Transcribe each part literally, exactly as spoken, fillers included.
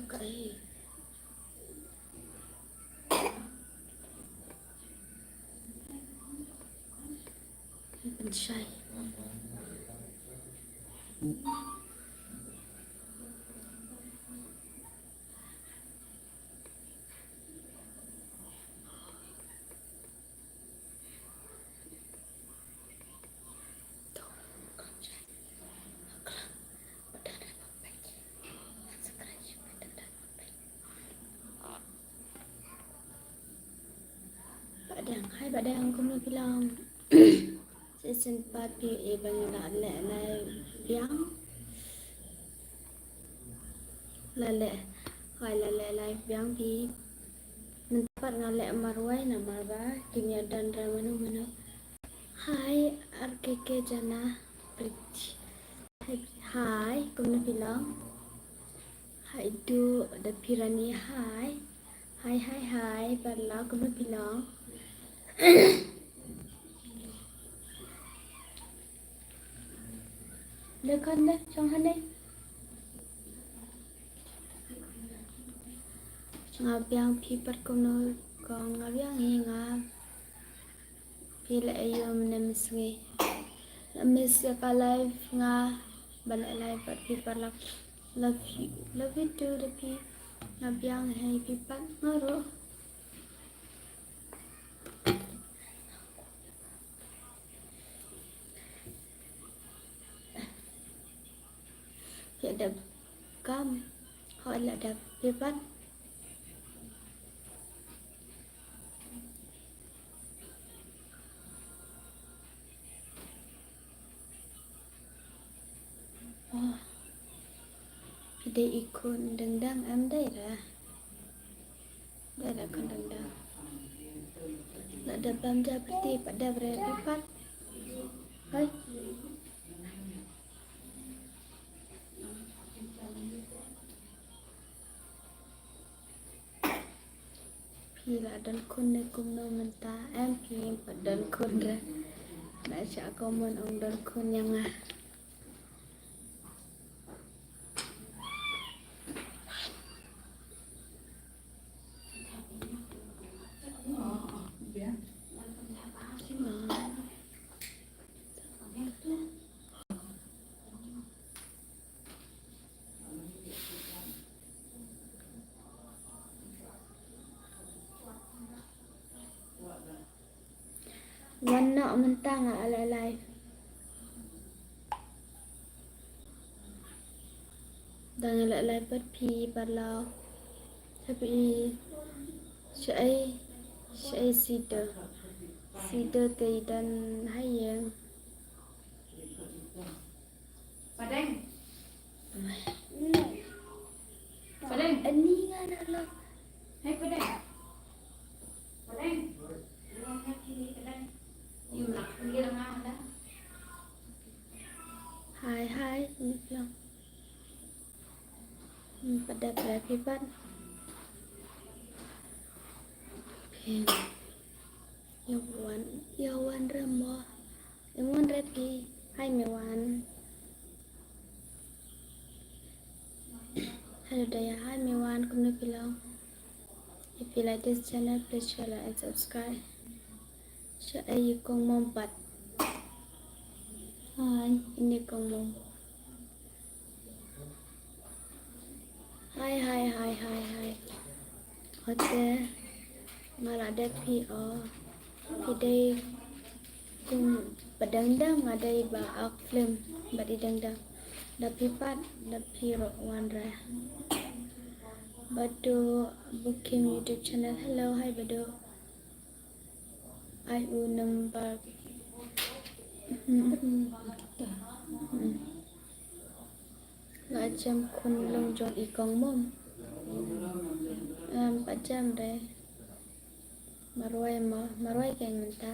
Kaei? Pynshai. Bah Dang, hai Bah Dang, kumno phi long? Shisien pat phi ïohi ba ngi la leh live biang. La leh, hai la leh live biang phi. Mynta pat nga leh marwei namar ba kim ïa don re mano mano. Hai R K K Jana Priti. Hai, kumno phi long? Hai du da phi Rani, hai. Hai, hai, hai, paralok, kumno phi long? Dei khun dei, shong hangne. Nga biang, phi pat kumno? Kong nga biang hi nga. Phi leh aïu mynne mynsngi? La miss ïa ka live nga. Ba leh live bad phi paralok. Love you. Love you too da phi. Nga biang hi phi pat nga ruh. Phi dep kam. Hooid la dep, phi pat. Oh. Phi dei i khun dangdang em? Dei re. Dei re khun dangdang. La dep bam ja pyrthei pat, dep re phi pat. Hooid. Phi la don khun ne kumno mynta? Em, phi pat don khun re. Na sha comment ong don khun ïa nga. Wan noh mynta, nga la leh live. Dang ïa leh live bad phi paralok. Happy. Shaei, shaei Sido. Sido te i don ha ïing. Padeng. Padeng. Ani nga na lo. Hai Padeng. Padeng. Hai, hai, ni lo. Hmm, pat dep re phi pat. Phi. Ïa wan, ïa wan re mo. Ïa wan re phi. Hai Mewan. Hello Daya, hai Mewan, kumno phi long? If you like this channel, please share, like and subscribe. Shaei i kong mom pat. Hai, ine i kong mom. Hai, hai, hai, hai, hai. Ote, nga la dep phi o. Phi dei kum ba dang dang, nga dei ba act film bad i dang dang. Da phi pat, da phi ruh wan re. Badu Bukim YouTube channel. Hello, hai Badu. Ai u number. Hmm. Hmm. La jem khun long jong i kong mom. Em, pat jem re. Marwei mo, marwei keiñ mynta.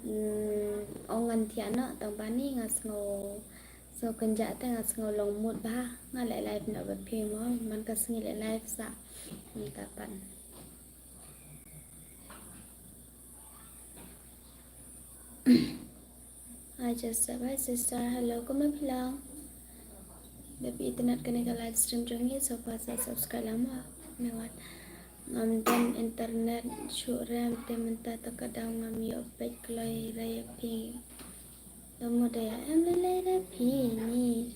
Hmm, ong ngan thiah noh tang ba ni nga sngew, sngew kynjah te nga sngew long mood bha. Nga leh live noh bad phi mo, man ka sngi leh live sa. Mynta pat. Hi Joseph, hi sister, hello, kumno phi long? Dep internet kane ka live stream jong ngi, so pa sa subscribe lang mo. Newat. Ngam don internet shuh rem te mynta ta ka daw ngam ïoh peit kloi re ïa phi. Dong mo dei em lei lei re phi ni.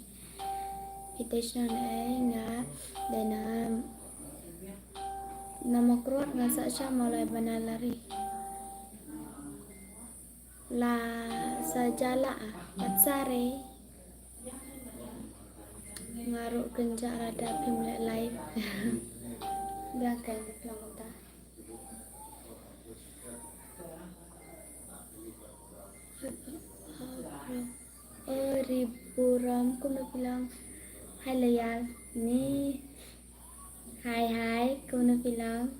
Phi te shna ne ai nga dei na na mo kruat nga sa sha mo lai bana lari. La sa jala a, pat sa re. Nga ruh kynjah rada phim leh live. Biang kai ni plang uta. O ri burom kumno phi long. Hai Layal ni. Hai hai kumno phi long.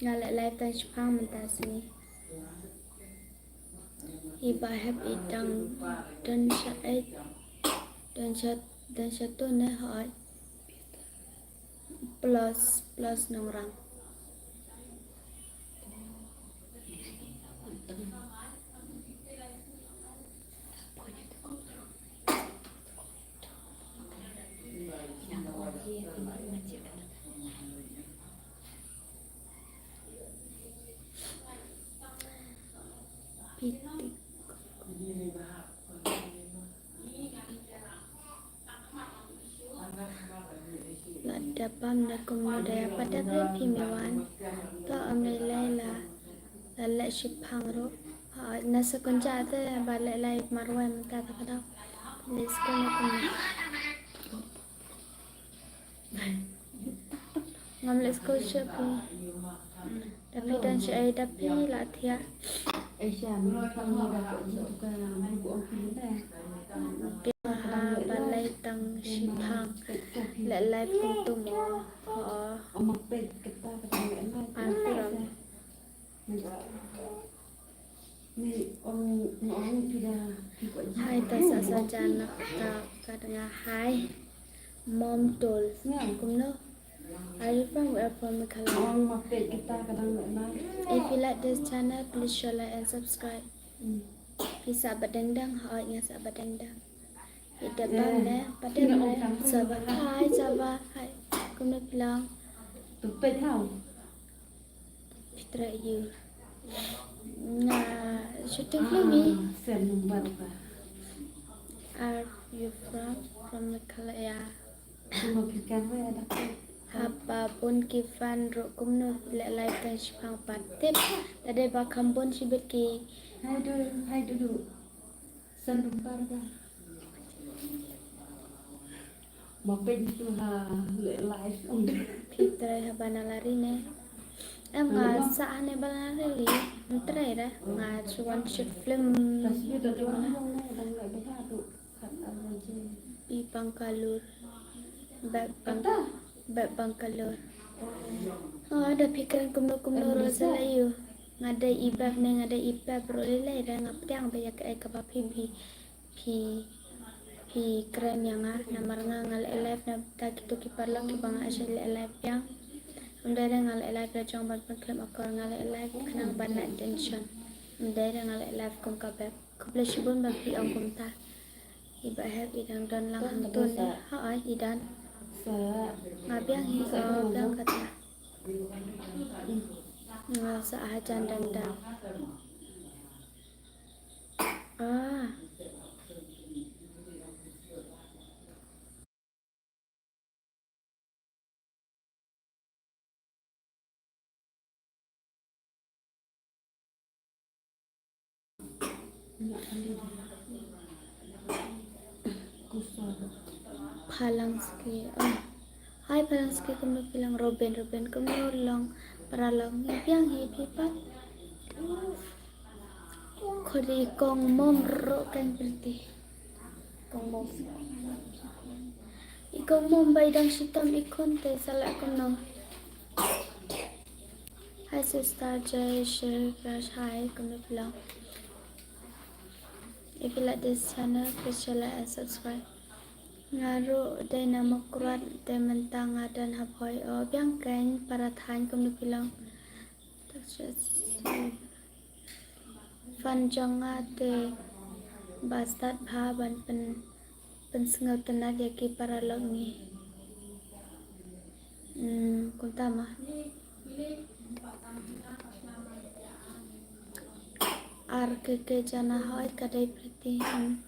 Nga leh live tang shipang mynta sngi. I ba hep i dang don sha ei don sha don sha to ne hoi. Plus plus nongrang. Pitik. La da bam ne kumno da ïa pat da kren phi me wan. To ym lei lei la la leh shipang ruh. Ha na sa kun ja te ba leh lai marwai mynta ta ka dok. Let's go ne kumno. Ngam leh skul sha phi. Da phi dang sha ei da phi la thiah. Phi ha ba lai tang shipang. Leh live kum tu mo. Ho. Am from Hai, ta sa sa jan na ta ka nga hai. Mom told. Kumno? Are you from, where from Meghalaya? If you like this channel, please share, like and subscribe. Phi sa ba dang dang, hai nga sa ba dang dang. Ita bam ne, paten ne, saba hai, saba hai. Kumno phi long? Pitra you. Nga shooting film i. Are you from, from Meghalaya? Haba bun ki fan ruh kumno leh live tang shipang pat tip. Tade ba kham bun shibit ki. Hai du, hai du du. San number ka. Ma pyn tu ha leh live ong de. Phi trai ha Banalari ne. Em nga sa ha ne Banalari li. Em trai da. Nga shu wan shoot film. Pas yu da wan ong ne dang leh bha tu. Khat ar je. I Bangalore. Ba Bang-, ba Bangalore. Oh, da phi kren kumno kumno ro sa la yu. Nga dei i bab ne nga dei i bab ro lei lei da nga pdiang ba ïa kaei kaba phi phi phi phi kren ïa nga namar nga nga leh live na ta kito ki paralok kiba nga shait leh live biang. Ym dei re nga leh live la jong ban pynkhlem akor nga leh live khnang ban na attention. Ym dei re nga leh live kum ka beb. Khublei shibun ba phi ong kumta. I ba hep i dang don lang hangto ne. Ha ai i dang. Nga biang hi, oh, biang kata. Nga sa hajan dang dang. Ah. Phalangski. Oh. Hai Phalangski kumno phi long Robin, Robin kumno long paralok ngi biang hi phi pat. Khodi kong mom ro kan berti. Kong mom. I kong mom bai dang shitom i khun te sa leh kumno. Hi sister Jai Shri Crush hi kumno phi long. If you like this channel, please share, like and subscribe. Nga ruh dei na Mawkyrwat te mynta nga don ha Bhoi o biang kein para thaiñ kumno phi long. Fan jong nga te ba stad bha ban pyn, pynsngewtynnat ïa ki paralok ngi. Hmm, kumta ma. Ar ke ke jana hoi ka dei Pretty, hmm.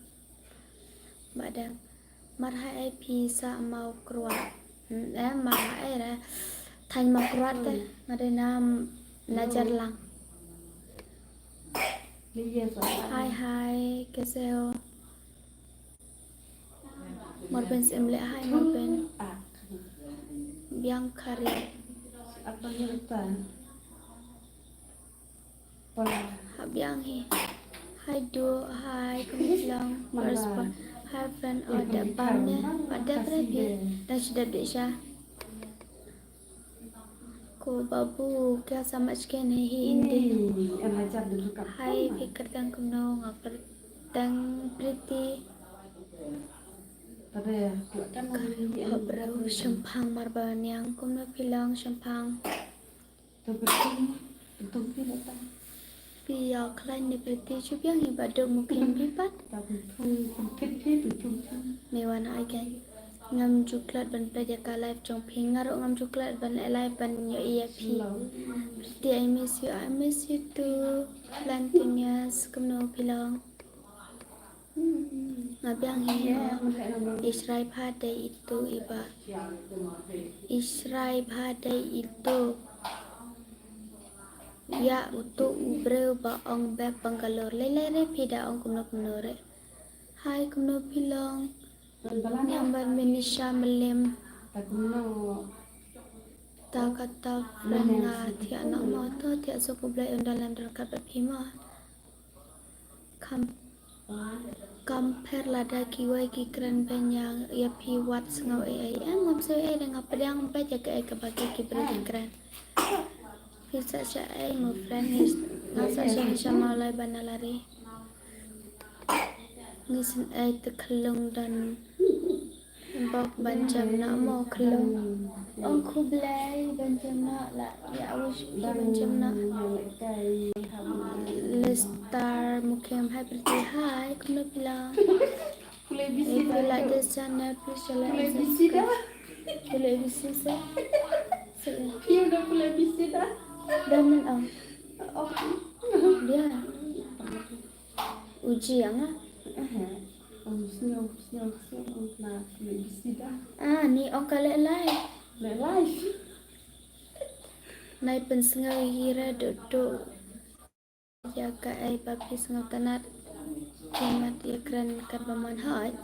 Ba dang. Mar ha ei phi sa Mawkyrwat. Hmm, eh, mar ha ei ra. Thaiñ Mawkyrwat te. Nga dei na, na Jarlang. Hi, hi, kaise ho? Marbin sim leh, hi Marbin. Biang Khari. Ha biang hi. Hi Du, hi, kumno phi long. First born. Hi friend, oh, da pam ne. Oh, da pam ne phi. Da shu dep de sha. Ko babu, kya samajh ke nahi Hindi? Hai, phi kyrteng kumno? Nga kyrteng Pretty. Hap bro, shemphang marba niang, kumno phi long shemphang? Phi ïa khlaiñ ne Pretty, shu biang hi ba duk mukhim phi pat. Me wan ai ke. Ngam ju klet ban peit ïa ka live jong phi, nga ruh ngam ju klet ban leh live ban ïohi ïa phi. Pretty, I miss you, I miss you too. Valentinius, kumno phi long? Nga biang hi mo. Ishrai bha dei itu iba. Ishrai bha dei itu. Ïa utu u briew ba ong bek Bangalore. Lei lei re phi da ong kumno kumno re. Hai kumno phi long. Number Minisha Melim. Ta kata friend nga thiah noh mo, to thiah suk, U Blei un don lem don ryngkat bad phi mo. Kam, kam pher lada kiwei ki kren beiñ ïa phi wat sngew ei ei. Em, ngam sngew ei ei, nga pdiang beit ïa kaei kaba ki briew ki kren. Phi sah sha ei mo friend, nga sah sha, sha Mawlai Banalari. Ngi sngewthuh te khyllung don. Bok ban jem noh mo khyllung. Ong khublei ban jem noh la, ïa wish phi ban jem noh. Lestar Mukhim, hi Pretty, hi, kumno phi long? If you like this channel, please share, like, and subscribe. Pule bisi sa. Phi udah pule bisi dah. Dah men ong. Dia. Uji ïa nga. Ong sngew, sngew, sngew, ong na pule bisi dah. Ah, ni ong ka leh lai. Leh lai. Nai pynsngew ïa ra duk duk. Ïa kaei ba phi sngewtynnat. Phi mat ïa kren katba mon hooid.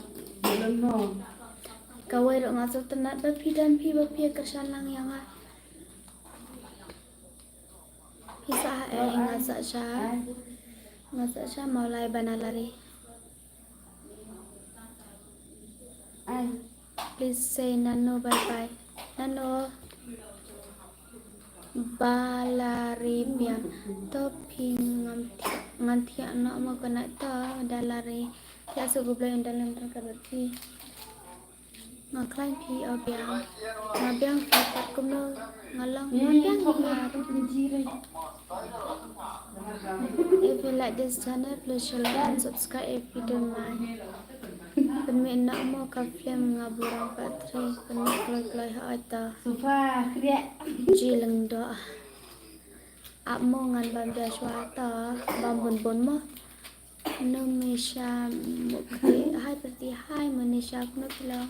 Kawei ruh nga sngewtynnat ba phi don phi ba phi ïa kyrshan lang ïa nga. Phi sah ha ei? Nga sah sha, nga sah sha Mawlai Banalari. Please say Nano bye bye. Nano. Balari biang. To phi ngam thiah, ngam thiah noh mo kane to Dalari. Thiah suk, U Blei un don lem ryngkat bad phi. Nga khlaiñ phi o biang. Nga biang phi pat kumno nga long. Nga biang phi nga. If you like this channel, please share, like and subscribe if you don't mind. Pynmih noh mo ka film Nga Burom part three. Pynmih kloi kloi hooid to. Ji Lyngdoh. Ap mo ngan bam ja shuwa to. Bam bun bun mo. Numisha Mukti. Hi Pretty, hi Munisha, kumno phi long?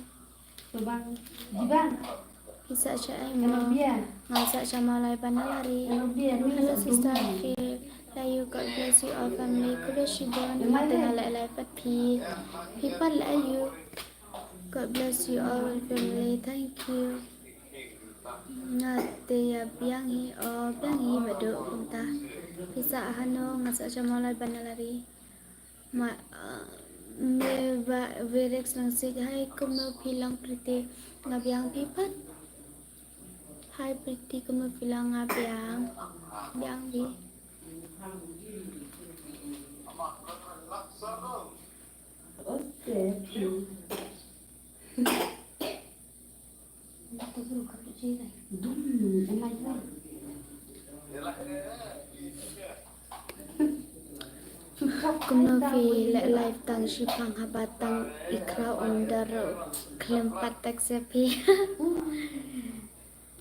Phi sah sha ei mo? Nga sah sha Mawlai Banalari. Hello sister, phi la ïoh, God bless you all family. Khublei shibun. Nga te nga leh live bad phi. Phi pat la ïoh. God bless you all family. Thank you. Nga te ïa biang hi, o biang hi ba duk kumta. Phi sah hano? Nga sah sha Mawlai Banalari. Ma, uh, me ba Verex Langsit, hi kumno phi long Pretty? Nga biang, phi pat? Hi Pretty, kumno phi long? Nga biang. Biang phi. Kumno phi leh live tang shiphang haba tang i Ra undar khlem pat tak sepi.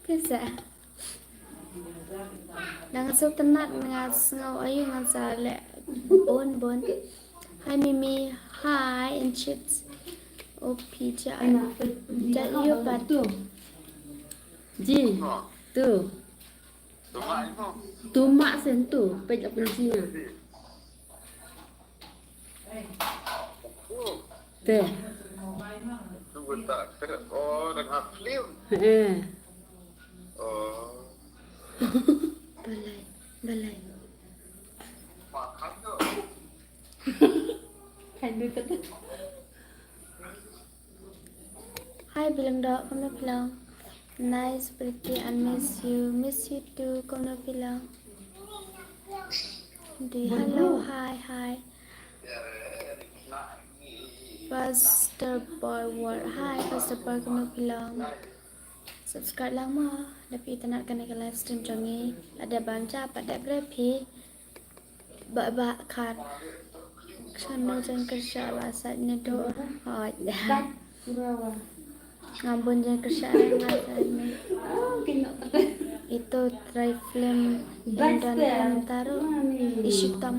Pisa. Nang sngewtynnat nga sngew ayu ngan sa leh bun bun. Hi Mimi, hi and chips. O pija. Ja yu pat. Ji, tu. Tu mak sen tu, peit la pynji nga. Te. Oh, dang ha film. Eh. Oh. Balai, balai. Makan tu. Kan tu tu. Hi Bilang Dok, kumno phi long? Nice, pretty, and miss you. Miss you too, kumno phi long? Di hello, hi, hi. Pastor Boy War, hi Pastor Boy, kumno phi long? Subscribe lang mo. Da phi itynnad kane ka live stream jong ngi. Lada bam ja pat dep re phi. Ba ba khat. Channel jong kyrsha la sait ne do. Hoi. Ngam bun jong kyrsha la sait ne. Ito trai film Indon film taro. Ishitom.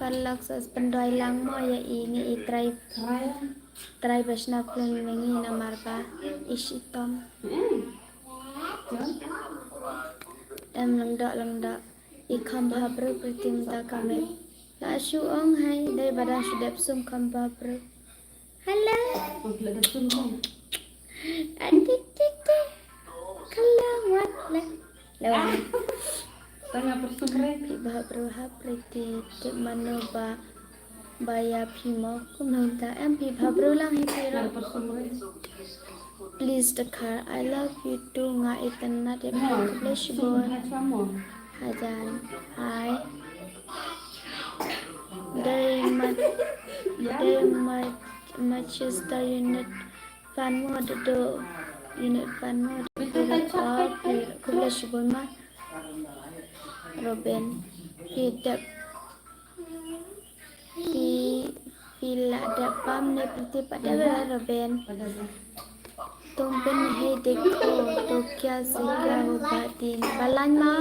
Paralok sa pyndoi lang mo ïa i ngi i trai. Trai ba shna film ngi namar ba ishitom. Em Lyngdoh Lyngdoh. I kham bha bru Priti mynta ka met. La shu ong hai dei ba dang shu dep sum kham bha bru. Hello. Adik tik tik. Hello wat le. Lawan. Tanga persumre. Phi bha bru ha Priti tip mano ba ba ïa phi mo kumno ta em phi bha bru lang hi phi ro. Please the car. I love you too. Nga itynnad ïa phi. Khublei shibun. Hajan. Hi. Dei ma dei ma Manchester Unit fan mo do do. Unit fan mo do do. Khublei shibun ma. Robin. Phi dep Phi phi la dep bam ne Priti pat dep re Robin. तुम भी नहीं देखो तो क्या सीखा होगा तीन बलान मा.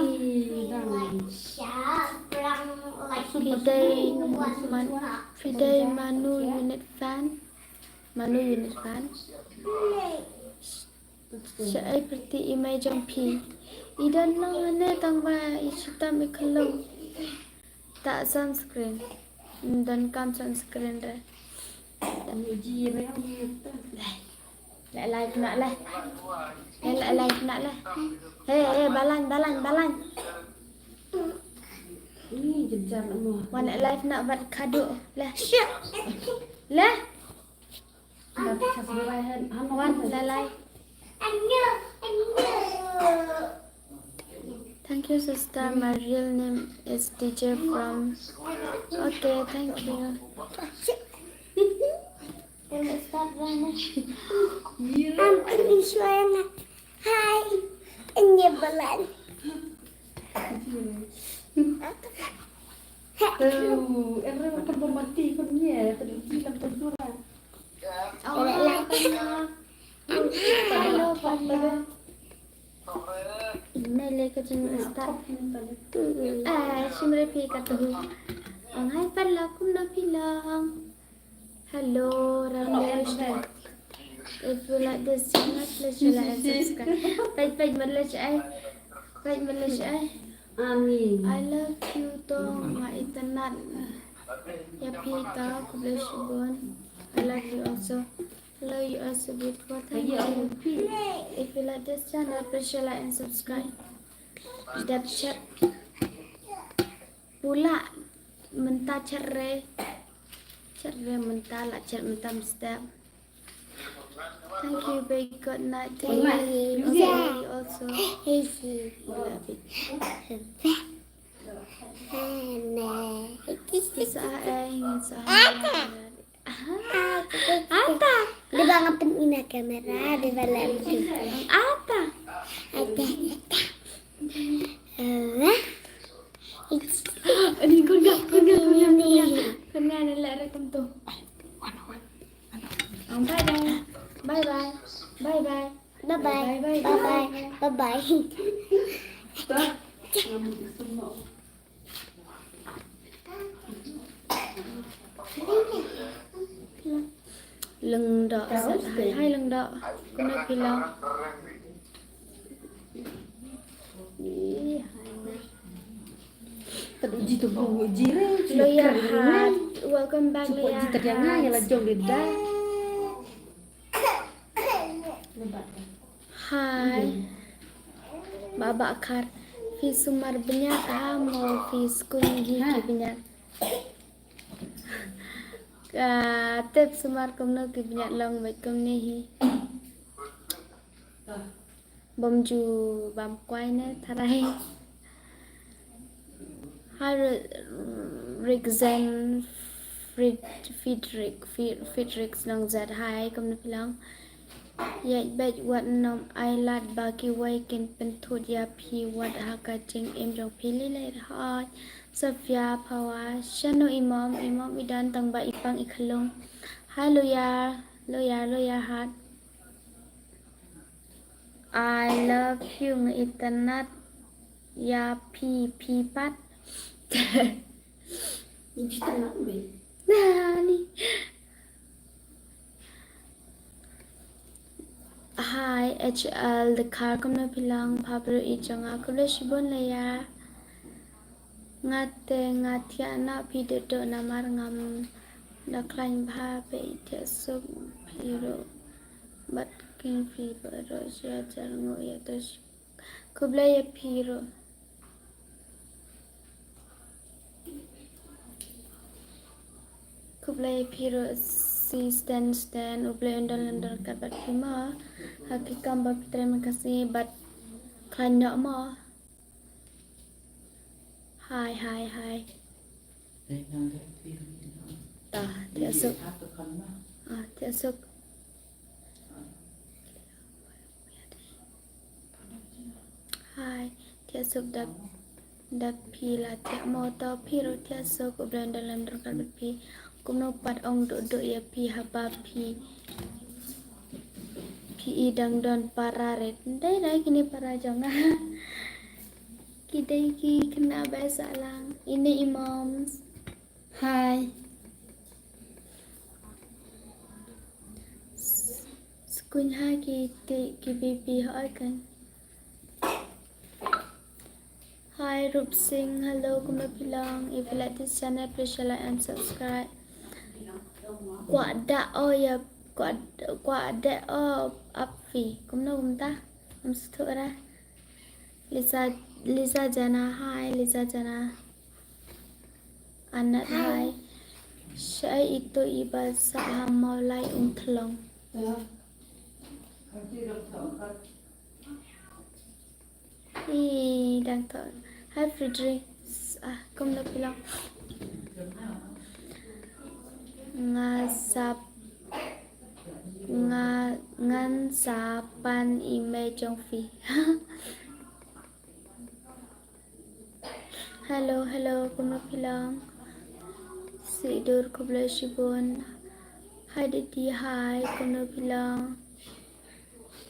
Phi dei man phi dei Manu Unit fan. Manu Unit fan. Sha ai Priti i mei jong phi. I don long ane tang ba i shitom i khlong. Ta sunscreen. Don kam sunscreen re. Leh live nak leh. Leh live nak leh. He he balan balan balan. Wan leh live nak bat kadu leh. Leh. Wan lalai. Thank you, sister. My real name is D J from. Okay, thank you. Hi, ini balan. Tuh, erre kan pemati kan ye, kan di kan pentura. Hello, Pala. Ine le ka jingstad. Ah, shim re phi ka tu. Ong hai Pala kumno phi long. Hello, Ramesh. If you like this channel, please share, like and subscribe. Page, page, Malaysia ai. Page, Malaysia ai. Amin. I love you too, nga itynnad ïa phi ta, khublei shibun. I love you also. Hello, you are so beautiful. Thank you. If you like this channel, please share, like and subscribe. Dep chet. Pula mynta chet re. Chet re mynta la chet mynta mynstep. Thank you, bye. Good night. Thank you. Okay, also. Love you. Sa ai, sa ai. Ata. Di ba nga pynina kamera, di ba la. Ata. Ata, ata. Ani kun ga, kun ga, kun ga, kun ga. Kun ga na la ra kun to. Wan, wan. Bye bye. Bye bye. Bye bye. Bye bye. Bye bye. Bye bye. Lyngdoh, hai, hai Lyngdoh. Kumno phi long? Loya Hat, welcome back Loya Hat. Hai. Baba Khar. Phi sumar bniat ha mo phi skun hi ki bniat. Ka tip sumar kumno ki bniat long bad kumne hi. Bym ju bam kwai ne tharai. Hi Ri-, Rikzen Frid-, Fidrik, Fid-, Fidrik Snong Zat, hi, kumno phi long? Ïa bad wat nym ai lad ba kiwei kin pynthut ïa phi wat ha ka jingim jong phi lei lei hoi. Sofia Phawa, shano i mom, i mom i don tang ba i pang i khlung. Hi Loya, Loya, Loya Hat. I love you, nga itynnad ïa phi, phi pat. Ngi itynnad me. Nani. Hi, H L Dkhar, kumno phi long, pha briew i jong nga, khublei shibun Loya. Nga te nga thiah na phi dei dei namar ngam da khlaiñ bha, phi thiah suk phi ruh. Bad king phi ba ruh sha jar ngu ïa to shi. Khublei ïa phi ruh. Khublei ïa phi ruh si Stan Stan, U Blei un don lem don ryngkat bad phi mo. Ha ki kam ba phi trei man ka sngi bad khlaiñ noh mo. Hi, hi, hi. Ta, thiah suk. Ah, thiah suk. Hi, thiah suk da, da phi la thiah mo, to phi ruh thiah suk, U Blei un don lem don ryngkat bad phi. Kumno pat ong duh duh ïa phi haba phi, phi i dang don para rit. Dei dei kine para jong nga. Ki dei ki khynnah ba sah lang. Ine i moms. Hi. Skuin ha ki te ki baby hoi kan. Hi Rup Singh, hello, kumno phi long? If you like this channel, please share, like and subscribe. Kwah da o ya, kwah, kwah da o ap phi. Kumno kumta? Am sthura. Lisa, Lisa Jana, hi Lisa Jana. Anat, hi. Shai ito iba sa ha Mawlai Umthlong. I dang to. Hi Frederick. Ah, kumno phi long? Nga sap nga ngan sa pan i mei jong phi. Hello, hello, kumno phi long? Sidur khublei shibun. Hi Diti, hi, kumno phi long?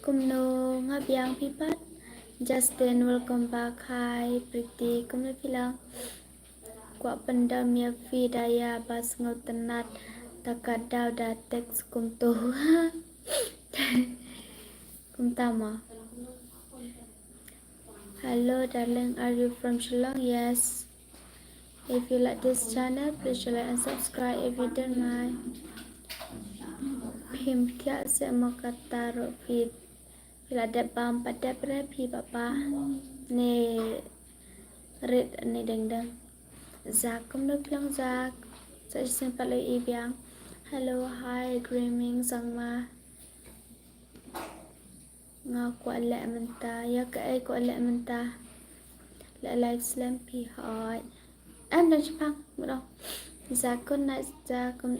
Kumno nga biang phi pat? Justin, welcome back. Hi Pretty, kumno phi long? Kwah pyndam ïa phi da ïa ba sngewtynnat ta ka daw da text kumto. Kumta ma. Hello darling, are you from Shillong? Yes. If you like this channel, please share, like and subscribe if you don't mind. Phim thiah se mo kata ruh phi. Phi la dep bam pat dep re phi papa. Ne rit ne deng deng. Zak kumno phi long Zak. Sa shisien pat la i biang. Hello, hi, Grooming Sangma. Nga kwah leh mynta, ïa kaei kwah leh mynta. Leh live slem phi hoi. Em dang shipang, mut ong. Za kun na za kun.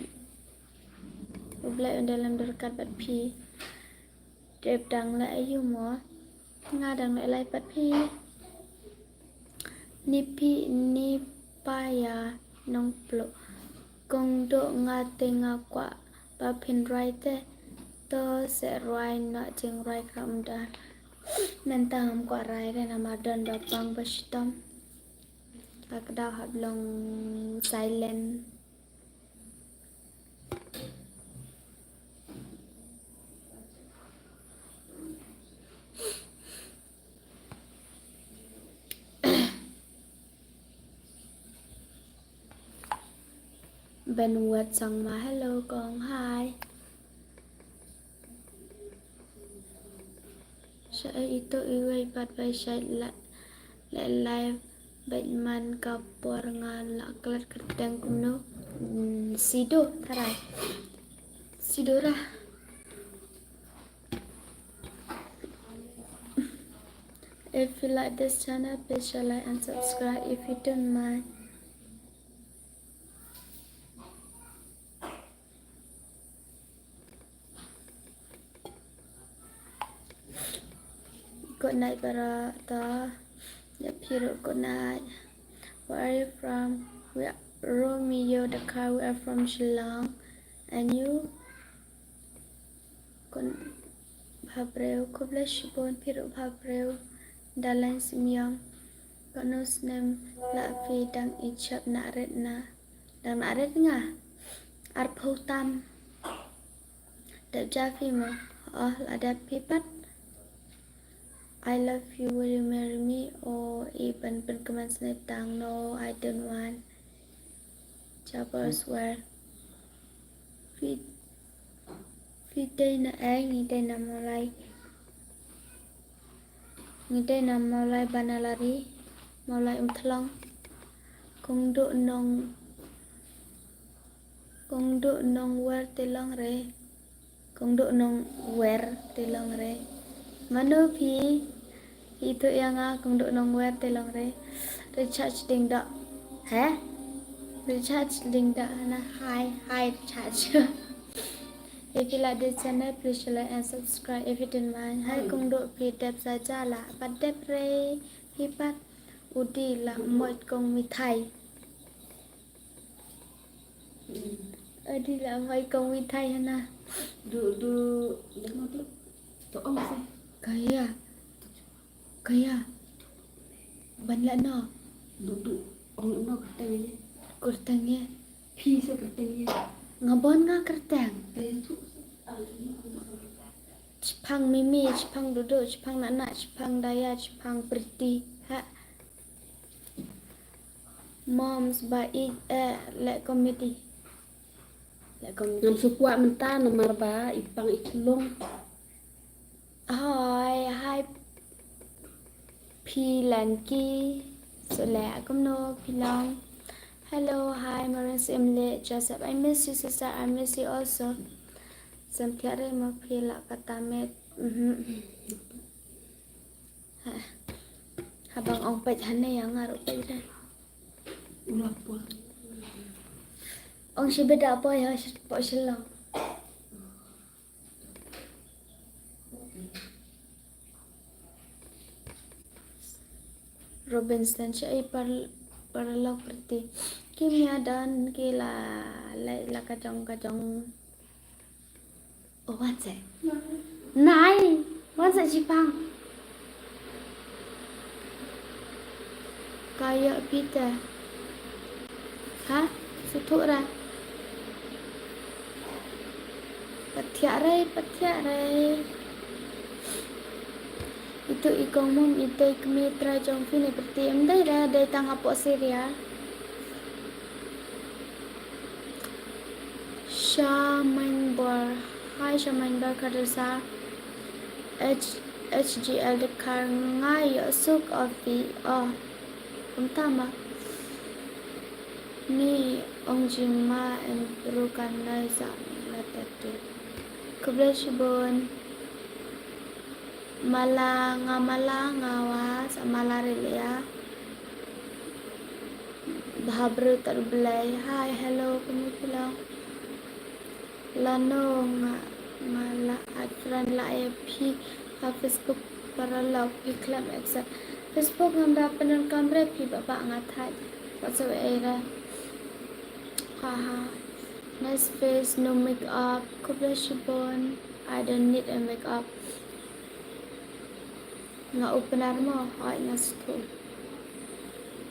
U Blei un da lem dorkat bad phi. Dep dang leh ayu mo. Nga dang leh live bad phi. Ni phi ni pa ïa nong plo. Kong do nga te nga kwah ba phin rai te. To se rwai na jing rwai kram da. Mynta ngam kwah rai re namar don da pang ba shitom. Ak daw hap long silent. Ben Wat Sangma, hello kong, hi. Sha ito iwei pat bai shait la la live bai man ka por nga la klet kerteng kumno. Hmm, sido tarai. Sido ra. If you like this channel, please share, like and subscribe if you don't mind. Good night para ta. Ya phi ruh good night. Where are you from? We are Romeo Dakar. We are from Shillong. And you? Kun Bhabreu, khublei shibun phi ruh Bhabreu. Dalan Simiong. Kano snem la phi dang i chap na ret na. Dang na ret nga. Arphew tam. Dep ja phi mo. Oh, la dep phi pat. I love you, will you marry me? Oh, i ban pynkmen sne tang, no, I don't want. Jabber swear. Phi, phi dei na ai, ngi dei na Mawlai. Ngi dei na Mawlai Banalari, Mawlai Umthlong. Kong duh nong, kong duh nong wer te long re. Kong duh nong wer te long re. Mano phi? Phi ito ïa nga kong duh nong wer te long re. Recharge ding doh. He? Recharge ding doh na hi hi recharge. If you like this channel, please share, like and subscribe if you don't mind. Hi kong duh phi dep sa jala. Pat dep re. Phi pat u dei la moit kong mithai. U dei la moit kong mithai hana. Du du demo tu. To ong se. Kaya. Kaya. Ban la no. Du du ong no kerteng ye. Kerteng ye. Phi se kerteng ye. Nga bon nga kerteng. Kaya tu. Chipang Mimi, chipang Dudu, chipang Nana, chipang Daya, chipang Pretty. Ha. Moms ba i eh le comedy. Le comedy. Ngam shu kwah mynta namar ba i pang i chlong. Hi, hi. Phi Lanki. So le kumno phi long. Hello, hi, Marin Simle Joseph. I miss you, sister. I miss you also. Sam thiah re mo phi la kata met. Mhm. Ha. Habang ong peit hane ïa nga ruh peit re. Ula pua. Ong shi beda poi ha shi po Shillong. Robinson sha i par paralok Pretty. Kim ïa don ki la la la ka jong ka jong. Oh, wan seh. Nai, wan seh chipang. Kaya Peter. Ha? Suthu ra. Pathiah rai, pathiah rai. Itu i kong mum, itu i kmie trai jong phi ne Pretty. Em dei ra, dei tang hapoh Syria. Shamainbor. Hi Shamainbor Kardasa. H HGL Dakar nga ïoh suk of the oh. Kumta ma. Ni ong jingma em rukan nai sa la tatu. Khublei shibun. Mala nga mala nga wa sa mala relia. Bha bru tar blai. Hi, hello, kumi phi long. Lano nga nga la add friend la ïa phi ha Facebook paralok phi khlem accept. Facebook ngam da pyndonkam re phi ba ba nga thait. Whatsoever. Ha ha. Nice face, no makeup. Khublei shibun. I don't need a makeup. Nga opener mo, hoi nga sku.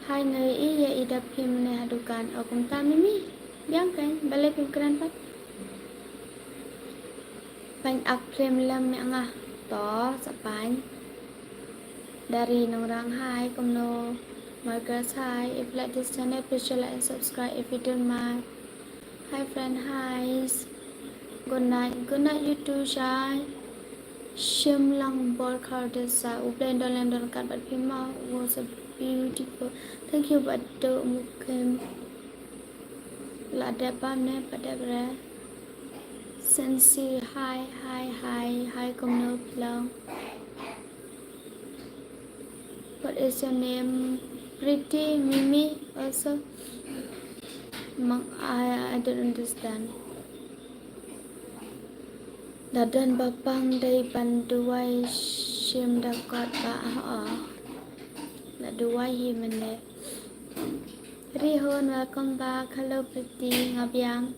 Hai, nga i ya i da phim ne ha dukan. O kumta Mimi. Biang kan, balei phim kren pat. Pain ak phim lem ne nga. To, sa pain. Dari Nongrang hai, kumno. Margaret hai. If you like this channel, please share, like and subscribe if you don't mind. Hi friend, hi. Good night. Good night you too, Shai. Shim lang bor khar de sa. U Blei don lem don kat bad phi ma. Was a beautiful. Thank you bad do mukim. La de pam ne bad de bre. Sensi, hi, hi, hi, hi, kumno phi long. What is your name? Pretty Mimi also. Mang, I, I don't understand. Da don ba pang dei ban duwai shim da kot ba ha o. Da duwai hi mene. Rihun, welcome back. Hello Pretty, nga biang.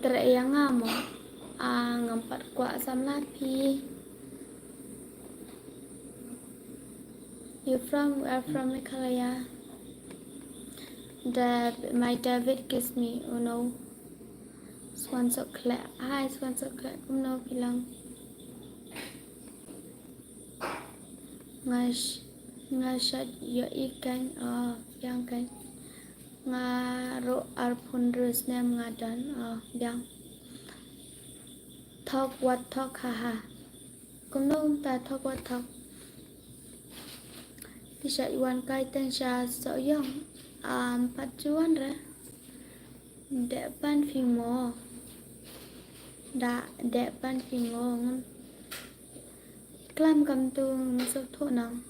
Tre ya nga mo. A ngam pat kwah samla phi. You from, we are from Meghalaya. The, my David kiss me, oh no. Swan Sok Khlek. Hi, Swan Sok Khlek. Kumno phi long? Nga sh-, nga shat yo i kan. Oh, yang kan. Nga ro arpun rus nem nga don. Oh, yang. Thok wat thok, ha ha. Kumno um ta thok wat thok. Pisa iwan kai ten sa so yong. Am pat chuan re. De pan fi mo. Da de pan fi mo ngam. Klam kam tu masuk thok nang.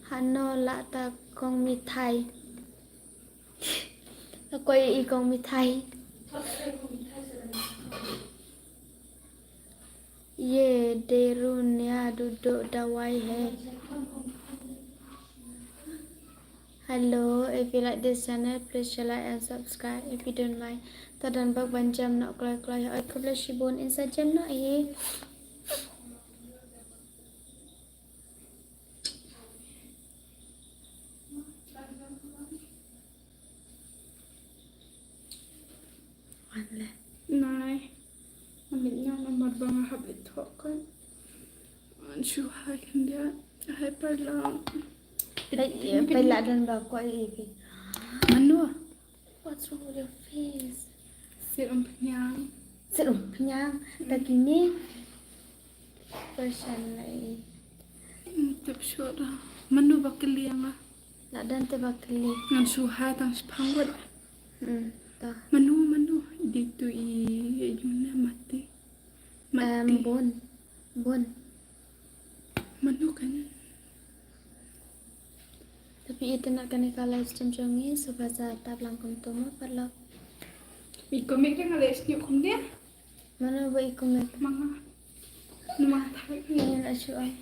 Hano la ta kong mithai. Koi i kong mithai. Ye, de run ya du do dawai hai. Hello, if you like this channel, please share, like and subscribe if you don't mind. Ta don bak ban jam nok kloi kloi. Oi, khublei shibun in sa jam nok hi. Wan le. Nai. Amit nga namar ba nga hap le thok kan. An shu hai kan dia. Hai pai lang. Pai, pai la dan ba ko i pi. Manu. What's wrong with your face? Sit on pnyang. Sit on pnyang. Ta kini. Persian lai. Tip short. Manu bakili nga. La dan te bakili. Ngan shu hai tang shipang wat. Hmm, ta. Manu, manu. Di tu i yuna mati. Mati. Em, bon. Bon. Manu kan. Tapi internet kane ka live stream jong ngi, so ba sa tap lang kum tu mo paralok. I komik dang live stream kum dia. Mano ba i komik? Manga. Numa thai. Ini na shu ai.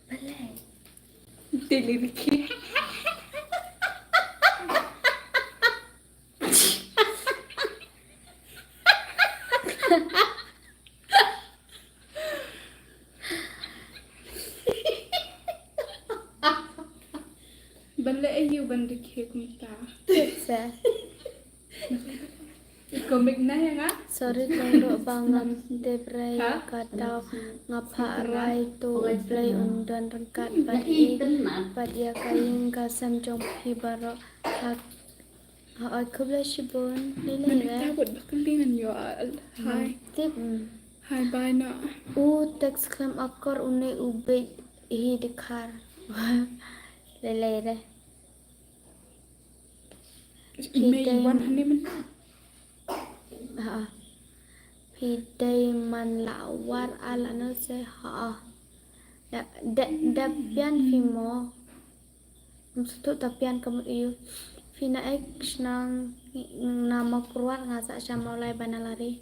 Balai. Deli Ricky. Balai ayu ban dikhe kumta. Sa. Komik na ya nga? Sorry, kong ro bang ngam te brai. Ha? Ka daw nga pha rai to brai un don rangkat bad i, bad ya ka ing ka sem jong phi baro. Ha, ha, oi, khublei shibun. Ni le. Mani re. Ta wat bakal lingan yo al. Hai. Tip. Hai, bye na. U text khlem akor une u bej hi dikhar. Le le re. Email wan hane men. Ha. Phi dei man la war a la no se ha. Da, da, da pian phi mo. Msutu ta pian ka mut iu. Phi na ek shnang na ma kruar nga sa sha Mawlai Banalari.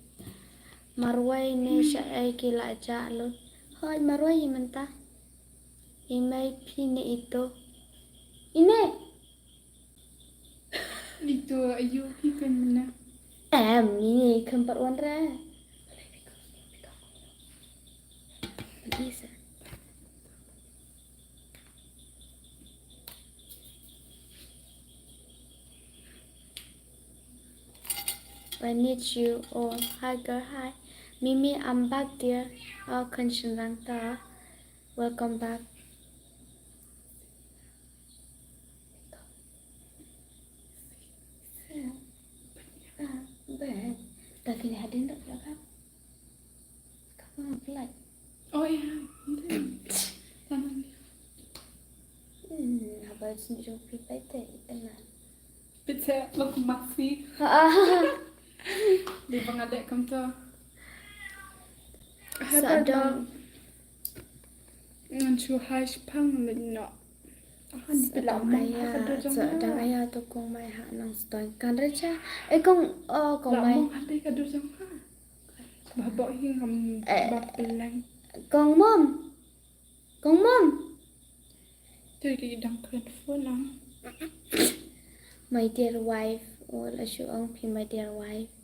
Marwai ne sha ai ki la ja lut. Hoi marwai i mynta. I mai phi ne ito. Ine. Itu ayu ki kan mena. Em, ini kempat wan ra. Bisa. I need you all. Hi girl, hi. Mimi, I'm back, dear. Oh, Kanchanrangta. Welcome back. Dah kini hadin dah belakang. Kamu apply. Oh ya. Taman. Hmm, haba sendiri prepare te itenan. Pizza lo kumasi. Di pangade kumto. Sa dang. Ngan shu hai shipang le no. Sa dang aya, sa dang aya to kong mai ha nang stone. Kan recha. Eh kong, oh kong mai. Mong hati ka dur jang ha. Babo hi ngam bap lang. Kong mom. Kong mom. Tadi dang kren phone lang. My dear wife, oh la shu ong phi my dear wife.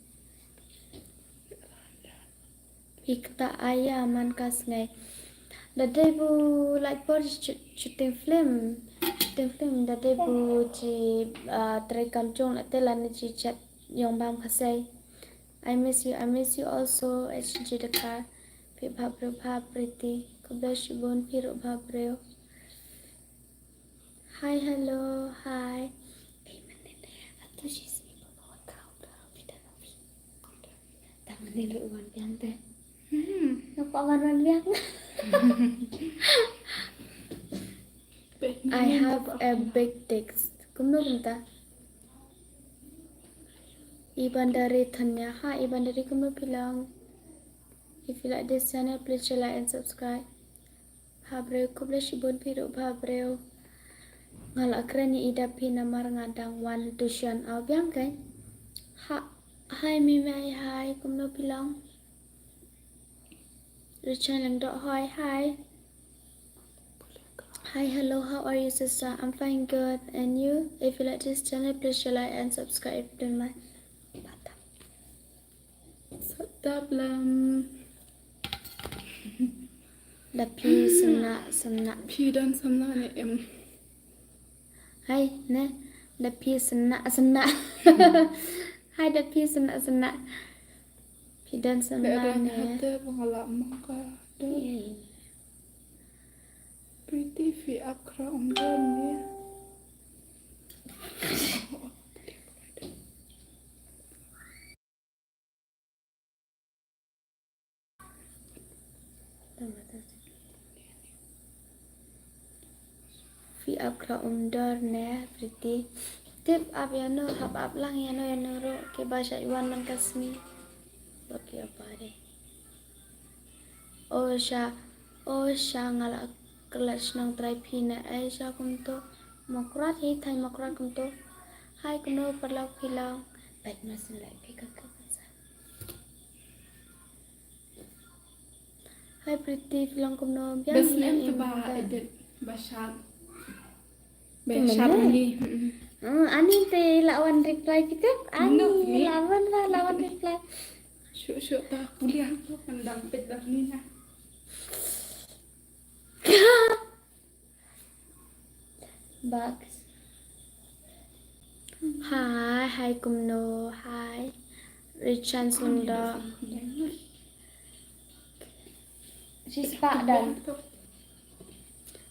Phi kata aya man ka sngai. Da dei bu lait por shooting film. Shooting film da dei bu ji trei kam jong la te la ni ji chat yong bam khasai. I miss you, I miss you also. H G Dakar. Phi bha breu bha Priti. Khublei shibun phi ruh bha breu. Hi, hello, hi. Ei, mending atu shi sini bawa kau dah phi dah nabi. Tang mending lu wan biang te. Hmm. Ngapa wan wan biang? I have a big text. Kumno kumta? Ibandari Tanya. Hi, Ibandari kumno phi long? If you like this channel, please share, like and subscribe. Bha breu, khublei shibun phi ruh bha breu. Nga la kren ïa i da phi namar nga dang wan tuition. Aw biang kein. Ha, hi Mimai, hi, kumno phi long? Richard Langdoh, hi, hi. Hi, hello, how are you, sister? I'm fine, good. And you? If you like this channel, please share, like and subscribe. Don't mind. Sa dap lam. Da phi sna sna. Phi don samla ne em. Hai ne. Da phi sna sna. Hai da phi sna sna. Phi don samla ne. Hate bangala mangka. Priti phi ap khra um don ne. Phi ap khra um dor ne Priti. Tip ap ïano, hap ap lang ïano ïano ruh kiba shait wan man ka sngi. Bad ki ap pare. O sha, o sha nga la klet shnong trai phi ne ai sha kumto. Mokrat hi thai mokrat kumto. Hai kumno paralok phi long. Bad masin lai phi ka ka sa. Hai Priti phi long kumno biang. Best name to ba edit ba shat. Be sharmani. Ani te la wan reply kita. Ani la wan la wan reply. Shu shu ta kuliah tu pandang pet dah ni na. Box. Hi, hi kumno, hi. Richan Sunda. Shispa dan.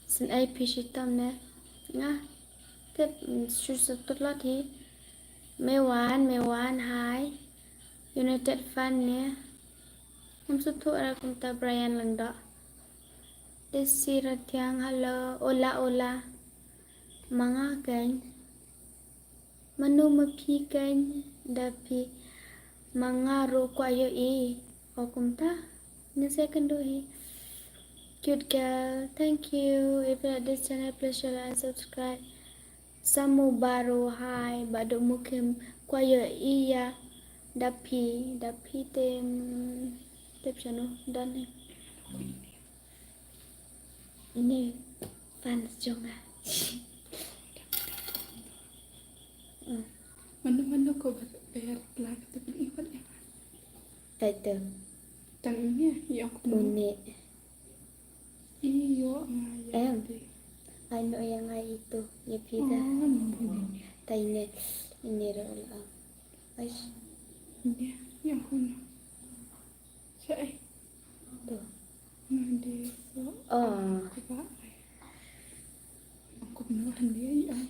Sin ai phi shitom ne. Nga tip shu sa tut lot hi. Mewan, Mewan, hi. United Fund ne. Ngam sngewthuh ra kumta Brian Langdoh. Desi Rathiang, hello. Hola, hola. Ma nga kein. Mano ma phi kein da phi. Ma nga ruh kwah ïohi. O kumta. Ngi sa kynduh hi. Cute girl, thank you. If you like this channel, please share and subscribe. Samu Baro, hi. Badu Mukim, kwah ïohi ïa da phi, da phi te, mm, tip shano, dan ne. Ini fans jong nga. Mm. Mano mano ko ba ba reply kata pun iwat ya. Title. Tang ini ya aku. Une. Iyo nga ya. Em. Ano yang ai itu ya pida. Oh, mano ini. Taine ini rola. Aish. Ini ya aku. Sa ai. Tu. Nadi so. Oh. Kuba ai. Aku mano handi ai.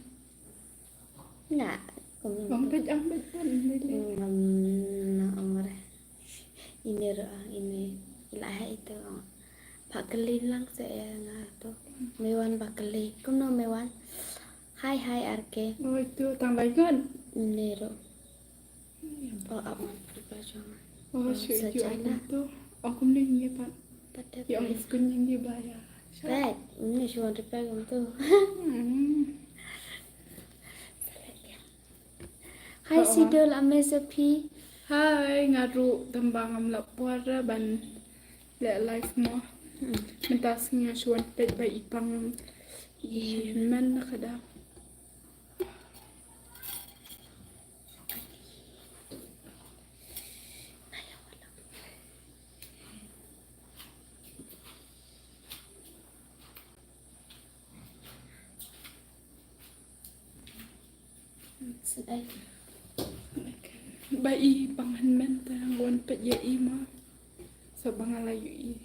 Na. Ngam pej ang pej pan handi le. Ngam na amre. Ini ro ini. Ila ha itu. Pak keli lang se ya nga tu. Mewan pak keli. Kumno mewan. Hai hai arke. Oh itu tang lai kan. Ini ro. Oh, apa? Apa cuma? Oh, shu ju ai tu. Aku mending ni pat. Pada ya, aku kun yang di baya. Pat, ini shu reply tu. Hai Sidol, ame sepi. Hai, ngaru tembang am lap puara ban le live mo. Mentas nga shu wan pet ba ipang i men na kada. Ba i pang hynmen ta ngan pet ïa i ma. Sa ba nga la ïohi.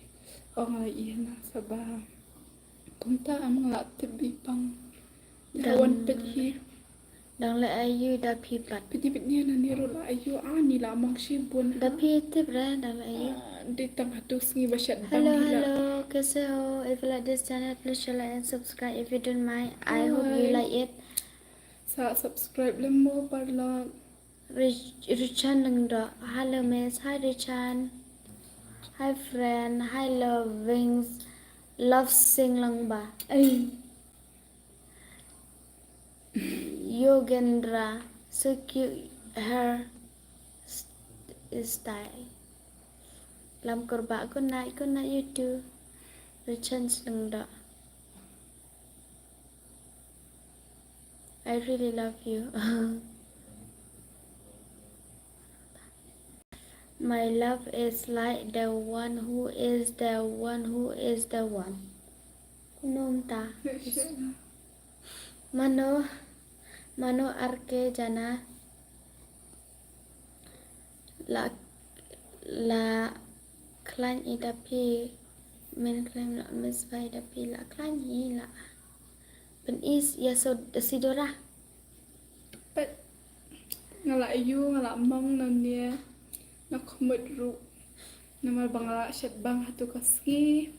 O nga la ïohi na sa ba kumta am nga la tip i pang. Dang wan pet hi. Dang leh aïu da phi pat? Phi tip ïa na ni ruh la aïu, ah, ni la mong shibun. Da phi tip re dang leh aïu? Ah, di tang hatu sngi ba shet bang. Hello, hello, kaise ho? If you like this channel, please share, like and subscribe. If you don't mind, I hope you like it. Sa subscribe lem mo parlok. Rich-, Richan Lyngdoh. Hello miss. Hi Richan. Hi friend. Hi love wings. Love sing lang ba. Ai. Yogendra, so cute hair st-, style. Lam kurba, good night, good night you too. Richan Lyngdoh. I really love you. My love is like the one who is the one who is the one. Kumno mynta? Mano, mano arke jana la, la khlaiñ i da phi, men khlaiñ la mes bai da phi la khlaiñ i la. Pynis ïa so da Sidora. Peit, nga la ïoh, nga la mong na nia, na khmut ruh. Namar ba nga la shet bang hatu ka sngi.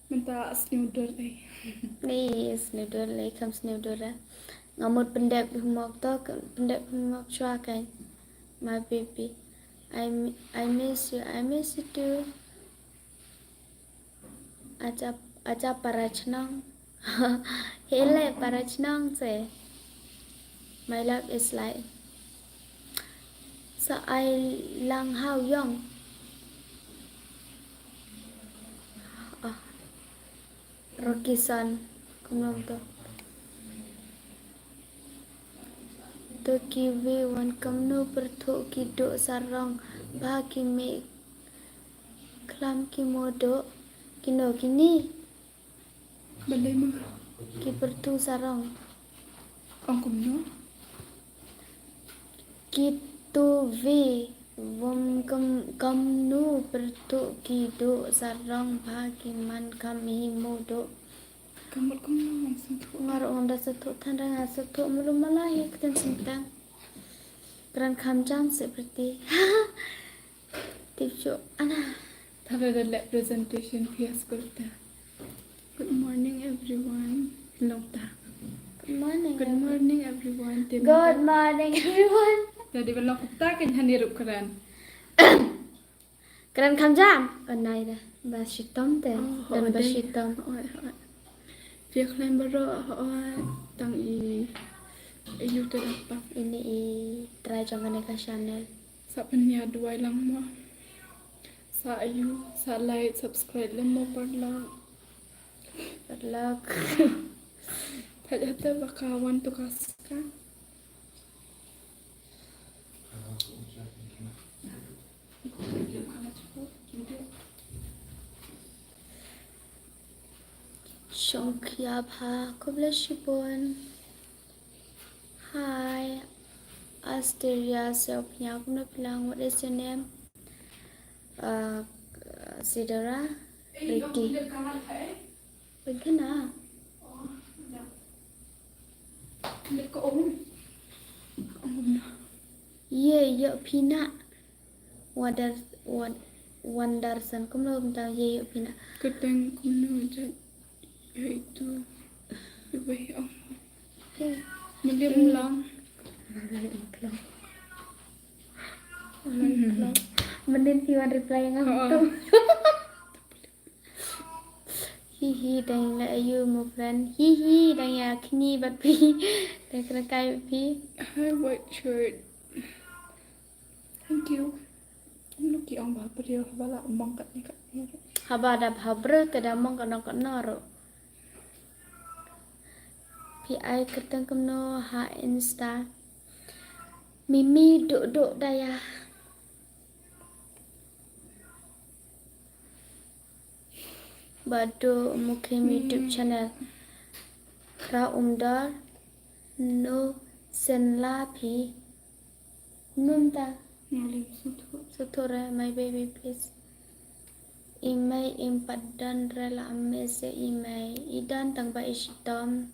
Mynta sniewdur ai. Ni sniewdur ai, kam sniewdur ai. Nga mut pyndep hmok to, pyndep hmok chwa kan. My baby. I mi-, I miss you, I miss you too. Acha, acha para chnong. Hele para chnong se. My love is like. Sa ai lang hau yong. Ah. Rocky San. Kumno to. To ki we wan kumno pyrthuh ki duh sarong ba ki mih khlam ki mo duh kino kini. Balei ma? Ki pyrthuh sarong. Ong kumno? Ki tu vi vom kam, kamnu pyrthuh ki duh sarong ba ki man kam hi mo duh. Kamut kumno ngam sngewthuh. Nga ruh ngam da sngewthuh than ra nga sngewthuh mulu mala hi ktien sngewtang. Kren kham jam se pyrti. Tip shuh ana. Tara da leh presentation phi ha skul ta. Good morning everyone. Long ta. Good morning. Good morning everyone. Good morning everyone. Tadi belok ta kan hani rup keren. Keren kham jam. Anai da. Ba shitom te. Dan ba shitom. Phi khlem baro tang i. Ayu te dapat. Ini i try jong kane ka channel. Sa pynïaid duwai lang mo. Sa ayu, sa like, subscribe lem mo parlok. Parlok. Peit hata ba ka wan to ka ska. Shongkhia bha, khublei shibun. Hi, Asteria Sopnya, kumno phi lang, what is your name? Uh, Sidora Riti. Pagana. Ye, yo pina. Wadar, wad, Wandarsan, kumno kumta ye, yo pina. Kyrteng kumno jait, ïa itu. Ïa wei ong. Hey. Meliam lang. Meliam lang. Mending phi wan reply nga. Ha. Hi hi, dang ïa leh aïu mo friend. Hi hi, dang ïa kñi bad phi. Dang kynkai bad phi. Hi, white shirt. Thank you. Kumno ki ong ba briew haba la mong katne katne ruh. Haba da bha briew te da mong katno katno ruh. Phi ai kyrteng kumno ha Insta. Mimi Duk Duk Daya. Badu Mukim YouTube channel. Ra umdar no senla phi. Numta. Ngalim suthu. Suthu re, my baby, please. Imai im padan re la ames ya imai. Idan tang ba ishitom.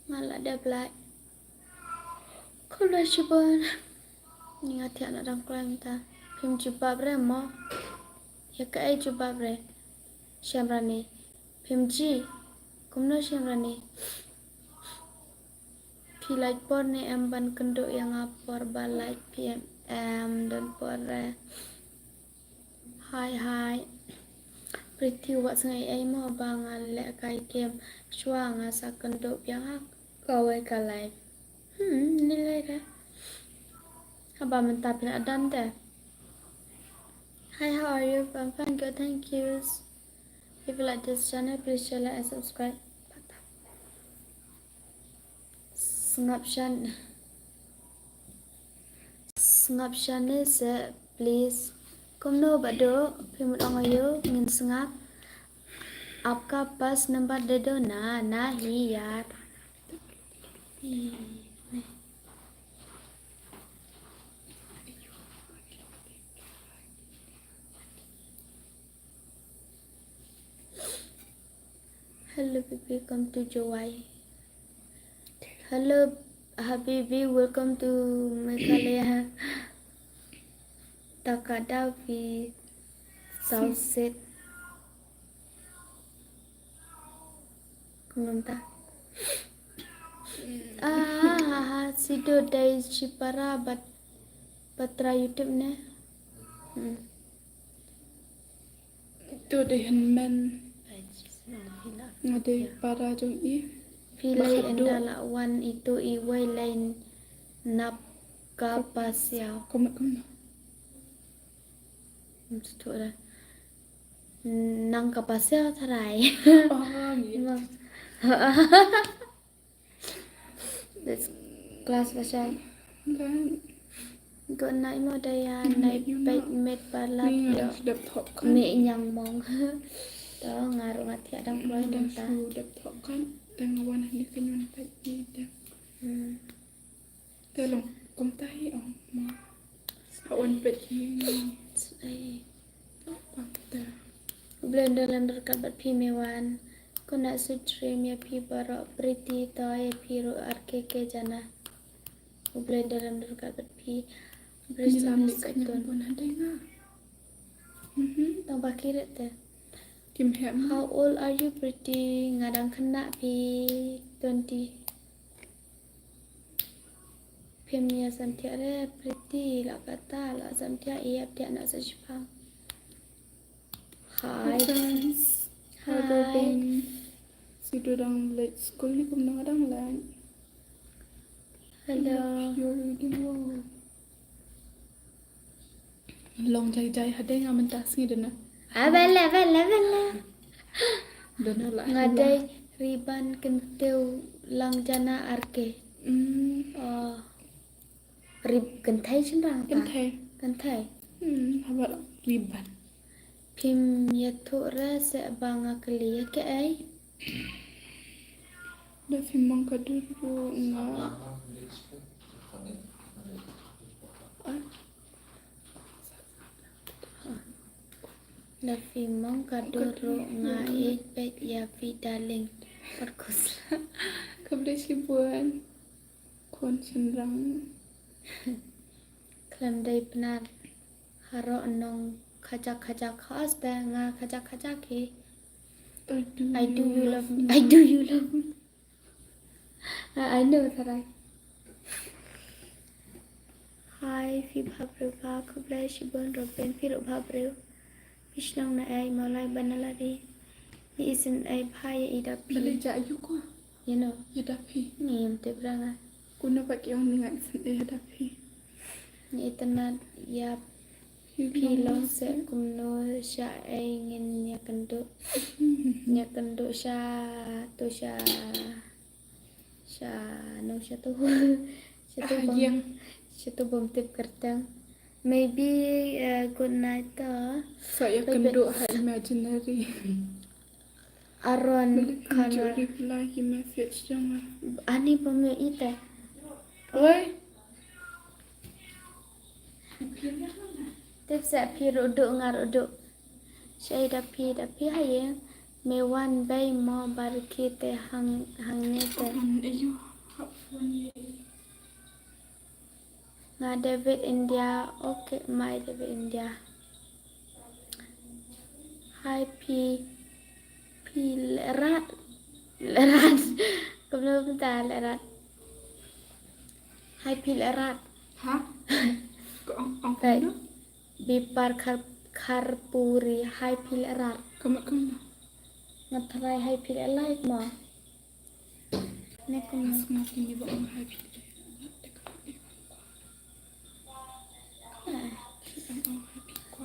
Nga la dep lai. Khublei shibun. Ni nga thiah na dang kloi mynta. Phim jubab re mo. Ïa kaei jubab re. Shem rani. Phim ji. Kumno shem rani. Phi lait por ne em ban kynduh ïa nga por ba lait phi em em don por re. Hi hi. Pretty wat sngai ei mo ba nga leh kai kem. Shwa nga sa kynduh biang ha kawei ka live. Hmm, ni lai re. Haba mynta phi la done te. Hi, how are you? I'm fine, good, thank you. If you like this channel, please share, like, and subscribe. Sngap shan. Sngap shan ne se, please. Kumno badu, phi mut ong aïu, ngin sngap. Apka pass number de do na, nahi yaar. Hello, baby, come to Jowai. Hello, habibi, welcome to Meghalaya. Takada wi South Set. Kumta. Ah, ha, ha, sido dai shipara bat, batra YouTube ne. Hmm. To dei hynmen. Nga dei para jong i. Phi lei ynda la wan itu iwei lei nap ka pasiaw. Kumno kumno. Nang ka pasiaw tharai. Oh, yes. This class ba shai. Good night mo Daya, night peit met parlap yo. Me nyang mong. To nga ruh nga thiah dang kloi dang ta. Dang wan hani ka nyon peit ni dang. Hmm. Te long kumta hi ong ma. Sa wan peit hi. Ai. Kumta. Blender lender kat bat phi me wan. Kona su dream ya phi baro Pretty to ya phi ru R K K jana. Blender lender kat bat phi. Ni lam ni ka nyam pun hadai nga. Mhm. Tang ba kiret te. Kim hem. How old are you, Pretty? Nga dang khynnah phi twenty. Phim ïa samthiah re Pretty, la kata la samthiah ïa ap thiah na sa shipang. Hi. Hi, friends. Hi. Sido dang late school ni kumno dang late. Hello. You're reading well. Long jai jai hadeng nga mynta sngi dana. Ah, bala, bala, bala. Dana la. Nga dei riban kyntew lang jana arke. Hmm. Oh. Rib kynthei shynrang ta? Kynthei. Kynthei. Hmm, haba rib ban. Phim ïathuh re se ba nga kylli ïa kaei. Da phim mong ka dur ruh nga. Ah. Da phim mong ka dur ruh nga ïeit beit ïa phi darling. Khublei shibun. Khun shynrang. Khlem dei Pnar. Haro nong khajak khajak, hos da nga khajak khajak hi. I do you love me? I do you love me? I, I know that I. Hi, phi bha briew bha, khublei shibun Robin, phi ruh bha briew. Phi shnong na ei, Mawlai Banalari. Ni isynei bha ïa i da phi. Balei ja ayu ko? You know. Ïa da phi. Ni em tip ra nga. Kumno ba ki ong ni nga isynei ïa da phi. Ni itynnad ïa phi long se kumno sha ei ngin ïakynduh. Ïakynduh sha tu sha sha no sha tu. Sha tu bym, sha tu bym tip kyrteng. Maybe, uh, good night to. Sa ïakynduh ha imaginary. Aaron Khanor. Reply hi message jong nga. Ani bym ïohi te. Oi. Tip sa phi ruh duh nga ruh duh. Shaei da phi, da phi ha ïing. Me wan bei mo barki te hang, hangne te. Nga David India, okay, my David India. Hi phi, phi Lerat, Lerat. Kumno mynta Lerat? Hi phi Lerat. Ha? Ko ong, ong kumno? Bipar Khar, Kharpuri, hi phi Lerat. Kumno, kumno? Nga tharai hi phi Lerat mo. Ne kumno? Nga sngew kine ba ong hi phi.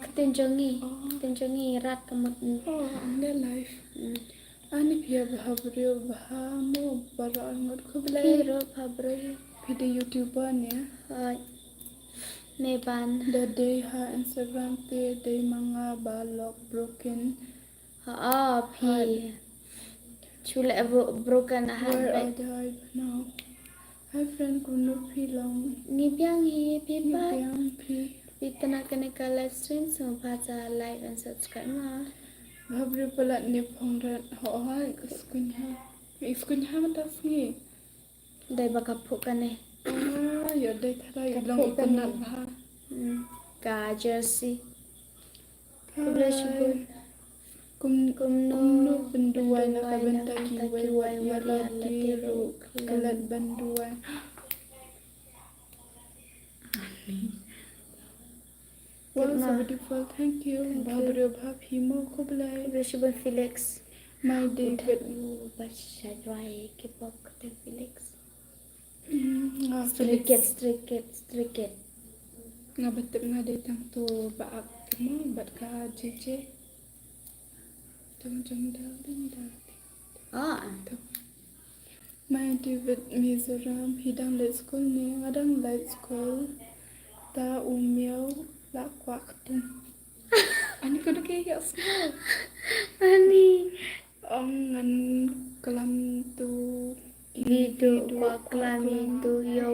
Ktien jong ngi. Ktien jong ngi Rat ka mut. Oh, ong ne live. Ani phi bha briew bha mo, baroh arngut khublei. Phi ruh bha briew. Phi dei YouTuber ne? Hooid. Ne ban. Da dei ha Instagram te dei ma nga ba lok broken. Ha, ah, phi. Chule bro-, broken heart. Where I died now. Hi friend, kumno phi long? Ngi biang hi, phi pat. Ngi biang phi. Phi tynat kane ka live stream, sngewbha sa like and subscribe ma. Bha briew palat ne phong rat, ho ho, iskuin ha. Iskuin ha mynta sngi. Dei ba ka phuh kane. Ah, ïoh dei tharai ka long phuh kane. Itynnad bha. Hmm. Ka jersey. Khublei shibun. Kum, kumno pynduwai na ka bynta kiwei, ïa lade ruh klet ban duwai. Wow, so beautiful. Thank you. Bha briew bha phi mo, khublei. Khublei shibun Felix. My David. Udah u ba shajwai ki bok te Felix. Mm, nga Felix. Stray Cat, Stray Cat, Stray Cat. Nga ba tip nga dei tang tu ba ak mo bad ka J J. Jong jong darling darling. Ah. Tu. My David Mizoram, phi dang leit skul ne? Nga dang leit skul. Ta u miaw la kwah ktung. Ani ko dei ïa skul. Ani. Ong ngan klam tu. Video kwah klam itu yo.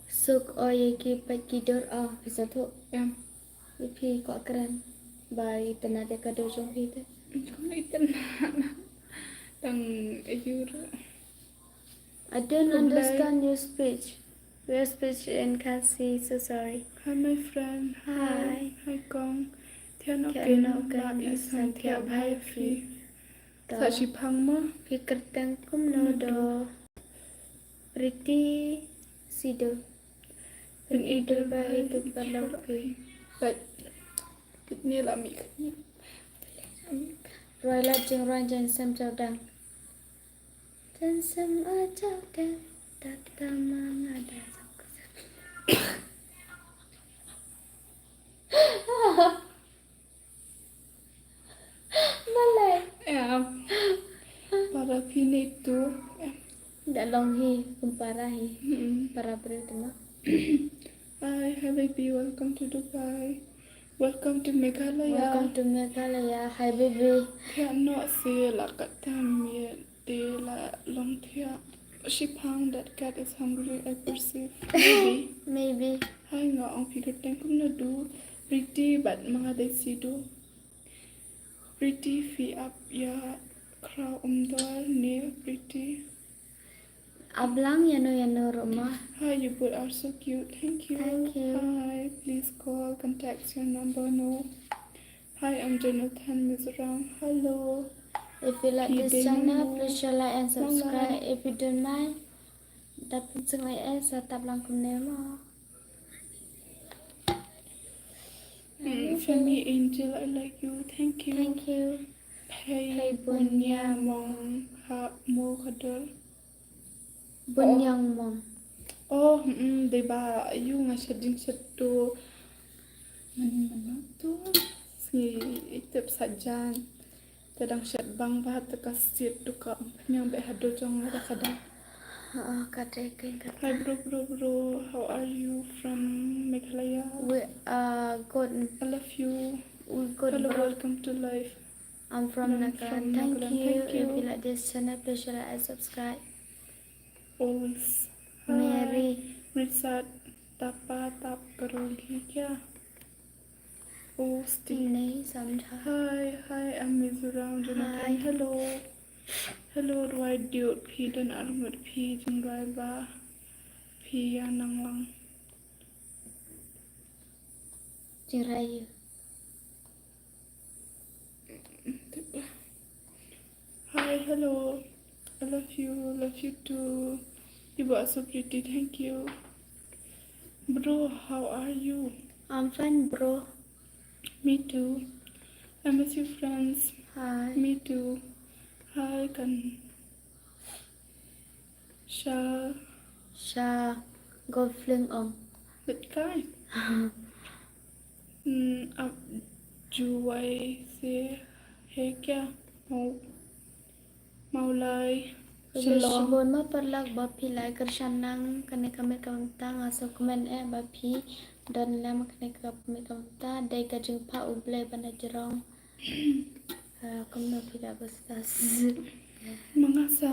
Suk o ye ki pat ki dur o pisa tu. Em. Phi kwah kren ba itynnad ïa ka dur jong phi te. Kumno itynnad? Tang ayu ruh. I don't understand your speech. Your speech in Khasi, so sorry. Hi my friend. Hi. Hi kong. Thian oken ma i sngewthuh bha ïa phi. Sa shiphang mo. Phi kyrteng kumno do? Pretty Sido. Phin ïeit bha ïa ki paralok phi. But kine la mih. Roi lad jingroi jaiñsem jawdang. Jaiñsem a jawdang. Tata ma nga da. Balei? Em. Para phi ne tu. Em. Da long hi, kum para hi. Mm-mm. Para briew tu ma. Hi, hi baby, welcome to Dubai. Welcome to Meghalaya. Welcome to Meghalaya. Hi baby. Thiah noh se la kat tam miet te la long thiah. Shiphang, that cat is hungry, I perceive. Maybe. Maybe. Hi, nga ong phi kyrteng kumno du. Pretty, but ma nga dei Sidu. Pretty, phi ap ïa Khraw Umdor ne Pretty. Ap lang ïano ïano ruh ma. Hi, you both are so cute. Thank you. Thank you. Hi, please call. Contact your number, no. Hi, I'm Jonathan Mizoram. Hello. If you like Hi, this Damon channel, Mo. Please share, like and Long subscribe. life. If you don't mind, dap pynsngew eh sa tap lang kumne mo. Mm, Femi Angel, I like you. Thank you. Thank you. Hey, Hey, Bunya Bunya Mong, ha mo ka dor. Bunyang mong. Oh, mm, dei ba ïu nga shet jing shet tu. Mano mano tu. Sngi itep sajan. Te dang shet bang ba te ka sit tu ka pynïang beh haduh jong nga da ka da. Oh, ka dei keng ka. Hi bro, bro, bro. How are you from Meghalaya? We are good. I love you. We good, Hello, bro. Welcome to life. I'm from I'm Nagaland. from Thank Nagaland. you. Thank If you. you like this channel, please share, like and subscribe. Always. Mary. Hi. Richard, tapa tap karogi kya? Oh, Steve. Nahi samjha. Hi, hi, I'm Mizoram, Jonathan. Hi. Hello. Hello, Roy Dude, phi don arngut phi jingrai ba phi ïa nang lang. Jingrai. Hi, hello. I love you, love you too. You are so pretty, thank you. Bro, how are you? I'm fine, bro. Me too. I miss you, friends. Hi. Me too. Hi, kan. Sha. Sha. Go fling ong. Bitkai. Hmm, ap juwai se he kya? Mau. Maulai. Shillong. Shibun ma parlok ba phi la kyrshan nang kane ka met ka bynta, nga sngewkmen eh ba phi don lem kane ka met ka bynta, dei ka jingpha U Blei ba na jrong. Ah, kumno phi da ba stas. Ma nga sa.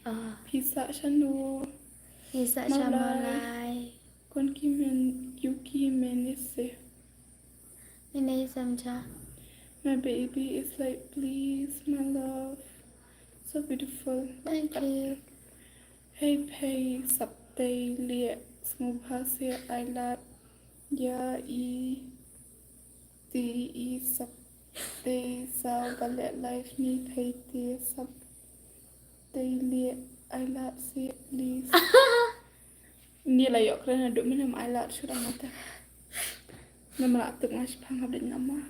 Ah, Phi sa shano. phi sa sha Maulai. Maulai. Kon ki men, yu ki men ise. Ine samjha. My baby is like, please, my love. So beautiful. Thank you. Hey, pei, saptei, liek, sngewbha se, I love ya, i, ti, i, saptei, saw, ba leh life ni, pei, ti, saptei, liek, I love se, please. Ni la yok kren na duk mena ma I love shu dang mata. Na mala tuk nga shipang update nama.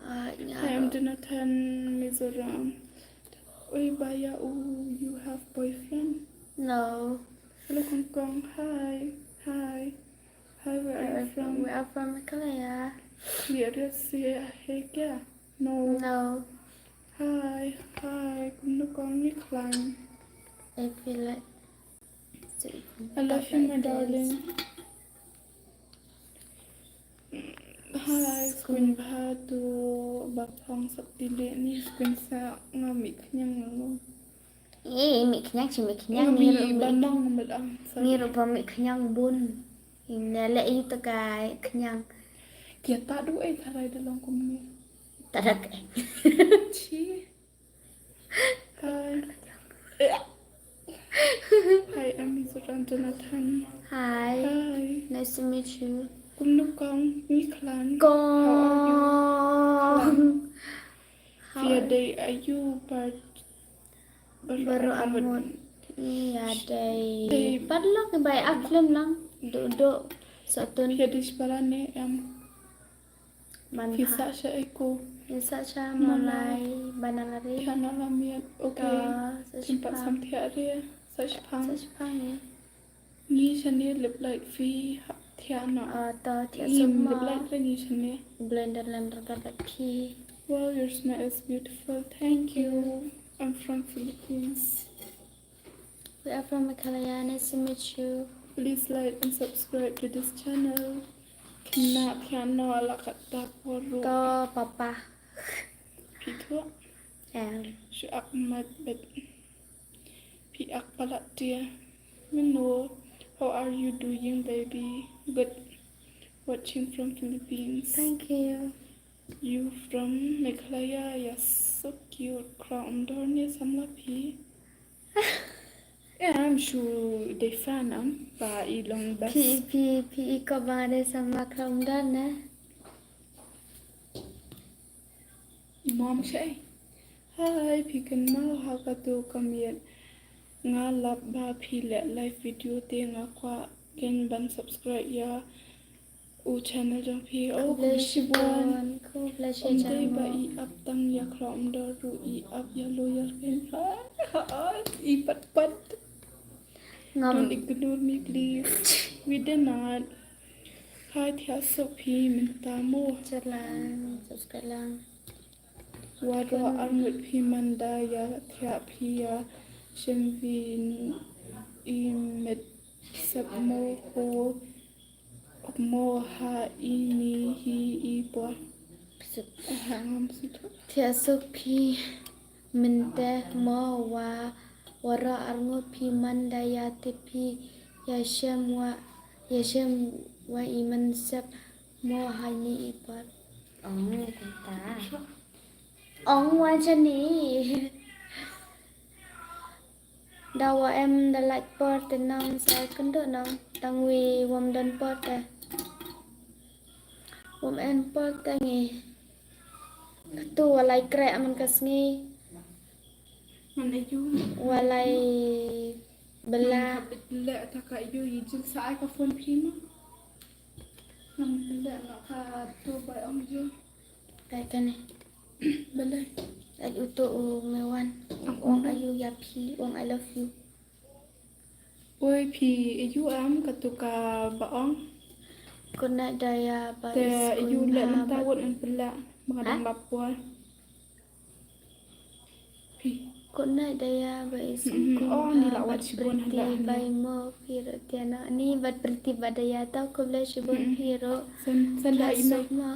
Ah, nya. I am Jonathan Mizoram. Oi, baya, u, you have boyfriend? No. Hello, Kong Kong. Hi. Hi. Hi, where are you from? We are from Meghalaya. Liek riat se he kya? No. No. Hi. Hi. Kumno kong ni klang. I feel like. I love you, my darling. Hi, screen bha tu ba phong sap tile ni screen sa nga mi khnyang ngo. Eh, mi khnyang chi mi khnyang Nga ni mi ru ba mi. Nong mel ang sa. Ni ru ba mi khnyang bun. Ine le i ta kai khnyang. Kia ta du ai tharai da long kum ni. Ta dak. Chi. Hi. Hi, I'm Mizoram Jonathan. Hi. Hi. Nice to meet you. Kumno kong ni khlan. Kong. How are you? Khlan. Phi ïa dei ayu bar. Baroh arngut. Ïa dei. Dei. Parlok bai ak film lang. Duk duk. Satun. Phi ïa dei shipara ne em. Man Phi pha. Sa sha eko. Phi sa sha Malai. Malai. Banalari. Phi na la miet. Okay. Ta, sa Tim pat shipang. Sam thiah re. Sa shipang. Sa shipang ni. Ngi shane lip light phi thiah na. Ah, ta thiah Ngi sum ma. Lip light re ngi shane. Blender lem raka da phi. Wow, your smile is beautiful. Thank you. I'm from Philippines. We are from Meghalaya. Nice to meet you. Please like and subscribe to this channel. Kena piano ala kata poro. To papa. Pito. And Shu ak mat bet. Pi ak palat dia. Mino. How are you doing, baby? Good. Watching from Philippines. Thank you. You from Meghalaya? Yes, so cute. Khlong Umdor ne samla phi. Yeah, I'm sure they fan am ba i long best. Phi phi phi i ko ba de samla Khlong Umdor ne. Mom shay. Hi, phi kynmaw ha katu ka miet. Nga lap ba phi leh live video te nga kwah ken ban subscribe ïa u channel jong phi. Oh, khublei shibun. Khublei Ym dei ba shibun. I ap tang ïa Khlong Umdor ruh, i ap ïa lawyer ken. Hi, hi, i pat pat. Ngam Don't ignore me, please. Wi Denat. Hi, thiah suk phi mynta mo. Share lang, subscribe lang. Waroh arngut phi man da ïa thiah phi ïa shem wi i met sep mo ho mo ha i ni hi i por. Ha ngam suk. Thiah suk phi mynta mo wa waroh arngut phi man da ïa thiah phi ïa shem wa ïa shem wa i met sep mo ha i ni i por. Ong kumta. Ong wa jani. Da wa em da lait por te nong sa kynduh nong tang wi wam don por te. Wam en por te ngi. Katu wa lai kreh man ka sngi. Man ayu. Wa lai bela. Bela ta ka ayu i jil sa ai ka phone phi ma. Nang bela na ka tu bai ong ju. Kai kane. Bela. Ai uto u mewan. Ong ayu ïa phi, ong I love you. Oi phi, ayu am katu ka ba ong. Good night Daya ba Te is ayu going le ha mynta ba- wot ngan pela. Maka dang ba por. Phi. Good night Daya ba is Mm-mm. going Oh, ha ni la ba wat shibun Pretty hala. Bai mo phi ro tiana. Ni ba Pretty ba Daya ta khublei shibun Mm-mm. phi ro. Sen sen da Thiah ina. suk mo.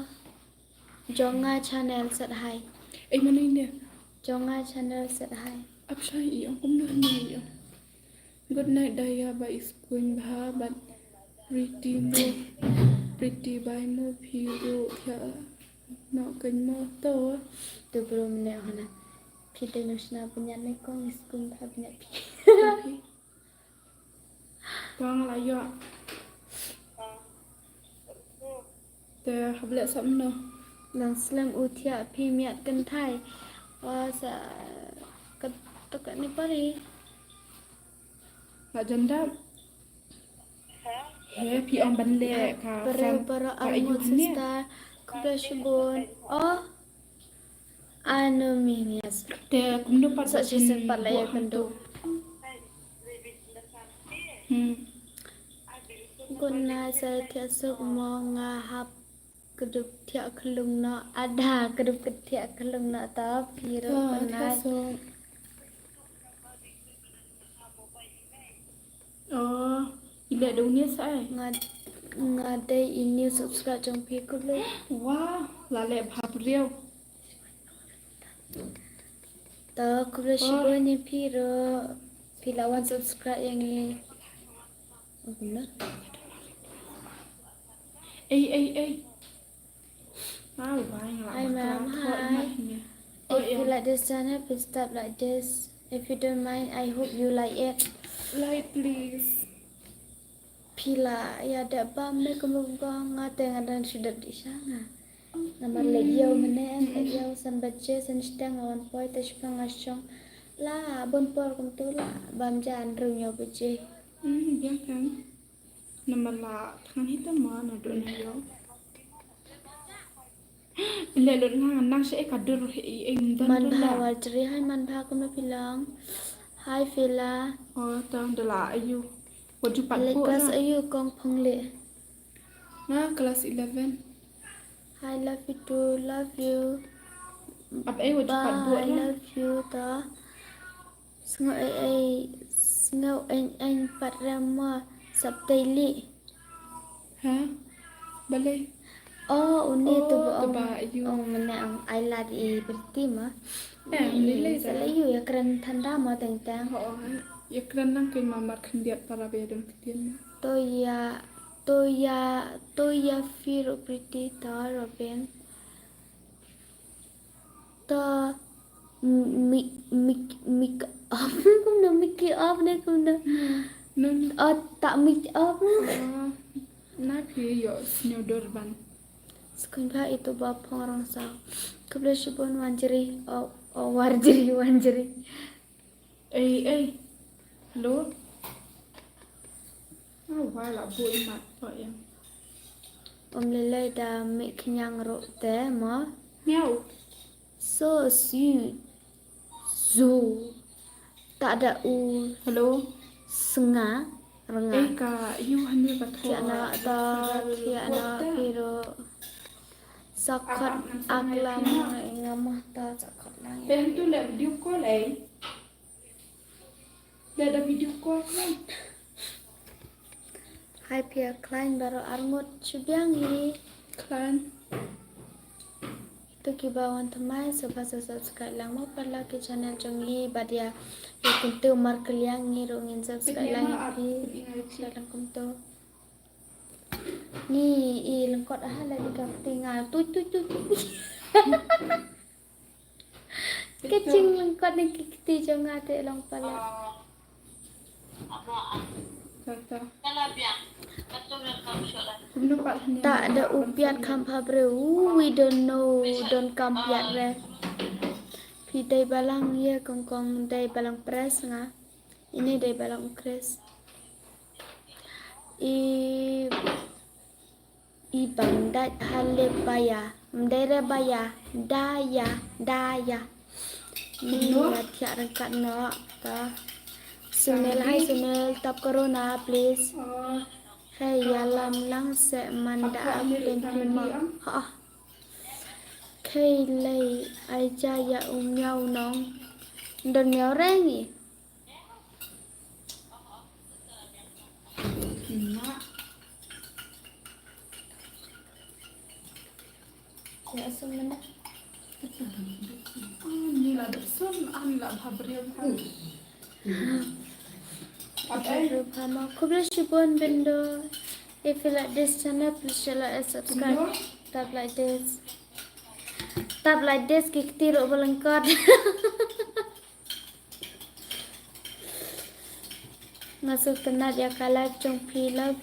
Jong nga channel sat hai. Ei mano ina. Jong nga channel sat hai. Ap shai i ong kumno ni i ong. Good night Daya ba is going bha but Pretty mo. Pretty Bai mo phi ro thiah. No kan mo to. Tu bro mene hana. Phi dei nong shna punya ne kong is going bha punya phi. Pang la yo. Te hable sap no. Nang slem u thiah phi miat kynthai. Wa sa kat tok ni pari. La jandap. He phi ong ban le ka Pare friend pare ka ayu armut hane. Sister. Khublei shibun. Oh. Ano minias. Te kumno pat Sa ba shisem kin pat la buh ya hangto. Kynduh. Hmm. Gun na sa thiah suk mo nga hap kdup thiah khlung no ada kdup thiah khlung no ta phi ro Ah, gun na. thiah suk. Oh, i le dong ni sa ai. Nga nga dei i new subscribe jong phi khublei. Wah, la le bha briew. To khublei shibun ïa phi ro phi la wan subscribe ïa ngi. Kumno? Ei ei ei. Ah, wai nga la. Hi ma'am, hi. Oh, If you like this channel, please tap like this. If you don't mind, I hope you like it. Like please. Phi la ïa da bam ne kumno kumno nga te nga dang shu dep di sha nga. Namar leit ïew mynne leit ïew san baje san shiteng nga wan poi te shipang nga shong. La bun por kumtu la bam ja hynriew hynñiew baje. Hmm, biang kan. Namar la thngan hi te ma na don na ïew. Le lut nga nang sha e ka dur hi e mynta. Man bha. Wal jri hi man bha kumno phi long. Hi Fila. Oh, tang da la ayu. Wat ju pat Le buh class na. Ayu kong phong le. Nga class eleven. I love you too, love you. Ap ei wat ju pat buh I na. Love you to. Sngo ei ei. Nga eng eng pat rem ma sap tei li. Ha? Balei? Oh, une tu ba ong. Oh, mane ong ai lad i berti ma. Eh, lei lei sa lei yu ya kren thanda ma teng teng. Ho, ya kren nang kei ma mar khyndiat para be don ktien ma. To ya, to ya, to ya firu priti ta Robin. Ta mik mik mik up. Kumno mik up ne kumno? No, no. Oh, ta mik up. Ah, na phi yo snyo dor ban. Skun ba itu ba phong rong sa. Khublei shibun wanjri. Oh, oh, warjri, wanjri. Ei, ei. Hello. Oh, why la bu in mat pa yang. Om lelei da mik khnyang ro te ma. Miau. So sweet. Zu. Ta da u. Hello. Snga. Rnga. Ei ka yu hani ka thua. Kia na ta, kia na piro. Sakot aklam nga mah ta sakot lang. Pen tu le video call ei. Le da video call kan. Hai pia klein baru arngut chubiang hi. Klein. Tu ki ba wan thamai, so ba sa subscribe lang mo pat la ki channel jong ngi, bad ïa, ïa kyntu markylliang ngi ruh ngin subscribe lang ïa phi. Sha lang kumtu. Ni i lyngkot ha la di ka kti nga. Tut, tut, tut, tut. Ka jinglyngkot na ki kti jong nga te long palat. Ta da u piat kham pha bre, u, we don't know, don't come piat re. Phi dei balang ïa kong kong dei balang press nga. Ine dei balang u Chris. I I bang dait ha lep ba ya. Mdei re ba ya. Da ya. Da ya. Ni ya thiah ryngkat noh. Ta. Sunil, hi Sunil. Tap corona, please. Hey, ya lam lang se man da ap pen hi ma. Ha. Khei lei ai ja ya u miau nong. Don miau reng i. Khublei shibun Bindo. If you like this channel, please share, like and subscribe. Tap like this. Tap like this, ki kti ruh ba lyngkot. Nga sngewtynnat ïa ka live jong phi, love,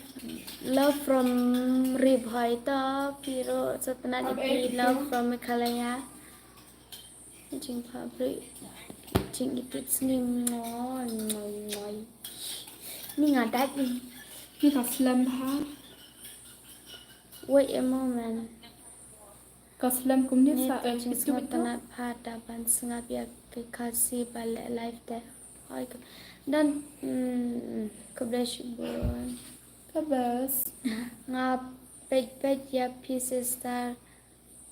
love from Ri Bhoi. To phi ruh sngewtynnat ïa phi, love from Meghalaya. Jingpha bri jingitip sngi. Moi, moi, moi. Ni nga dait ni. Ni ka slem ha. Wait a moment. Ka slem kumne sa, eh, jingpha. Sngewtynnat pha da ban sngap ïa ki Khasi ba leh live te. Oi ka. Dan, mm, khublei shibun. Ka best. Nga peit peit ïa phi sister.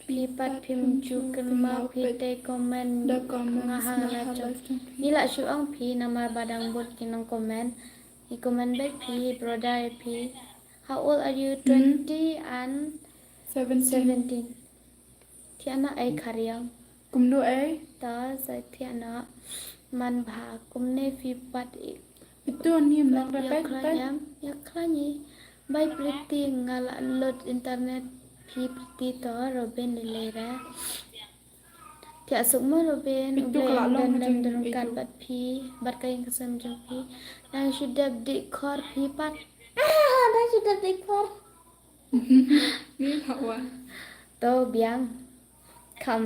Phi pat phim ju kynmaw phi te comment nga ha live jong phi. Ngi lah shu ong phi namar ba dang bun ki nong comment. Ngi comment beit phi brother phi. How old are you? Twenty and seventeen. Thiah na ei khariang. Kumno ei? Ta sa thiah na man bha kumne phi pat i. Itu ni mlang repet pet. Ïa khlaiñ. Bai Priti nga la load internet phi Priti to Robin ni lei ra. Thiah suk mo Robin. Itu ka la long don don kat pat phi bat ka ing ka sem jong phi. Nang shu dep di khor phi pat. Ah, nang shu dep di khor. Ni hawa. To biang. Kham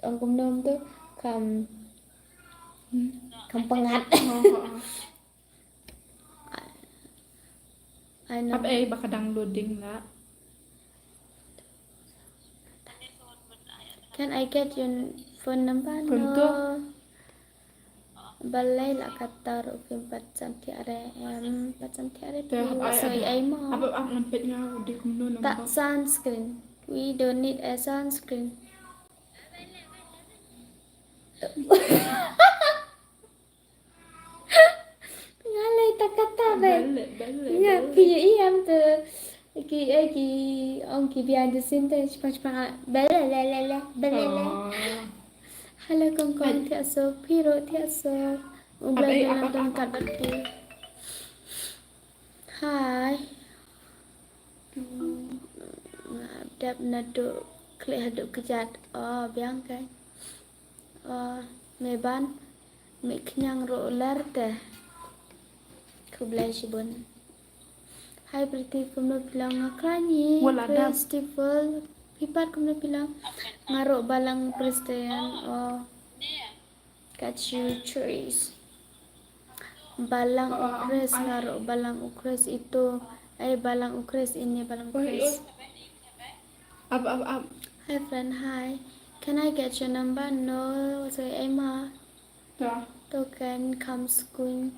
ong kumno tu kham kham pangat. Ai no. Ap ei ba ka dang loading la. Can I get your phone number? No. Balei la katar u phim pat san thiah re em pat san thiah re. Te hap ai soi ai mo. Ap ap ngan pet nga u di kumno number. Tak sunscreen. We don't need a sunscreen. Belle, belle, belle. Phi ïohi em te ki, eh, ki ong ki behind the scene te, chipang chipang, belle, le, le, le, belle, le. Hello Kong Kong, thiah suk, phi ruh thiah suk. U Blei u don ryngkat bad phi. Hi. Nga dep naduh khlieh haduh kjat. Oh, biang kai. Oh, me ban. Me khñiang ruh ler te. Khublei shibun. Hi Pretty, kumno phi long? Nga khlaiñ hi. Festival. Phi pat kumno phi long? Nga ruh balang Christian. Oh. Got you trees. Balang u Khrist, nga ruh balang u Khrist ito. Ai, balang u Khrist ini, balang u Khrist. Up, up, up. Hi friend, hi. Can I get your number? No, sorry, Emma. Token comes queen.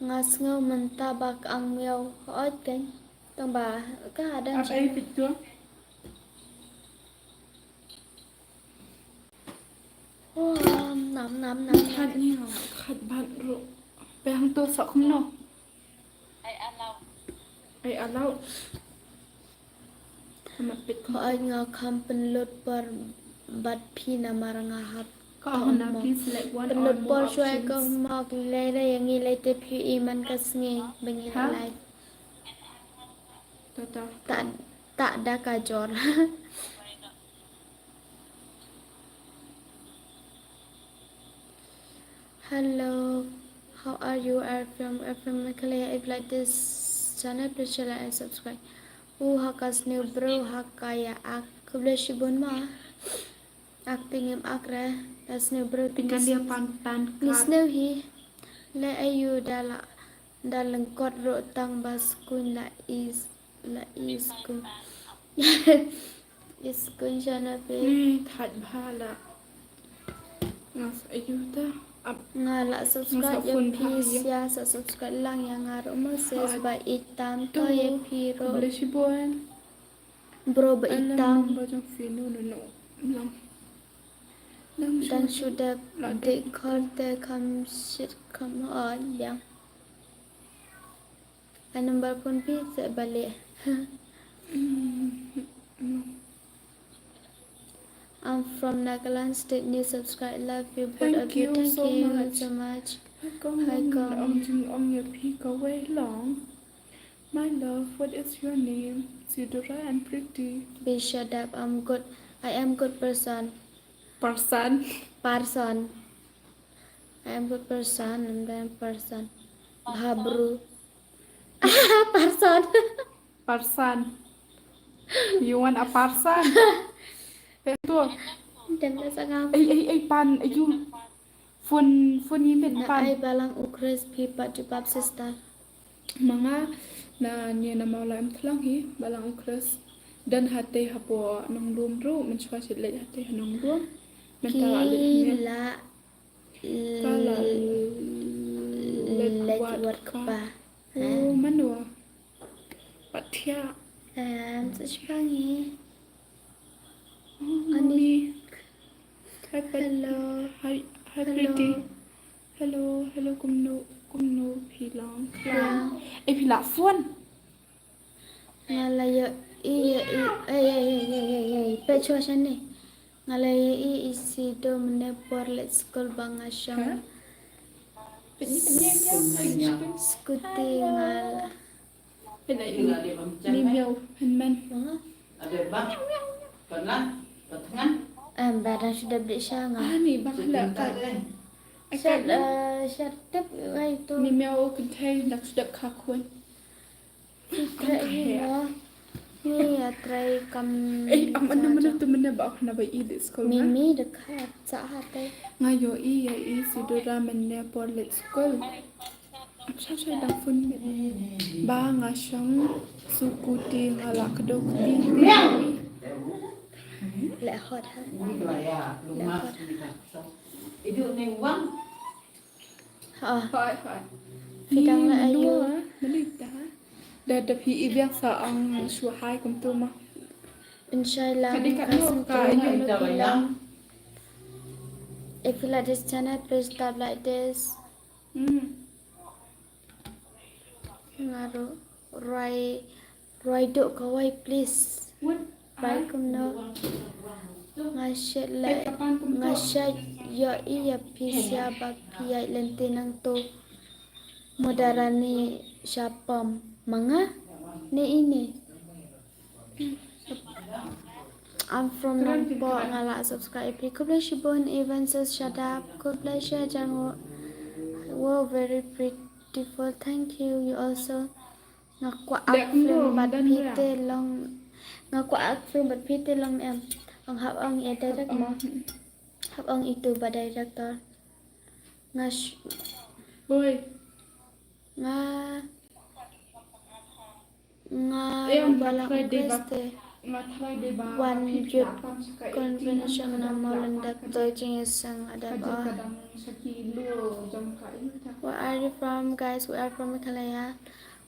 Nga sngew mynta ba ka ang miaw hooid kein. Tang ba ka hadan. Oh, nam nam nam. Khat ni nga khat ban ru. Pe hang to sok kumno. Ai alaw. Hooid nga kham pynlut por bad phi namar nga hap. Pynlut por shuwa ka hok lei re ïa ngi lei te phi i man ka sngi ba ngi la live. Ta da ka jor. Hello, how are you? I'm from, I'm from Meghalaya. If you like this channel, please share, like and subscribe. U ha ka sniew bro ha ka ïa ak. Khublei shibun ma. Ak te ngim ak re. Da sniew bro te ngi sniew hi. Le ayu da la da lyngkot ruh tang ba skun la is la is skun. Is skun shana pe. Ni that bha la. Ngas ayu ta. Nga la subscribe ïa phi sia sa subscribe lang ïa nga ruh ma sis ba itam to ïa phi ruh. Bro ba itam. Dan shu dep dik khor te kham shit kham hot biang. Ai number phone phi se bale. I'm from Nagaland State, new subscribe, love you both of you. Thank you so much. Hi Kong. Ong jing ong ïa phi kawei long. My love, what is your name? Sidora and Pretty. Be shut up. I'm good. I am good person. Person. Person. I am good person. I'm good person. Bhabru. Person. Person. You want a person? Betul. Dan da sangam. Ei ei ei pan ayu. Phone, phone i mit pan. Ai balang u Chris phi pat jubab sister. Ma nga na ni na mau la em thlang hi balang u Chris. Dan hate hapo nong lum ru men chwa chit lek hate nong lum. Men ta la lek ni. La ka la lek wat kpa. Oh, mano. Patia. Em, sa chipang i. Oh, ani. Hi, Pat. Hello. Hi, hi, Pretty. Hello, hello, kumno, kumno phi long. Klang. Eh, phi la phone. Nga la ïa i, ïa i, eh, eh, eh, eh, eh, eh, pet chua shane. Nga la ïa i, i si do mene por let school ba nga shong. Huh? Pet ni, pet ni, pet ni. Scooty nga la. Ni miaw hynmen. Em, ba dang shu dep dih sha nga. Ah, ni ba khlek ka. Shat, eh, shat tip ngai tu. Ni miaw kynthei dang shu dep kha khun. Kynthei ni mo. Ni ya trai kam. Eh, am anu manu tu mene ba khana ba i dih skul. Mimi de kha sa hate. Nga ïohi ïa i Sidora mene por let skul. Sha sha dang phone mit. Ba nga shong sukuti nga la kdo kuti. Le hot ha. Le hot. Ha. Hoi hoi. Phi dang la ayu. Manu ta. Da da phi i biang sa ang shu hai kumtu ma. Inshallah. Kadi kat no ka ayu. Phi long. If you like this channel, please tap like this. Hmm. Nga ruh, Roy, Roy Dok Kawai, please. Bai kumno. Nga shet la, nga shet ïohi ïa phi sha ba phi ïaid lynti nangto. Madarani sha pom. Ma nga ne ine. I'm from Nongpoh, nga la subscribe. Khublei shibun, Evan Sos Shadap. Khublei shihajar nguh. Wow, very beautiful. Thank you. You also. Nga kwah act film bad phi te long. Nga kwah act film bad phi te long em. Ong hap ong ïa director mo. Hap ong itu ba director. Nga sh-, nga Nga ba la request te wan youth convention na Mawlyndep, to jingïaseng la dep. Where are you from, guys? We are from Meghalaya.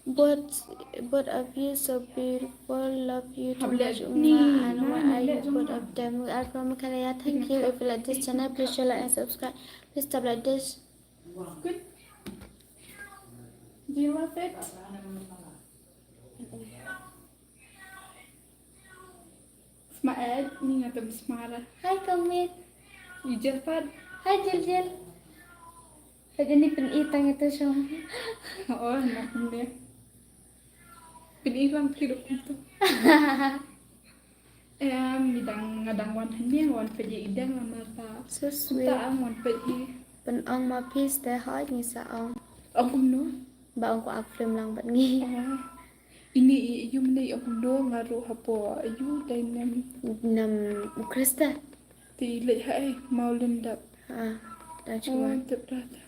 Both, both of you so beautiful. Love you too much, Uma. And where are you, both of them? We are from Meghalaya. Thank you. If you like this channel, please share, like, and subscribe. Please tap like this. Good. Do you love it? Sma ed, ni nga tam smara. Hi, Kongmit. Ijel pat. Hi, Jil Jil. Ka jani pyn-i tang ito shong. Oh, na kumne. Pyn-i lang phi dok ito. Em, midang nga dang wan hynne, wan peit ïa i dang la ma pa. So sweet. Ta ang wan peit hi. Pyn-ong ma phi ste hoi ngi sa ong. Ong kumno? Ba ong ko ak film lang bad ngi. Oh. Ini i yu mne ong kumno nga ruh hapo yu dai nam. Nam u Krista. Ti leh ha ai Mawlyndep. Ha. Dang shuwa. Oh, tep rata.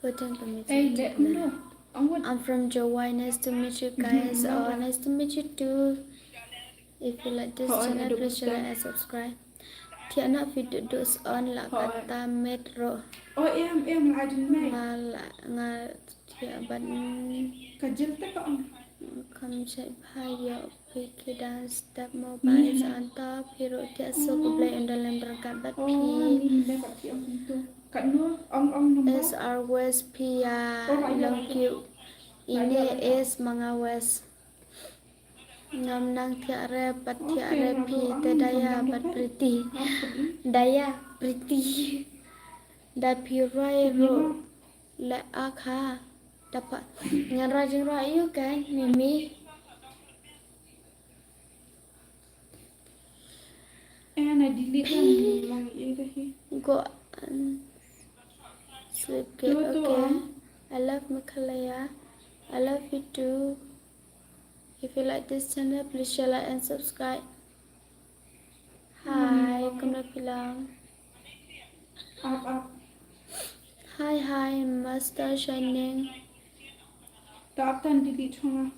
Putting to meet you. Hey, let me know. I'm from Jowai. Nice to meet you guys. Oh, nice to meet you too. If you like this channel, please share, like, and subscribe. Thiah na video dus on la kata metro. Oh, em, em, I didn't make. Nga la, nga thiah ban. Ka jil te ka on. Kam chai bha yo. Phi ki dang step mo bai sa anta phi ruh thiah suk u Blei un da lem byrngkat bad phi. Is our West phi ïa long kiew. Ine is ma nga West. Ngam nang thiah re bad thiah re phi te Daya bad Priti. Daya, Priti. Da phi rwai ruh. Leh ak ha. Dapa. Ngan rajing rah ïu kan, Mimi. Eh, na delete kan lang ïa dah hi. Go and sleep good, okay? I love Meghalaya. I love you too. If you like this channel, please share, like and subscribe. Hi, kumno phi long? Up, up. Hi, hi, Master Shining. Tap tan delete chonga.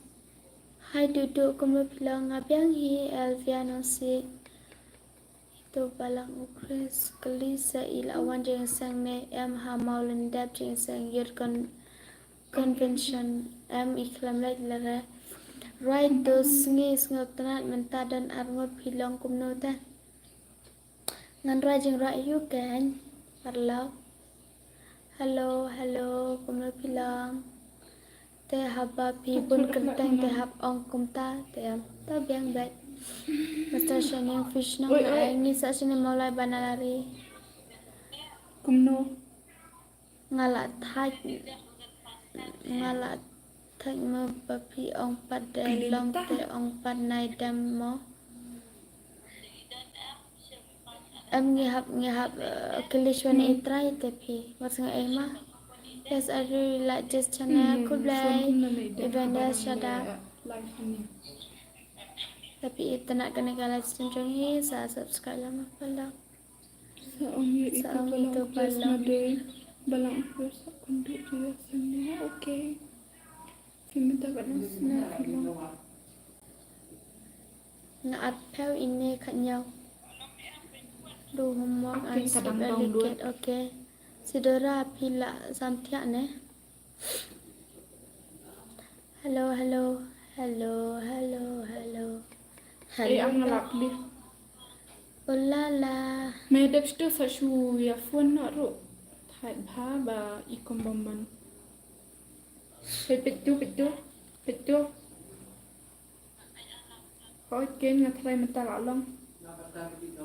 Hi, Dudu, kumno phi long? Nga biang hi, Elvia Nongsi. To balang u Chris, kali sa i la wan jingïaseng ne em ha Mawlyndep jingïaseng youth con-, convention em i khlem leit lare. Right, to sngi sngewtynnat mynta don arngut phi long kumno te. Ngan rwai jingrwai ïa u kein. Paralok. Hello, hello, kumno phi long? Te haba phi bun kyrteng te hap ong kumta te em. Ta biang bad. Master Shining fish nong ai ngi sa Shining Mawlai Banalari. Kumno? Nga la thait, nga la thait mo ba phi ong pat de long te ong pat nai dem mo. Em ngi hap, ngi hap, eh, kylli shwa ne i trai te phi. Wat nga ei ma. Yes, I really like this channel. Khublei. Even there, shut up. Tapi i tana kane ka live stream jong ngi sa subscribe lama pala. Sa ong ïa itu balang press na dei, balang press sa kynduh ïa sene. Okay. Phi mynta ka nang sene phi long. Nga at phew ine khat ñiaw. Do homework and sleep early kid. Okay. Sidora phi la sam thiah ne. Hello, hello, hello, hello, hello. Hello. Eh, ang ngalap ni. Oh la la. Me dep sto sa shu ïa phone noh ruh. Thait bha ba i kum bom man. Peit, peit tu, peit tu, peit tu. Hoi ken nga trai mynta la long.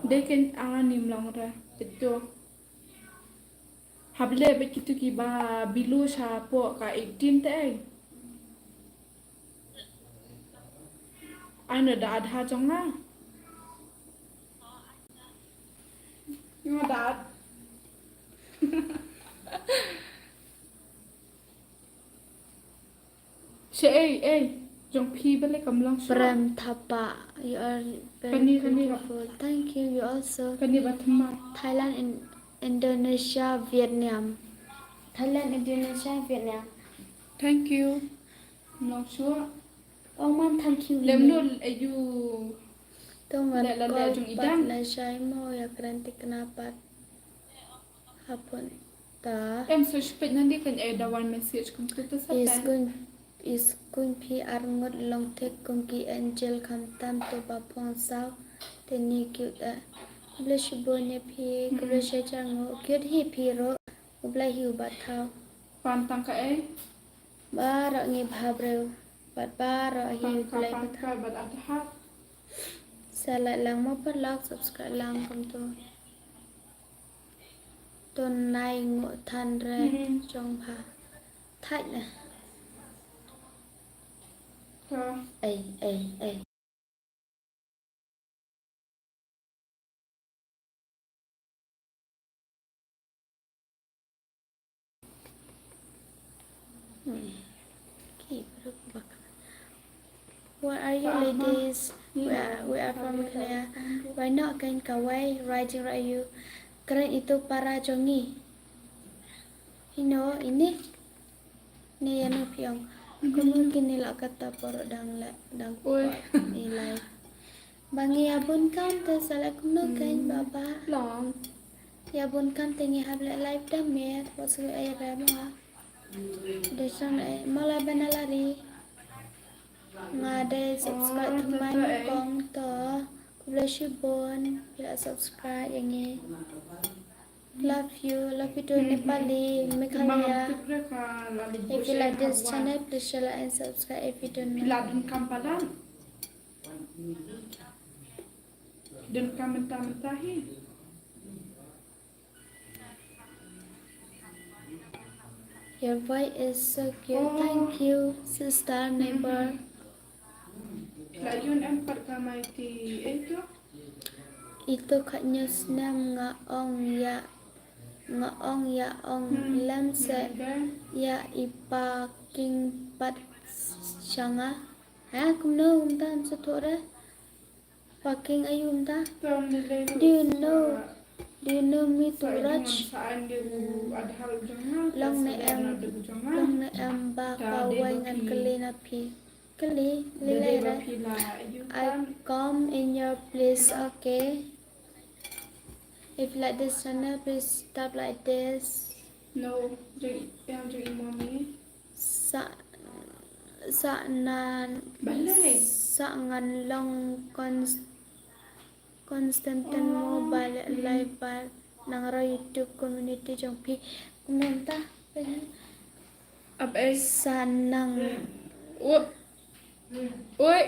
De ken anga nim long re. Peit tu. Hap leh bad kitu kiba below shapoh ka eighteen te ei. Ai no da Aadhaar jong nga. Nga da. She ei ei. Jong phi bale kam long shuh. Prem Thapa, you are very Kani, kani ba beautiful. Thank you, you also. Kani ba thma. Thailand, in Indonesia, Vietnam. Thailand, Indonesia, Vietnam. Thank you. Long shuh. Ong man thank you. Lem no ayu. Tong wan le la le kol jong pat idang. Na shai mo ïa kren tik na pat. Hapun ta. Em so shpet nandi kan ai da one message kum tu tu sa. Is pen. Kun, is kun phi arngut long thik kum ki angel kham tam to ba phong saw. Te ni cute eh. Khublei shibun ïa phi, khublei shibun ngo. Cute hi phi ro. Khublei hi u ba thaw. Pan tang ka ei. Baroh ngi bha briew. Bad baroh hi u Blei ka thaw. Bad Aadhaar. Sa like lang mo paralok, subscribe lang kumtu. To nai nguh than re jong bha. Thait na. Ei, ei, ei. Where are you ladies? We are, we are from Meghalaya. Why not kan kawai riding right you? Kren itu para jongi. Ino ini. Ni ïa nang phi ong. Kumno kine la kata por dang la dang por i live. Ba ngi ïa bun kam te sa la kumno kein baba. Long. Ïa bun kam te ngi hap la live da mer. Wat su ai ra ma. De sang ai ma la bana la ri. Nga de subscribe to mai kong to. Khublei shibun. Phi la subscribe ïa ngi. Love you, love you too, Nepali, Meghalaya. If you like this channel, please share, like and subscribe if you don't know. Phi la donkam palat. Donkam mynta mynta hi. Your voice is so cute. Thank you, sister, neighbor. La ïoh em pat ka mai ti ei to. Ito khat ñiew snem nga ong ïa, nga ong ïa ong lem se ïa i parking pat sha nga. Ha, kumno kumta, ym sngewthuh re. Parking aïu kumta? Do you know, do you know me too, Raj? Long ne em, long ne em ba kawei ngan kylli na phi. Kali, lilai rai. I come in your place, okay? If you like this channel, please tap like this. No, drink, yang drink mommy. Sa, sa nan, sa ngan long cons-, Constantine mo ba leh live ba nang roi YouTube community jong phi. Kumta. Ap ei. Sa nang. Oi. Oi.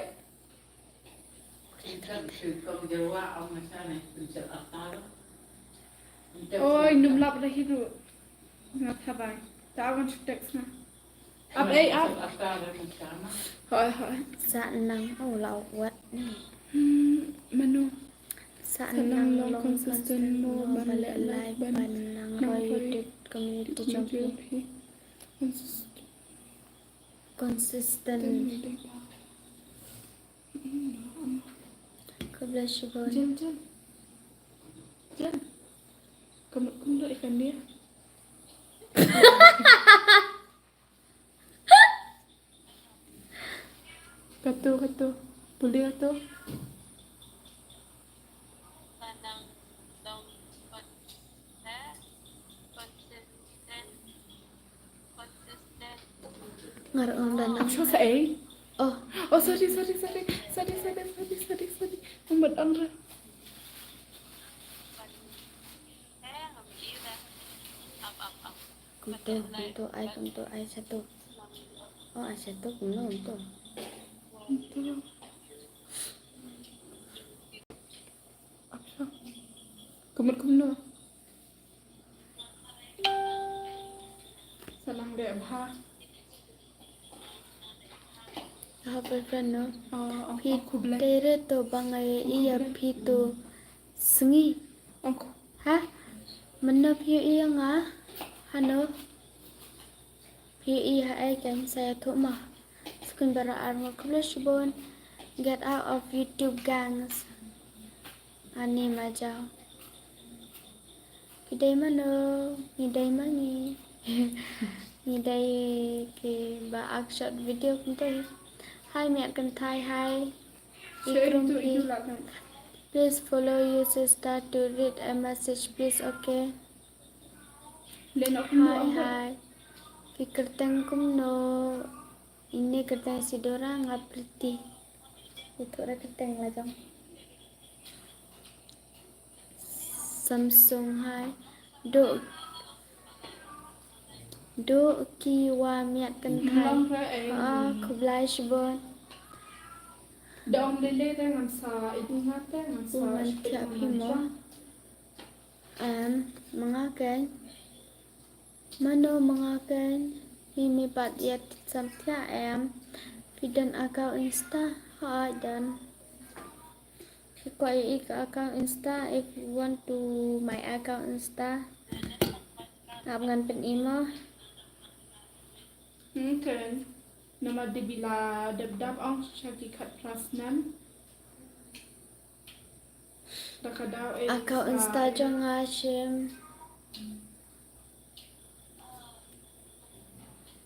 Oi, num lap da hi ruh. Nga thabai. Ta wan shu text na. Ap ei ap. Hoi hoi. Sa nang, oh, la wat ni. Hmm, mano? Sa nang long consistent mo ban leh live ban nang roi YouTube community jong phi. Consistent. Khublei shibun. Jen, Jen. Jen. Kamu, kamu dok ikan dia. Katu, katu. Puli katu. Ngar ong da nang. Sho sa ei. Oh. Oh, sorry, sorry, sorry. Sorry, sorry, sorry, sorry, sorry. Ong bad ong ra. Kumto, kumto, ai, kumto, ai, satu. Oh, ai, satu, kumno, kumto. Kumno, kumno. Salam deh, bha. Ha, boyfriend no. Oh, oh, phi oh, khublei. Tere to ba nga ïohi ïa phi to sngi. Oh, khu- Ha? Mynno phi ïohi ïa nga? Hano? Phi ïohi ha ei, kan sa ïathuh ma. Sngewbha ar ngut, khublei shibun. Get out of YouTube gangs. Ani ma jaw. Ki dei mano, ngi dei ma ngi. Ngi dei kiba ak short video kumto hi. Hi Miat Kynthai, hi. Share ikrum itu, hi. Itu lah kan. Please follow you sister to read a message, please, okay? Le nok kumno hi, hi. Ki kyrteng kumno? Ini kyrteng Sidora, nga Priti. Itu ra kyrteng la jong. Samsung hi. Duk, duk ki wa Miat Kynthai. Ah, khublei shibun. Dong lele te ngan sa itu ngate ngan sa. Uman thiah phi mo. Em, manga ken. Mano manga ken? Hi mi bat yet sam thiah em. Phi don account Insta? Ha, don. Phi kwah ïohi ka account Insta, if you want to my account Insta, ap ngan pyn-i mo. Hmm, ken. Namar dei ba la dep dap ong sha ki khatphra snem. Da ka daw eh. Account Insta jong nga shim.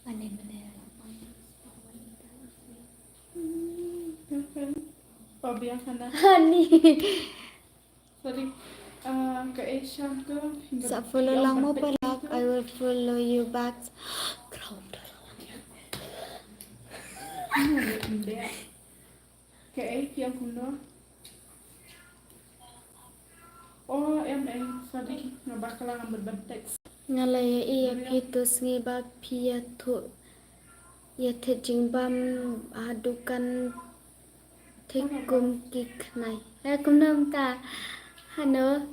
Ani mane. Hmm, kan. Pabiang kana. Ani. Sorry. Ah, ka Asia ka. Sa follow lang mo, Palak. I will follow you back. Crowd. Ka ei, phi ong kumno? Oh, em, em, sorry. Nga bakla, nga mut ban text. Nga la ïohi ïa phi to sngi ba phi ïathuh, ïathuh jingbam ha dukan thik kum ki khnai. Eh, kumno mynta? Hano?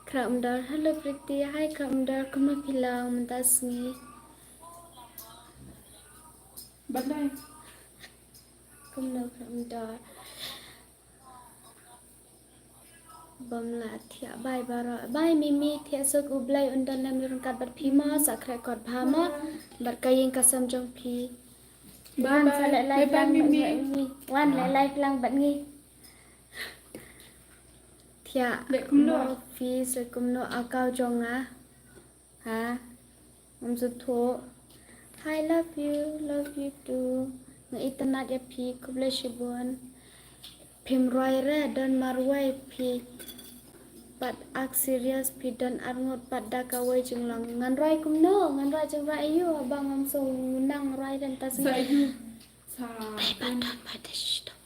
Khrap Umdor. Hello, Priti. Hi, Khrap Umdor. Kumno phi long mynta sngi? Balei? Kumno Khrap Umdor? Bym lah thiah bai baroh. Bai Mimi, thiah suk, U Blei un don lem ryngkat bad phi mo, sa khreh kot bha mo bad ka ïing ka sem jong phi. Wan sa leh live lang bad ngi. Wan leh live lang bad ngi. Thiah mo phi sa kumno account jong nga. Ha? Ngam sngewthuh. Hi, love you, love you too. Nga itynnad ïa phi, khublei shibun. Phim rwai re, don marwei phi. Pat ak serious phi, don arngut pat da kawei jinglong. Ngan rwai kumno? Ngan rwai jingrwai aiu ba ngam sngewthuh nang rwai re mynta sngi. Sa aiu? Sa. Ai ba don ba de shitom.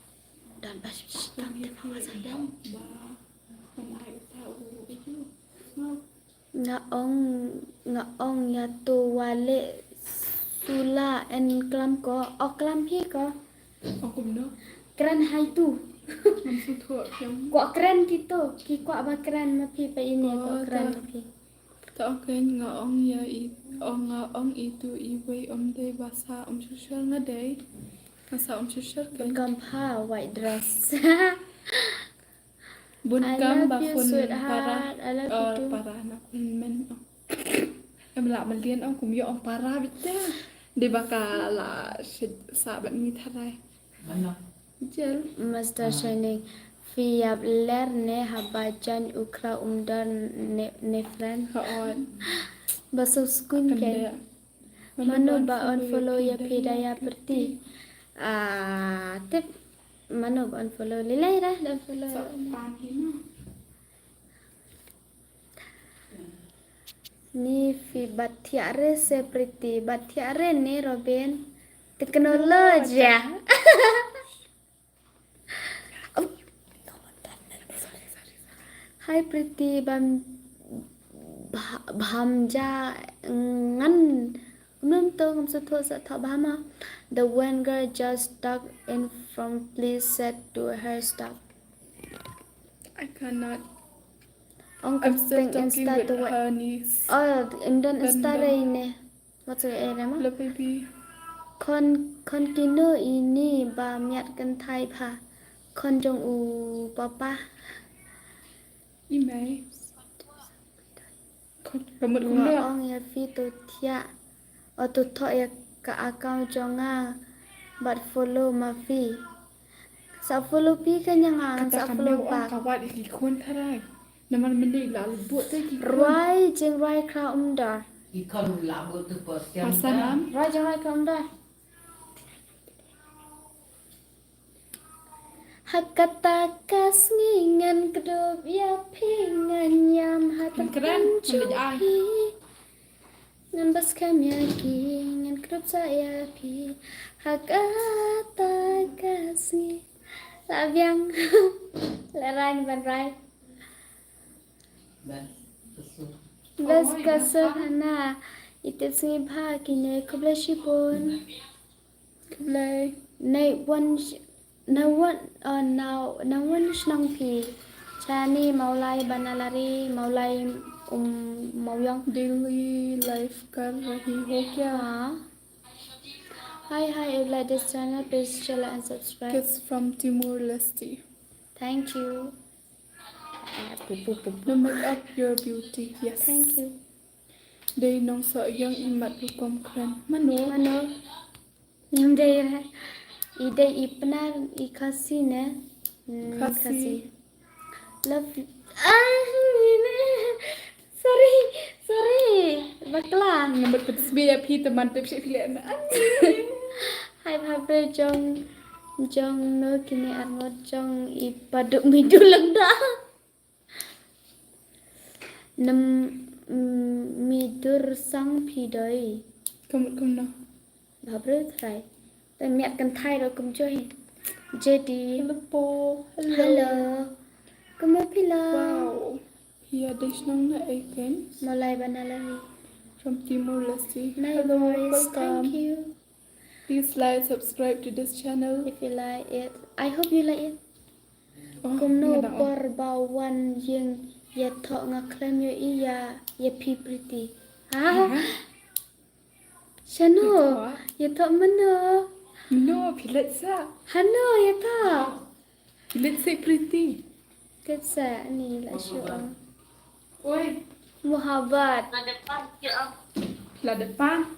Don ba shitom te ma wa sa aiu. Nga ong, nga ong ïa to wa leh sula en klam ko, o klam hi ko. O kumno? Kren hai tu. Ngam sngewthuh. Kwah kren kito, ki kwah ba kren ma phi pa ine, kwah kren ma phi. Ta ong ken nga ong ïa i, ong nga ong itu iwei um dei ba sa um shushar nga dei. Nga sa um shushar ken. Kam pha white dress. Bun kam ba khun para. Para na khun men. Em lah malian ong kum ïoh ong para bita. Dei ba ka la sah bad ngi tharai. Jel. Master Shining. Phi ïap ler ne haba jan u Khrap Umdor ne, ne friend. Ba suk skun ken. Mano ba unfollow ïa phi da ïa Priti. Ah, tip. Mano ba unfollow? Lilai dah, dah unfollow. Ni phi bat thiah re se Priti, bat thiah re ne Robin. Teknologi. Hi Priti, bam Bha-, bham ja ngan. Ngam to ngam sngewthuh sa thoh bham. The one girl just stuck in front, please said to her stop. I cannot. Ong I'm still kynting talking insta with to what? Her niece. Oh, in don insta Ganda. Rei ne. What's your area ma? Hello, baby. Khon, khon kino ini ba miat kynthai pha. Khon jong u papa. Email. Ka mut Nga kumno? Ong ïa phi to thiah. O to thoh ïa ka account jong nga. Bad follow ma phi. Sa follow phi ka nya nga, sa follow back. Ka wat ki khun tharai. Namar mynne la bud te ki khun. Rwai jingrwai Khra Umdar. Hasanam. Rwai jingrwai Khra Umdar. Ha kata ka sngi ngan kdup ïa phi, ngan ïam ha ta pynjur phi. Ngan bas kam ïa ki, ngan kdup sa ïa phi. Ha kata ka sngi. La biang. La rang ban rai. Bas ka sahana. Itip sngi bha kine, khublei shibun. Khublei. Nai wan sh-, na wan, uh, na, na wan shnong phi. Chani Maulai Banalari, Maulai um Mauyong. Daily life kar rahi ho kya? Hi, hi, if you like this channel, please share, like and subscribe. Kids from Timor Leste. Thank you. No make up your beauty. Yes. Thank you. Dei nong sa yang imat rukom kren. Mano? Mano? Ngam dei re. I dei i Pnar, i Khasi ne? Hmm, Khasi. Khasi. Love. Ah, ne. Sorry, sorry. Bakla. Namar put sbi ya phi teman tip shi phi le na. Hai bhabre jong, jong no kine arngot jong i paduk midu langda. Nam, mm, midur sang phi doi. Kamu kamu na. Bhabre trai. Te miat kynthai ro kum joi. Jadi. Hello po. Hello. Kum phi la. Wow. Phi ya dei shnong na Athens. Maulai Banalari. From Timor Leste. No Hello, worries. Welcome. Thank you. Please like, subscribe to this channel. If you like it, I hope you like it. Oh, Kumno nga dang on. Por ba wan ïing ïathoh nga khlem ïohi ïa, ïa phi Pretty. Ha? Aha. Shano? Ïathoh? Ïathoh mano? No, phi leit sa. Hano ïathoh? Phi leit sa Pretty. Leit sa ni la shu ong. Oi. Muhabbat. La depan.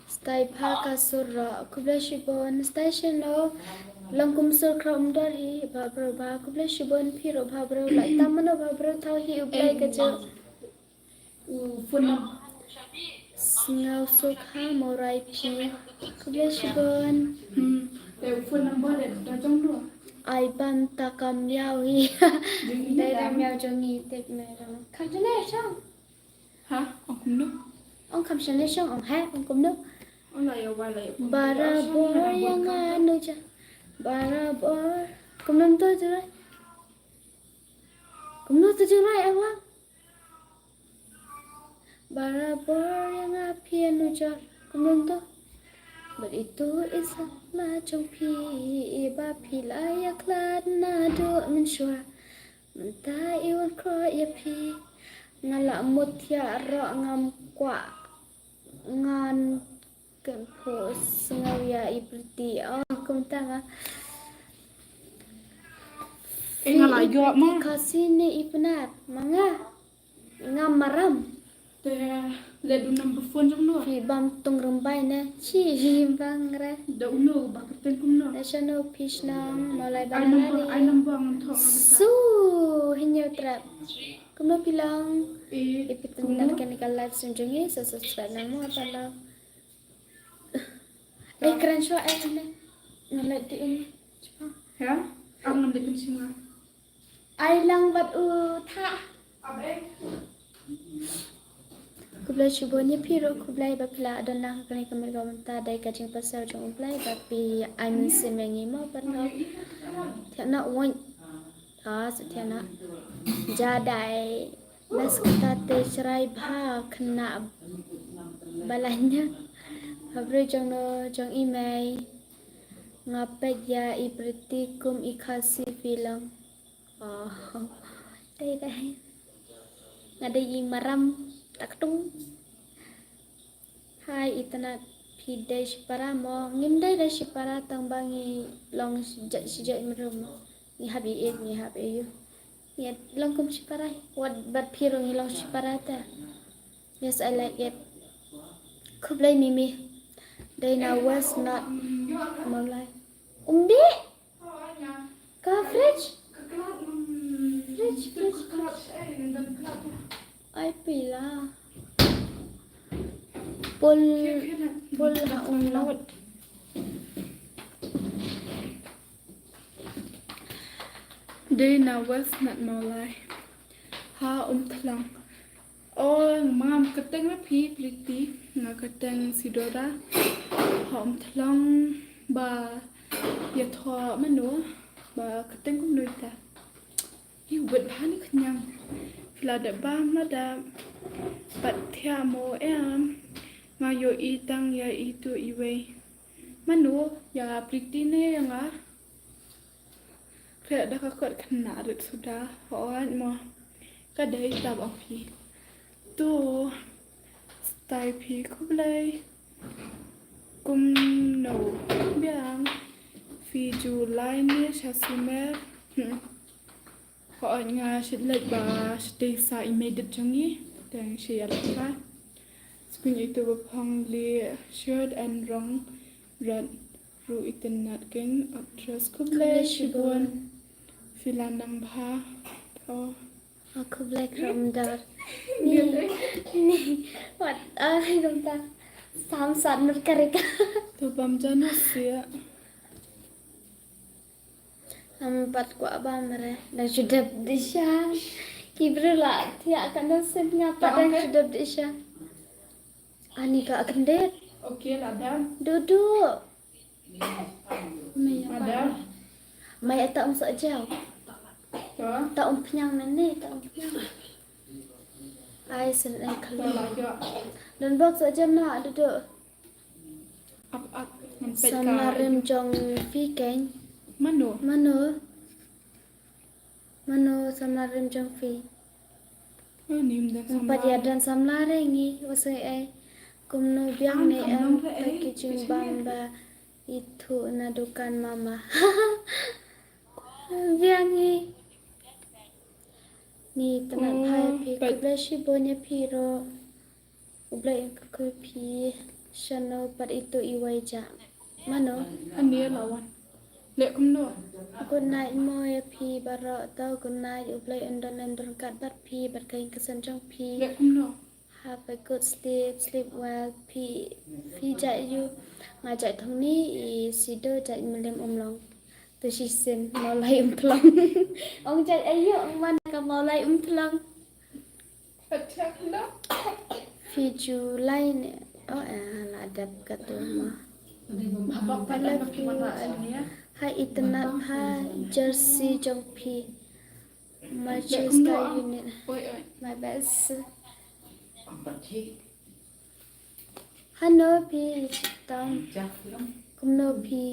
Stai bha ka sur ro. Khublei shibun. Stai shano? Long kum sur Khra Umdar hi. Bhabre bha. Khublei shibun phi ro bhabre. La tam mano bhabre thaw hi u Blai ka jong. U phone number. Sngewsuk ha Mawrai phi. Khublei shibun. Hmm. Te u phone number de da jong do. Ai bam ta ka miaw hi. Dei da miaw jong ngi tip me ro. Kam jong ne shong. Ha, ong kumno? Ong kam shane shong ong ha, ong kumno? Ong la ya wa la ya. Barabor ïa nga nuja. Barabor. Kumno to jurai? Kumno to jurai ong la? Barabor ïa nga phi nuja. Kumno to? Bad itu i sap na jong phi, i ba phi la ïa khlad naduh mynshuwa. Mynta i wan khroh ïa phi. Nga la mut ïa ro ngam kwah. Ngan kynpho sngew ïa i Pretty. Oh, kumta nga. Eh, nga la ïoh mo. Khasi ne i Pnar. Ma nga. Nga maram. Te le du number phone jong no. Phi bam tung rymbai ne. Chi bang re. Da uno ba kyrteng kumno. Na shano phi shnong, Mawlai Banalari. Ai number, ai number ngan thoh ngan. Su, hin ïa trap. Kumno phi long? Eh, ipi tang kumno? Kan ka live stream jong ngi, so subscribe na mo ta lo. Dei kren shuwa eh ne. Ngan leit ti um. Ya? Ang ngan leit kynshing. Ai lang bad u tha. Khublei shibun ïa phi ruh, khublei ba phi la don lang ha kane ka met ka mynta, dei ka jingpynshoi jong U Blei ba phi ai mynsiem ïa ngi mo paralok. Thiah noh won. Ah, sa thiah noh. Ja dei. Best kata te shrai bha khynnah balanya. Habre jong no jong i mei. Nga peit ïa i Pretty kum i Khasi film. Oh. Dei dei. Nga dei i Maram Taktung. Hai itynnad, phi dei shipara mo? Ngim dei dei shipara tang ba ngi long shijai shijai mrum mo. Ngi hap i eit ngi hap i yu. Ngi long kum shipara. Wat bad phi ruh ngi long shipara ta. Yes, I like it. Khublei Mimi. Dei na West Nat Mawlai. Umbi. Ka fridge. Fridge, fridge. Ai pila. Pul, pul ha um laut. Dei na West Nat Mawlai. Ha Umthlong. Oh, ngam kyrteng ma phi Pretty, nga kyrteng Sidora. Ha Umthlong ba ïathoh mano ba kyrteng kumno ita. Ïu bet bha ni khñiang. Phi la dep bam la dep. Pat thiah mo em. Nga ïohi tang ïa itu iwei. Mano ïa Pretty ne ïa nga. Khreh da ka kot khynnah rit suda. Hooid mo. Ka dei tab ong phi. To. Stai phi khublei. Kumno biang. Phi ju lai ne sha sumer. Hmm. Hooid nga shit leit ba shatei sa i mei dep jong ngi. Tang shi ïa leit ba. Spuñ itu ba phong li shirt and rong red. Ruh itynnad keng actress khublei shibun. Phi la nang bha. Oh. Oh, khublei khram dar. Ni ni wat ai kumta. Sam sat nur karika. To bam jana sia. Am pat kwah bam re. Dang shu dep disha. Ki briew la thiah kan dang sep nga pat dang shu dep disha. Ani ka akan dep. Okay la dam. Duduk. Madam. Mai ata um sa jao. To. Ta um pnyang na ne, ta um pnyang. Ai sen ai khalo. Don bok sa jam na dudu. Ap ap. Samla rim jong phi keng. Mano. Mano. Mano samla rim jong phi. Pat ïa don samla re ngi wasai ai. Kumno biang ne em ta ki jingbam ba ithuh na dukan mama. Biang ngi. Ni tynat bhai phi khublei shibun ïa phi ruh. U Blei un kyrkhu phi shano pat itu i wei ja. Mano? Ani la wan. Leh kumno? Good night mo ïa phi baroh to, good night, U Blei un don lem don kat bad phi bad ka ïing ka sem jong phi. Leh kumno? Have a good sleep, sleep well. Phi, phi jait ïu, nga jait thong ni, i Sido jait Mylliem Umlong. To shisien Mawlai Umthlong. Ong jait aïu, ong man ka Mawlai Umthlong. Phi July ne. Oh, eh, la dep katu ma. Hello, phi. Hai itynnad ha jersey jong phi. Manchester United. My best. Hano phi tam. Kumno phi.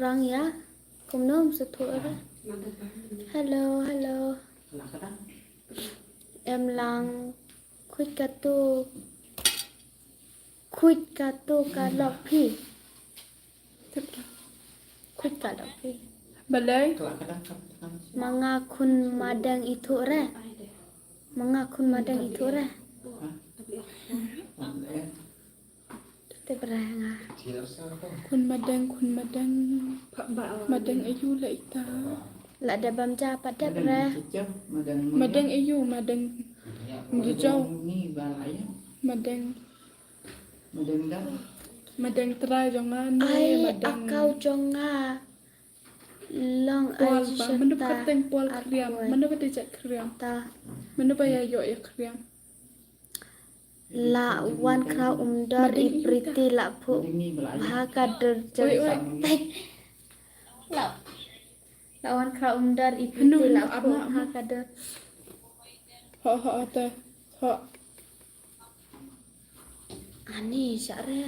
Rang ïa. Kumno um sa thuh ra. Hello, hello. Em lang. Khuid katu. Khuid katu ka lok phi. Khuid ka lok phi. Balei? Ma nga khun madeng ithuh re. Ma nga khun madeng ithuh re. Te bra nga. Khun madeng, khun madeng. Madeng aïu la ita. La da bam ja pat dep re. Madeng aïu, madeng. Ngi jong. Madeng. Madeng trai jong nga ne. Ai, madeng. Akau jong nga. Long ai ba manu ka teng pol kriam. Manu ba te jat kriam. Ta. Manu ba ïa ïoh ïa kriam. La wan khraw umdor i Pretty la phuh bha ka dur jong. La, la wan khraw umdor i Pretty la phuh bha ka dur. Ho, ho, te. Ho. Ani, sha re.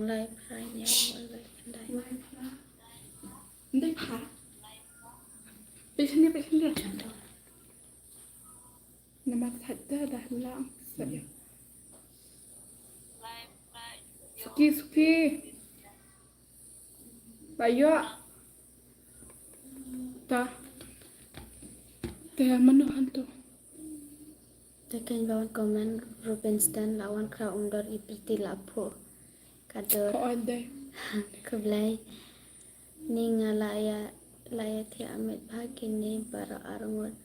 Lai phra nia, lai khyndai. Ndai phra. Peit shane, peit shane. Namar thait da, da lang. Suki, suki. Ba ïoh. Ta. Te mano hantu. Te keiñ ba wan comment Rubenstein la wan khraw um dor i Priti la pho. Ka dor. Ko oi dei. Khublei. Ni nga la ïa, la ïa thiah met bha kine baroh arngut.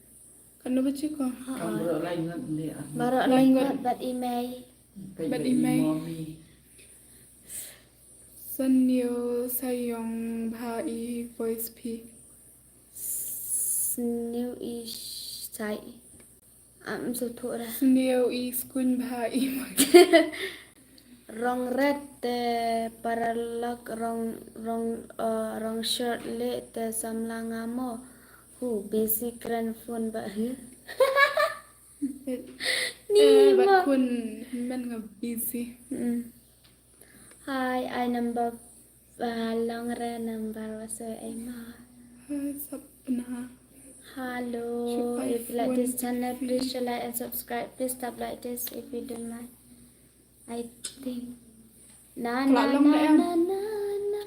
Kano ba chi ko? Ha, baroh lai ngat ne. Baroh lai ngat bad i mei. Bad i mei. Sniew Sayong bha i voice phi. Sniew i sai. Am su thu ra. Sniew i skun bha i mei. Rong red te paralok rong, rong, uh, rong shirt le te samla nga mo. Hu basic kren phone ba hu. Ni ba mo. Kun men nga busy. Hmm. Hi, I number, uh, long re number wa so ai ma. Hi, Sapna. Hello. If you like this channel, please share, like and subscribe. Please tap like this if you don't mind. I think. Na na na na na.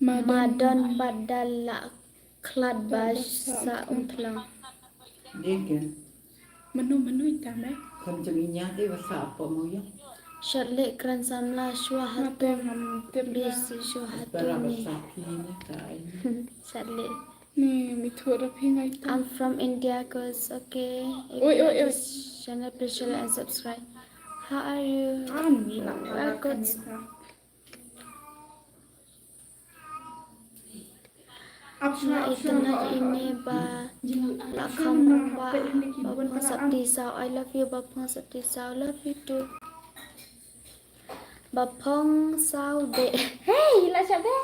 Madon badal la khlad ba sa umtlang. Manu manu ita me. Kan jam inya te ba sa apa mau ya. Shot le kran samla shwa hatu. Bisi shwa hatu ni. Shot le. Ni mi thu ra phi ngai ta. I'm from India, guys. Okay. If you like this channel, please share and subscribe. How are you? An la ka ni ta. Nga itynnad ine ba la kham ba ba phong sap ti saw. I love you ba phong sap ti saw. Love you too. Ba phong saw de. Hey, la sap de.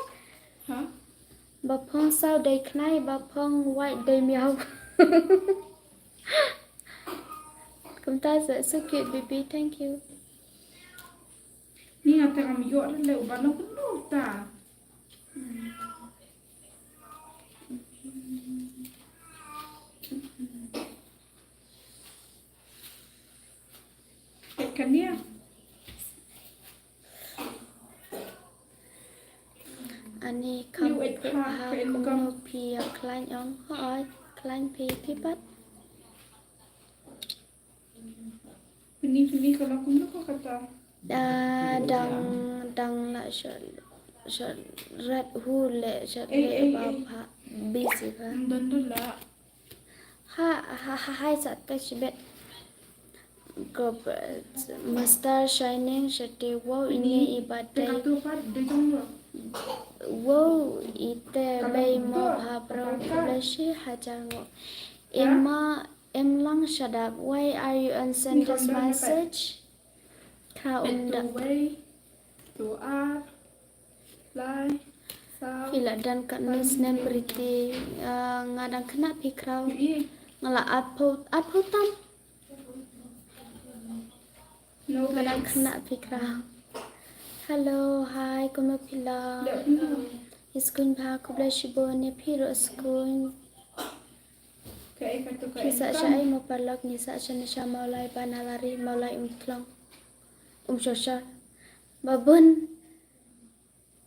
Huh? Ba phong saw dei khnai, ba phong white dei miaw. Kumta sa, so cute, baby. Thank you. Ni nga te ngam ïoh re le uba no kumno ta. Kania. Ani kham phet ha kumno phi ïa khlaiñ ong hoi khlaiñ phi phi pat. Pini pini ka la kumno ka kata. Da dang dang la shot shot red hu le shot le ba pha busy ba. Don don la. Ha ha ha hai sat ka shibet. Go master shining shati wow ini ibatai. Wow ite bai mo ha prong kula shi hajar ngo. Emma emlang shadap. Why are you unsend this message? Kha um da. Phi la dang kat ne snem Priti, ah, nga dang khynnah phi khraw. Nga la arphew, arphew tam. Nga dang khynnah phi khraw. Hello, hi, kumno phi la? Iskuin bha, khublei shibun, ne phi ruh iskuin. Ki sa sha ai mo paralok, ngi sa sha ne sha Mawlai ba na lari, Mawlai um thlong. Um shoshar. Babun.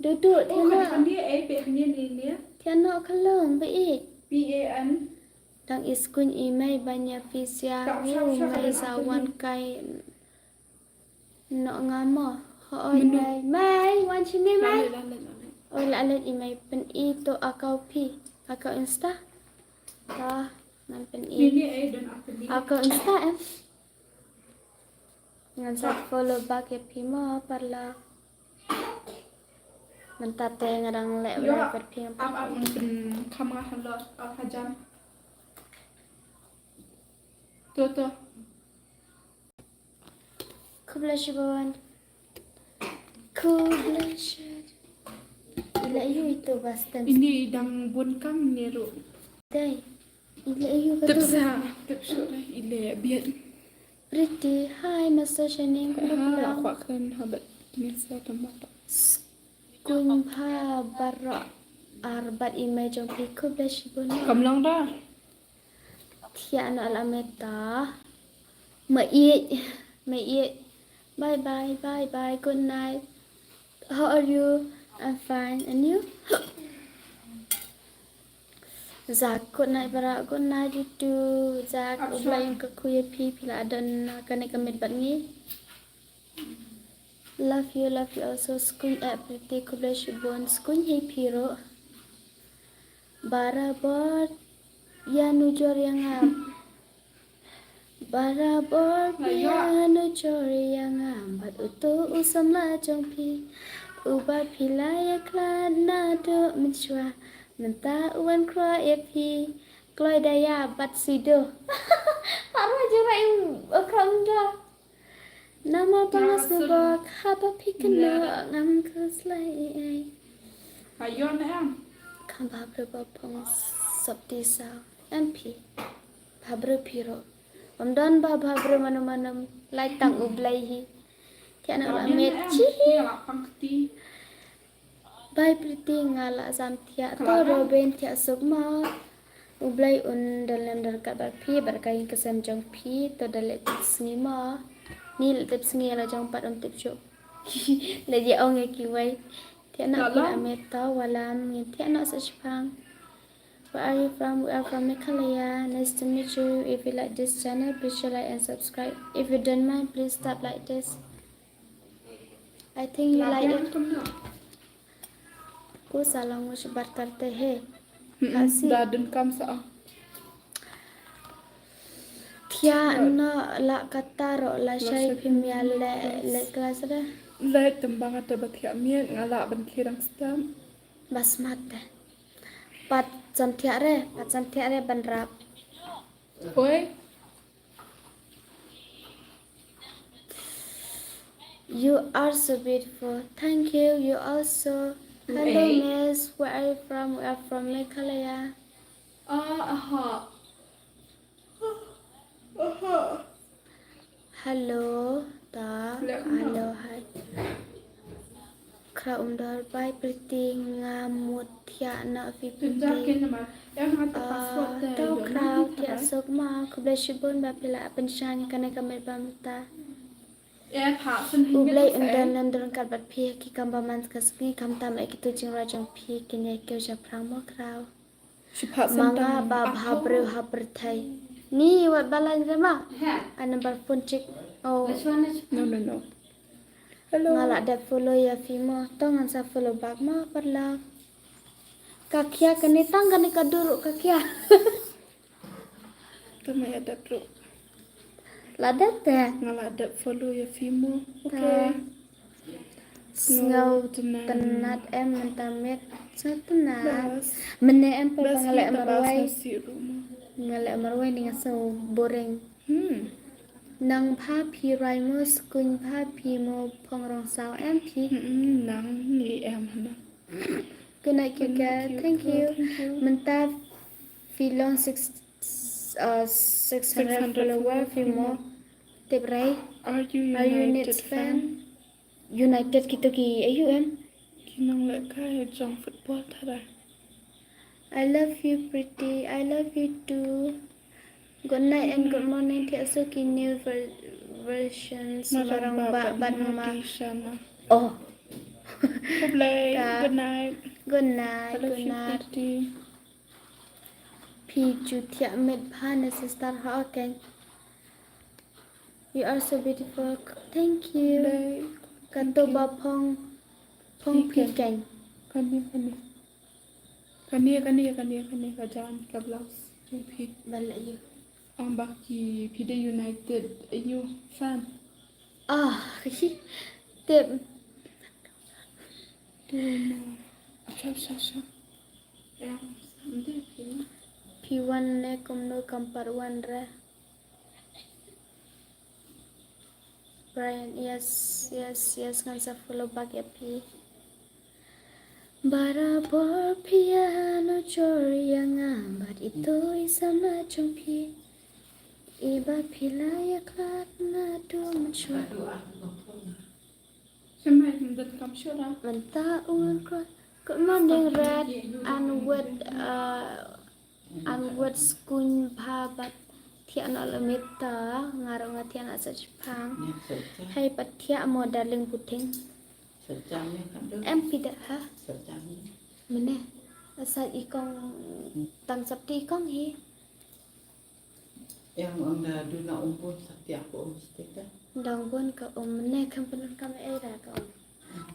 Dudu, oh, thiana. Kan dia, eh, pe kan dia ni, ni. Thiana kalong, ba i. P A N. Dang iskuin i mei ban ïa phi sia, u mei sa wan kai. Nok nga mo. Hoi mei. Mei, wan shini mei. Oi la let i mei pyn-i to account phi. Account Insta. Ta, ngan pyn-i. Account Insta em. Ngan sa follow back ïa phi mo paralok. Mynta te nga dang leh wala pyrphing. Ap ap ngan pynkham nga halor ap hajan. To to. Khublei shibun. Khublei shibun. Ila yu itu bastan. Ini dang bun kam ne ruh. Dai. Ila yu Tip katu. Sa, tip shuh lah, ila biat. Pretty. Hi, Mister Shining. Ha, la kwah kren ha bad ni sa tamba ta. Skun bha baroh ar bad i mei jong phi, khublei shibun. Kam long da. Thiah noh la meta. Ma ïeit, ma ïeit. Bye bye, bye bye. Good night. How are you? I'm fine. And you? Zak, good night baroh. Good night you too. Zak, U Blei un kyrkhu ïa phi, phi la don na kane ka met bad ngi. Love you, love you also. Skun eh Pretty, khublei shibun. Skun hi phi ruh. Barabor ïa nujor ïa nga. Barabor phi ïa nujor ïa nga. Bad uto u samla jong phi, uba phi la ïa khlad naduh mynshuwa, mynta u wan khruh ïa phi. Kloi da ïa bad sido. Para jura im akam da. Namar ba nga sngewbok haba phi kynnoh, ngam khuslai ei ei. Ayon em. Kham bha briew ba phong sop ti saw. Em phi. Bha briew phi ruh. Ym don ba bha briew mano mano, lai tang U Blei hi. Thiah noh la met chi hi. Pang kti. Bye Pretty, nga la sam thiah. To Robin, thiah suk ma. U Blei un don lem don kat bad phi bad ka ïing ka sem jong phi. To da leh tip sngi ma. Ni leh tip sngi la jong pat um tip shuh. La ïa ong ïa kiwei. Thiah noh phi la met, to wallam ngin thiah noh sa shipang. Where are you from? We are from Meghalaya. Nice to meet you. If you like this channel, please share, like, and subscribe. If you don't mind, please tap like this. I think you like it. Ko sa language baat karte hain. Asi. Da dun kam sa. Thiah noh la kata ruh, lashai phim ïa leh, leh class re. Leh tymba nga te ba thiah miet, nga lah ban khie dang stem. Ba smat te. Pat jan thiah re, pat jan thiah re ban rap. Oi. You are so beautiful. Thank you. You also. Hello, miss. Where are you from? We are from Meghalaya. Ah, aha. Aha. Hello, ta. Hello, hi. Khraw Umdor, bye Pretty, nga mut thiah noh phi Pretty. Ah, to Khraw, thiah suk ma, khublei shibun ba phi la pynshai ïa kane ka met ba mynta. U Blei un don lem don ryngkat bad phi ha ki kam ba man ka sngi, khamtam eh kito jingrwai jong phi kin ïa kiew shaphrang mo Khraw. Ma nga ba bha briew ha pyrthei. Ni wat ba line re ma. A number phone check. Oh. No, no, no. Hello. Nga la dep follow ïa phi mo. To ngan sa follow back ma parlok. Ka khia kane tang kane ka dur ruh ka khia. To ma ïa dep ruh. La dep te. Nga la dep follow ïa phi mo. Okay. Sngew tynnat em mynta miet. Sngew tynnat. Mynne em pat ba nga leh marwei. Nga leh marwei ni nga sngew boring. Hmm. Nang bha phi rwai mo, skun bha phi mo, phong rong saw em phi. Hmm, nang ni em hana. Good night, cute girl. Thank you. Mynta phi long six, uh, six hundred follower phi mo. Tip rei. Are you United fan? United kito ki A U M. Ki nang leh kai jong football tara. I love you, Pretty. I love you too. Good night and good morning. Thiah suk ki new versions. Marang ba bad ma. Oh. Good night. Good night. Good night. Phi ju thiah met bha ne sister ha, okay. You are so beautiful. Thank you. Kato ba phong, phong phi keng. Kane, kane. Kane, kane, kane, kane ka jan ka blouse. Phi. Ba la ïa. Ong ba ki phi dei United, ïa fan. Ah, tip. Tip. Acha, acha, acha. Phi wan ne kumno kam pat wan re. Brian, yes, yes, yes, ngan sa follow back ïa phi. Barabor phi ïa nujor ïa nga bad ito i samla jong phi. Iba phi la ïa khlad naduh mynshuwa. Mynta un khroi. Good morning, Red and Wood, uh, and Wood Skun Bhabat. Thiah noh la mynta, nga ruh nga thiah noh sa shipang. Hei pat thiah mo darling puting. Em phi da ha? Mynne. Sa i kong tang sap ti kong hi. Yang ong da duna umbun sa tiak ko um stik da. Dang bun ka um ne kam penun kam ei da ka um.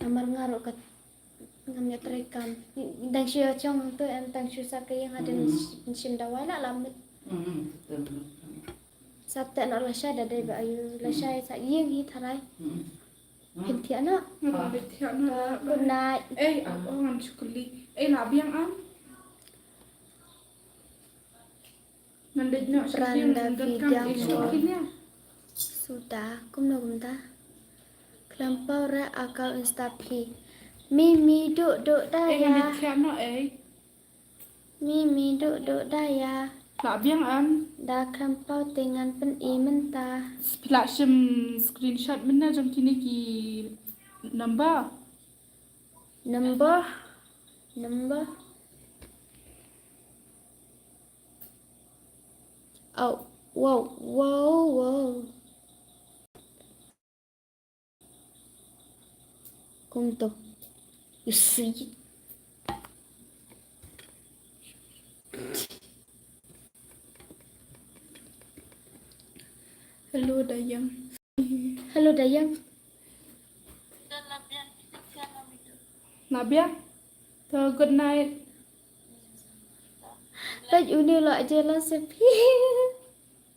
Namar nga ruh ka ngam ïa trei kam. Dang shu ïa chong tu em dang shu sa ka ïing hadien shim dawai la lam mit. Sa te na la sha da dei ba ayu la sha sa ïing hi tharai. Phin thiah na. Nga ba thiah na. Good night. Ei, ap ong an chukli. Ei, la biang am. Ngan dei na Pranda Vidya Mall. Suda, kumno kumta. Klam pau ra akau Insta phi. Mi mi duk duk da ya. Ei, ngan dei thiah na ei. Mi mi duk duk da ya. La biang am. Da klam pau te ngan pyn i mynta. Phi la shim screenshot mynne jong kine ki number. Number. Number. Oh, wow, wow, wow. Kumto. You see? Hello, Dayang. Hello, Dayang. Na biang? To good night. Peit uni lo jealous phi.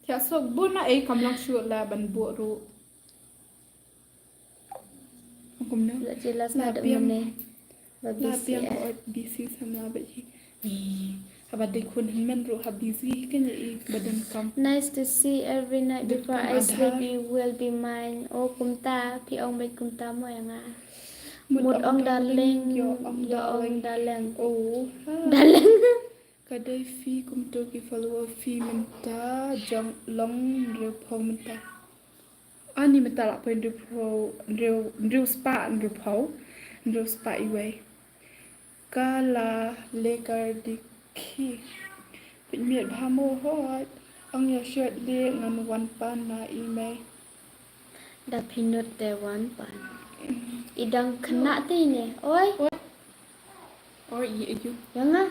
Thiah sok bun na ei kam lang shuh la ban buh ruh. Kumno? Lo jealous na dum ne. Ba busy. Busy samla ba hi. Haba dei khun hynmen ruh ha busy hi kan ïa i ba donkam. Nice to see every night before I sleep you will be mine. Oh kumta phi ong bad kumta mo ïa nga. Mut ong darling, ïa ong darling. Oh. Darling. Ka dei phi kumto ki follower phi mynta jong long hynriew phew mynta. Ani mynta la poi hynriew phew, hynriew, hynriew spah, hynriew phew, hynriew spah iwei. Ka la lekar dikhi. Pynmiet bha mo hot. Ang ïa shet le ngan wan pan na i mei. Da pynut te wan pan. I dang khynnah te ne. Oi. Oi, i ayu. Ïa nga.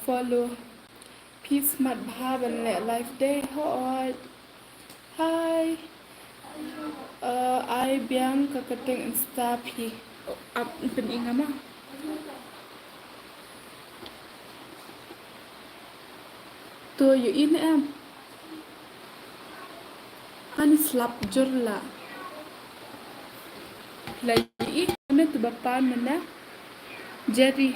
Follow. Phi smat bha ban leh live de hot. Hi. Uh, ai biang ka kyrteng Insta phi. Oh, ap pyn i nga ma. To ïohi ne em. Ani slap jur la. La ïohi ne tu ba pan mynne. Jerry.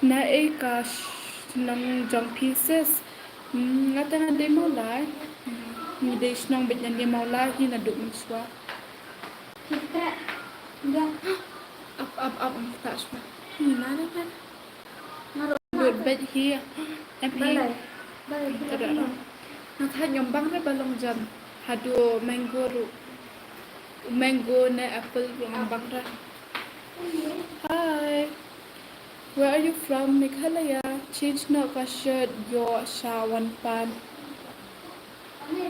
Na ei ka shnong jong phi sis. Hmm, nga te nga dei Mawlai. Ngi dei shnong bad ngan dei Mawlai hi naduh mynshuwa. Ap ap ap ang kita shuwa. Hi na na na. Lut bad hi. Em hi. Balai. Balai. Nga thait ngam bang re ba long jan. Haduh mango ruh. Mango ne apple ruh ngam bang re. Hi. Where are you from? Meghalaya. Change noh ka shirt ïoh sha wan pan.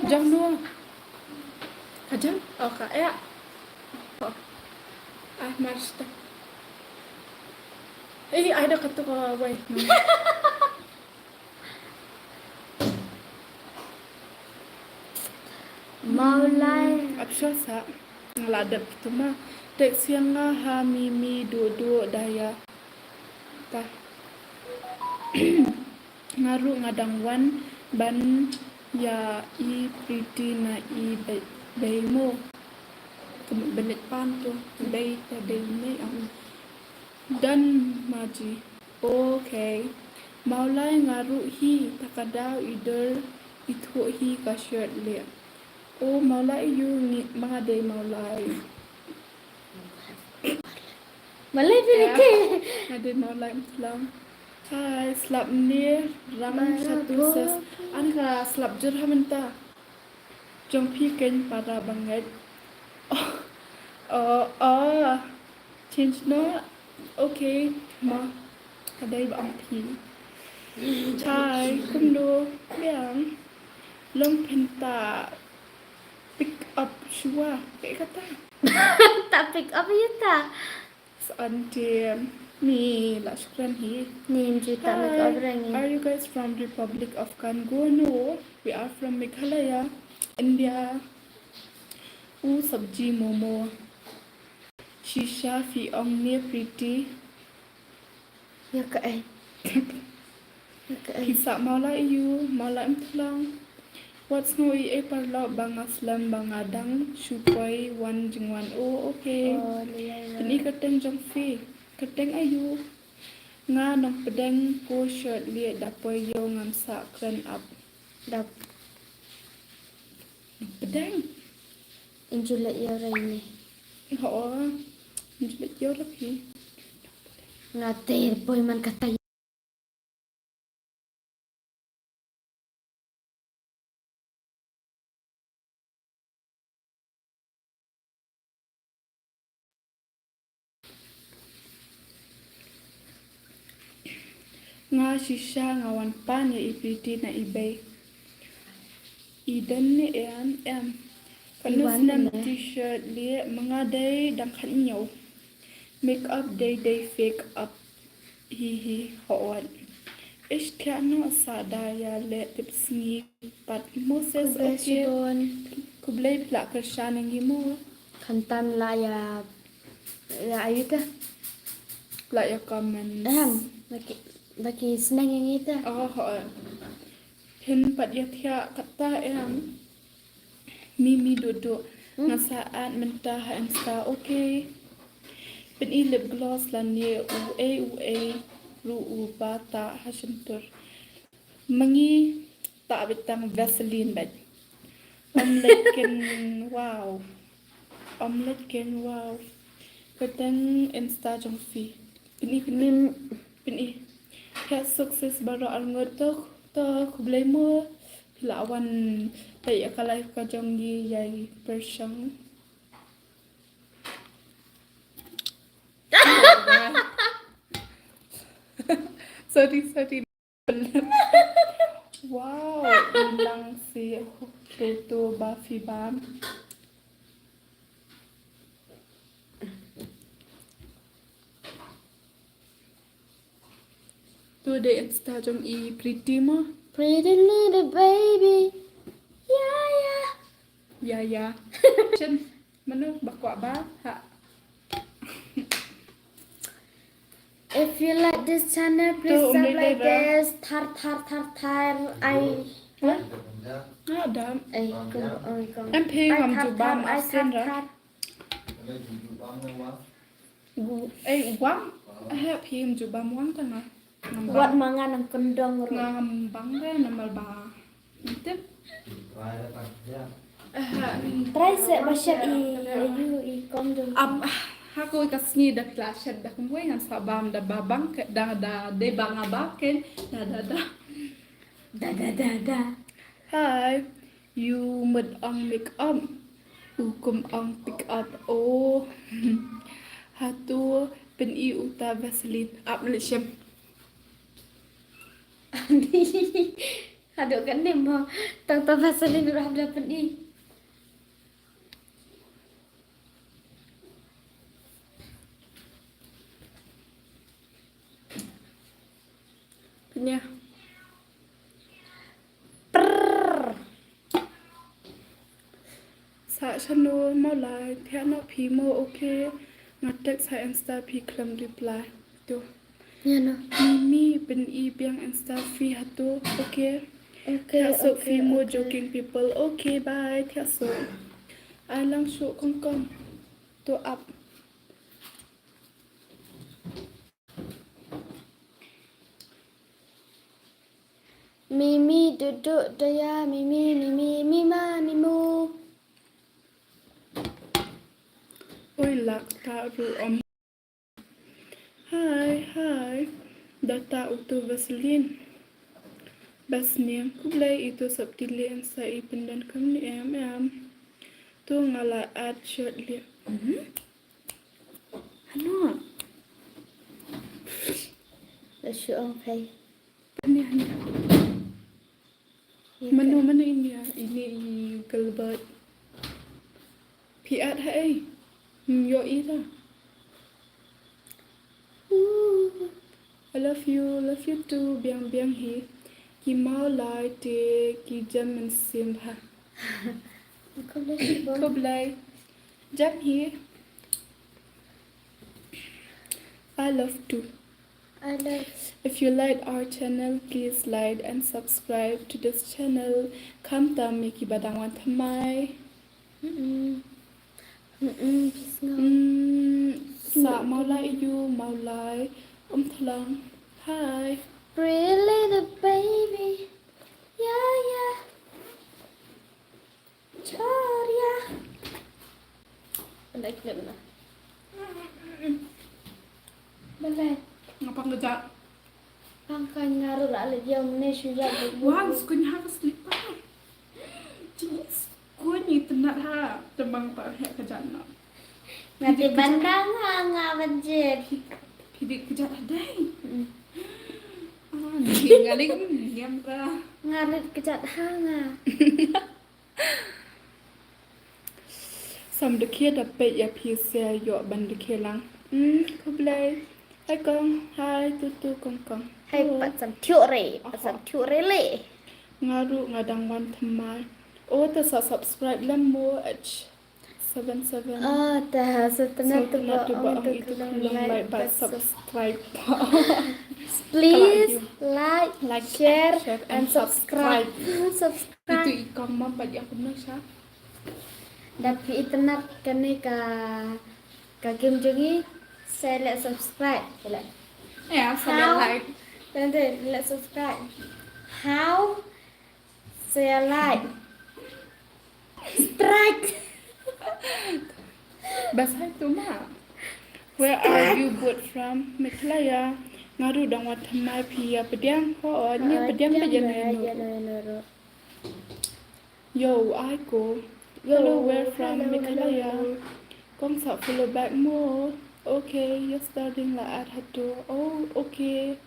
Jong no. Ka jam? Oh, ka ïa. Oh. Ah, mar sta. Eh, ai da ka tu ka wai. Mawlai. Ap sha sa. Nga la dep tu ma. Tek siang nga ha mi mi du du da ïa. Ta. Nga ruh nga dang wan ban ïa i Pretty na i bei, bei mo. Ka mut ban leit pan tu, bei ta bei ne ang. Dan maji. Okay. Mawlai nga ruh hi, ta ka daw i dur i thuh hi ka shirt leh. Oh, Mawlai ïa u ngi, ma nga dei Mawlai. Mawlai phi ne ke? Nga dei Mawlai Mthlong. Hi, slap ne rang shatu ses. An ka slap jur ha mynta. Jong phi kein para bangeit. Oh, oh, oh. Change noh. Okay, ma. Ka dei ba ong phi. Chai, kumno biang. Long pynta pick up shuwa. Kaei kata? Ta pick up ïa ta. Sa ante mi la shukran hi. Nim ju ta make up rangi. Are you guys from Republic of Congo? No, we are from Meghalaya, India. U sabji momo. Shisha phi ong ne Pretty. Ïa kaei? Ïa kaei? Phi sah Mawlai ïa u, Mawlai Mthlong. Wat sngew ei ei paralok ba nga slem ba nga dang shu poi wan jingwan. Oh, okay. Oh, ïa, ïa. Pyni kyrteng jong phi. Kyrteng aïu? Nga nongpdeng ko shirt lieh da poi ïew ngam sah kren ap. Dap. Nongpdeng. Injulet ïa rei ne. Ho. Injulet ïa rei phi. Nga te poi man kata. Nga shisha nga wan pan ïa i Pretty na eBay. I don ne em em. Katno snem t-shirt lieh ma nga dei dang khathynñiew. Make up dei dei fake up. Hi hi hot. Ish thiah noh sa da ïa leh tip sngi pat Moses. Okay. Khublei phi la kyrshan ïa ngi mo. Khamtam la ïa, ïa ayu te. La ïa comment. Em, la ki, la ki sneng ïa ngi te. Oh, hot. Phin pat ïa thiah kata em. Mimi Dodo. Hmm. Nga sa add mynta ha Insta, okay. Pyni lip gloss lane u ei u ei ruh uba tah ha shyntur. Ma ngi tah beit tang Vaseline beit. Ym leit ken wow. Ym leit ken wow. Kyrteng Insta jong phi. Pyni pyni. Pyni. Ka success baroh arngut to, to khublei mo. Phi la wan peit ïa ka live ka jong ngi ïa i pyrshang. Sorry, sorry. Wow, ilang si to to ba phi bam. To dei Insta jong i Pretty mo. Pretty little baby. Yeah, yeah. Yeah, yeah. Shen, mano ba kwah ba? Ha. If you like this channel, please subscribe, guys. Thar, thar, thar, thar. Ai. Ha? Nga dam. Ai, kong, oi, kong. Em phi ngam ju bam asen ra. Gu, eh, wang. Eh, phi ngam ju bam wang ta nga. Wat ma nga nang kyndong ruh. Ngam bang re namar ba. Tip. Try se ba shet i, i, i kong dong. Am, ha ko ka sngi da pla shet da kumwei ngan sa bam da ba bang ke, da, da, de ba nga ba ken, da, da, da. Da, da, da, da. Hi. Ïa u mut ong make up. U kum ong pick up. Oh. Hato pyni uta Vaseline. Ap leh shem. Haduh kan nim mo. Tang ta Vaseline ruh hap da pyni. Pyni. Prrr. Sa shano mo lai, thiah noh phi mo, okay. Nga text ha Insta phi khlem reply. To. Ïa no. Mimi, pyni biang Insta phi hato, okay. Okay, thiah soh okay, phi mo, okay. Joking people, okay, bye, thiah soh. Ai lang shuh kong kong. To ap. Mimi, Duduk, Daya, Mimi, Mimi, Mima, Mimu. Oi, lak ta ruh om. Hi, hi. Data utu Vaseline. Bas niang, khublei itu sap tili en sa i pyndan kumne em em. Tu nga la add short lip. Mhm. Hano? La shu ong phai. Hane, hane. Mano, mano ini ya? Ini i Gilbert. Phi add ha ei? Hmm, ïohi la. I love you, love you too, biang biang hi. Ki Mawlai te ki jem mynsiem bha. Khublei shibun. Khublei. Jem hi. I love too. I love. If you like our channel, please like and subscribe to this channel. Khamtam ïa kiba dang wan thymmai. Mm-mm. Mm-mm, please no. Mm, sa Mawlai ïa u, Mawlai. Um Thalang. Hi. Pretty little baby. Yeah, yeah. Chor, yeah. Balei clip na? Balei? Nga pang kejap. Pang ka nga ruh la leh ïa une shu ïa. Wan, skuñ ha ka slipper. Jingis. Ko ni tynat ha, tembang ta heh ka jan na. Nga te bandang ha nga banjir. Phi dei kejat ha dei. Mm. Ah, ni nga leh kum niam ka. Nga leh kejat ha nga. Sam dkhie da peit ïa phi se ïoh ban dkhie lang. Mm, khublei. Hai kong, hai tutu kong kong. Hai pat sam thiuh re, pat sam thiuh re le. Nga ruh nga dang wan thymmai. Oh, ta sa subscribe lem mo, ach. Seven seven. Ah, ta sa tena tu ba ong itu khlong like, but subscribe. Please like, share and subscribe. Subscribe. Itu i kong mam pat ïa kumno sha. Da phi itynnad kane ka, ka game jong ngi, sa leh subscribe. Sa leh. Ya, sa leh like. Tante, leh subscribe. How? Sa leh like. Strike. Bas hai tu ma. Where are you both from? Meghalaya. Nga ruh dang wan thymmai, phi ïa pdiang? Ho, ïa pdiang ba ïa no ïa no. Yo, ai ko. Hello, where from? Meghalaya. Kong sa follow back mo. Okay, yes darling, la add hato. Oh, okay.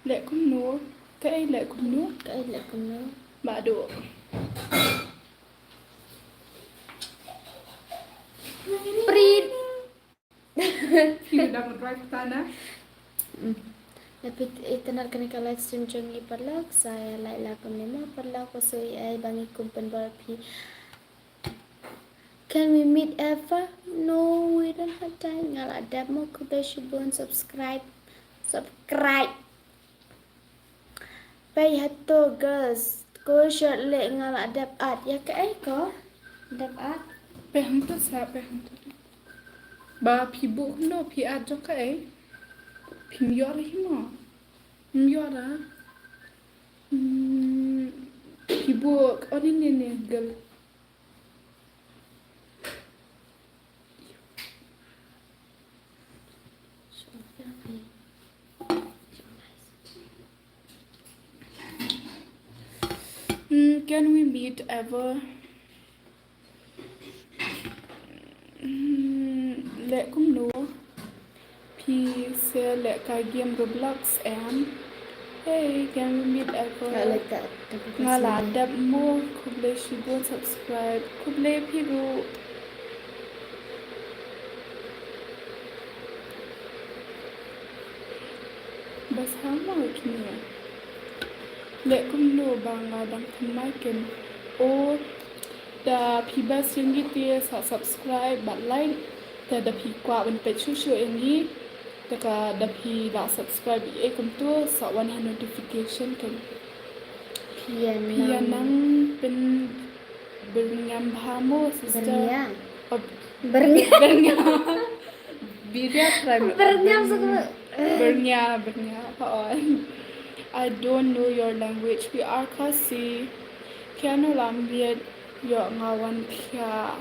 Leh kumno? Kaei leh kumno? Kaei leh kumno? Ba do. Prit. Phi dang drive ta na? Mm. Leh phi itynnad kane ka live stream jong ngi paralok, sa ïa like la kumne mo paralok, ko sa ïa ai ba ngi kum pynbor phi. Can we meet ever? No, we don't have time. Nga la dep mo, khublei shibun, subscribe. Subscribe. Peit hato girls, ko short leh nga la dep add. Ïa kaei ko? Dep add. Peit hangto sa, peit hangto. Ba phi buh kumno, phi add jong kaei? Phim ïoh re hi mo. Phim ïoh re. Hmm, phi buh, oh, ni, ni, ni, girl. Mm, can we meet ever? Mm, leh kumno? Phi sa leh ka game Roblox em? Hey, can we meet ever? Nga la dep mo, khublei shibun subscribe. Khublei phi ruh. Bas ha mo kine. Leh kumno ba nga dang thymmai kem. O, da phi bas ïa ngi te sa subscribe bad like. Te da phi kwah ban peit shuh shuh ïa ngi. Te ka da phi la subscribe ïa kumto sa wan ha notification kem. Phi ïa nang pynbyrngiam bha mo sister. Byrngiam. Byrngiam. Byrngiam. Byrngiam. Byrngiam, byrngiam. Hold on. I don't know your language. We are Khasi. Khia no lam biet ïoh nga wan khia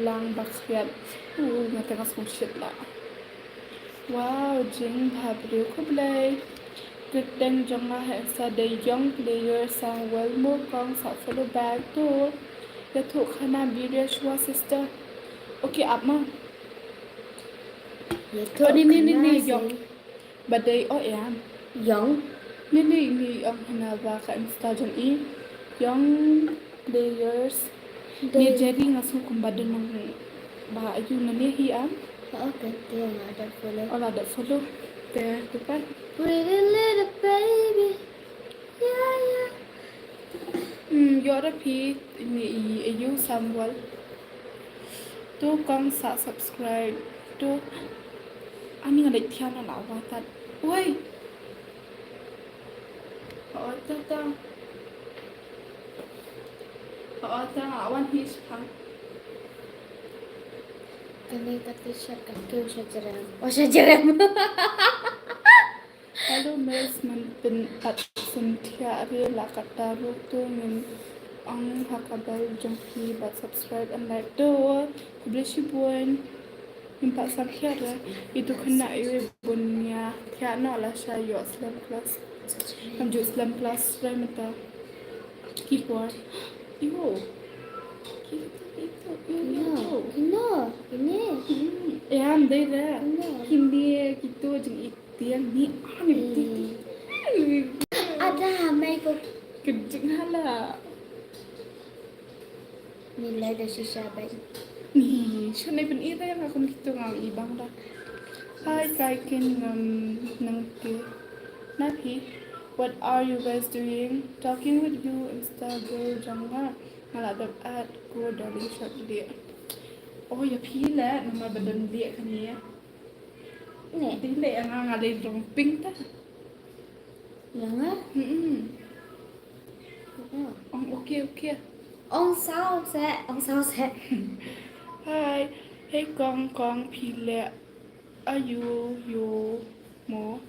lang ba khriat. U, nga teng ka sngewsih la. Wow, jingbha briew, khublei. Kyrteng jong nga ha Insta dei Young Player Sangwell mo kong, sa follow back to. Ïathuh khana Biria shuwa sister. Okay, ap ma. Ïathuh khana. Oh, ni ni ni ni Young. Ba dei, oh, em. Young. Ni ni ni Young hana ba ka Insta jong i. Young Players. Ni Jerry nga sngew kumba don nang ba ayu na ni hi am. Oh, okay, te nga da follow. Oh, la da follow. Te tu pat. Pretty little baby. Yeah, yeah. Hmm, ïoh da phi ni i ayu Sangwell. To kong sa subscribe. To ani nga dei thiang na la wa tat. Oi. Oh, ta ta. Oh, ta wan hi span. Kane ka t-shirt ka kiew sha jrem. Oh, sha jrem. Hello miss, man pynpat sngewthuh re la kata ruh to ngin ong ha ka bell jong phi bad subscribe and like to. Khublei shibun. Ngim pat sngewthuh re. Itu khynnah iwei bun ïa thiah noh la sha ïoh slem class. Kam ju slem class re mynta. Ki por. Iwo. Ki itu, itu, iwo. Kino, kino, kine. Hmm, eh, am dei re. Kino. Kine, kito jing itiang ni, ah, ni ti ti. Ada mai ko. Kejing hala. Ni lai da shisha bai. Ni, shane ben ira nga kum kito ngam ibang da. Hi, Kai Kin ngam nang ti. Na phi, what are you guys doing? Talking with you, Insta girl jong nga. Nga la dep add ko darling short video. Oh, ïa phi le, namar ba don le kane. Ne. Dei le nga nga dei rong pink ta. Ïa nga? Mm-mm. Mm-mm. Ong okay, okay. Ong saw se, ong saw se. Hi. Hey kong, kong phi le ayu yo mo.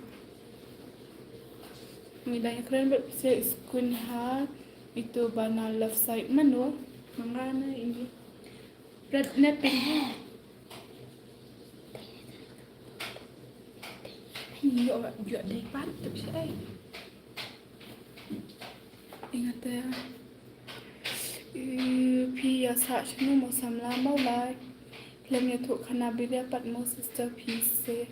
Ngi dang kren bad phi se skun ha itu ba na left side mano. Manga na ini. Red napping. Ïoh, ïoh dei pat tu shi ai. Ingat ya. Eh, phi ïa sah shano mo samla mo lai. Lem ïathuh khana Biria pat mo sister phi se.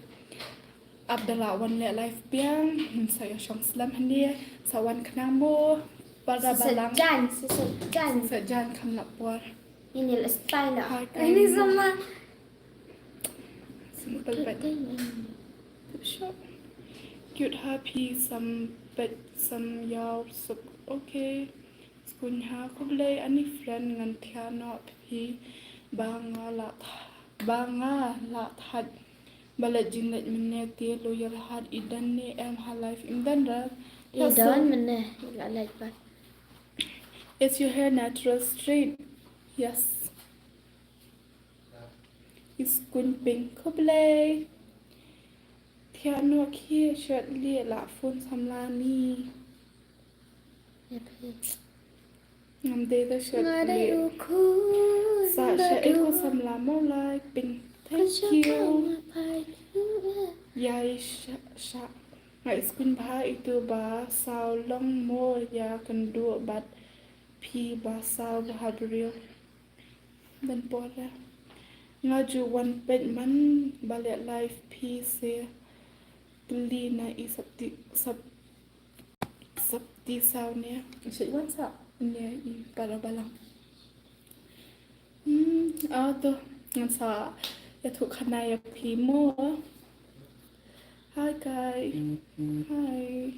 Ap da la wan leh live biang, ngin sa ïa shong slem hangne, sa wan khnang mo, para balang. Sa jan, sa jan. Sa jan kham la por. Ini la style la. Hai, ini kan. Sama. Simple bed. Tip shop. Cute ha phi sam bed sam yaw sup. Okay. Skun ha khublei ani friend ngan thiah noh phi ba nga la ba nga la that. Ba leit jingngeit mynne te loyal hat i don ne em ha life im don ra. I don mynne la leit pat. Is your hair natural straight? Yes. Is kun pink khublei. Thiah noh khie shot lieh la phone samla ni. Ngam dei da shet. Nga dei u khun. Sa sha e ko samla mo lai pin. Thank you. Yai sha sha. Nga iskun bha itu ba saw long mo ïa kynduh bad phi ba saw bha briew. Ban pore. Nga ju wan peit man ba leh live phi se. Pli na i sap ti sap Sap ti saw ne. Sha wan sa ne i para balang. Hmm, ah to ngan sa ïathuh khana ïa phi mo. Hi guys. Hi.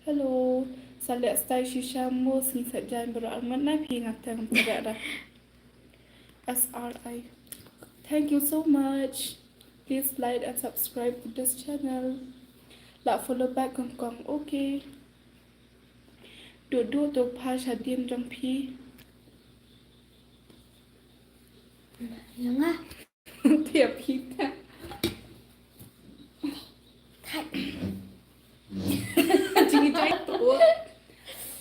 Hello. Sa leh style shisha mo sngi sa jan baroh arngut na phi nga tang tara da. S R I. Thank you so much. Please like and subscribe to this channel. La follow back kong kong. Okay. Duh duh to pha shadien jong phi. Yang ah. Tiap kita. Thai. Jing jai tu.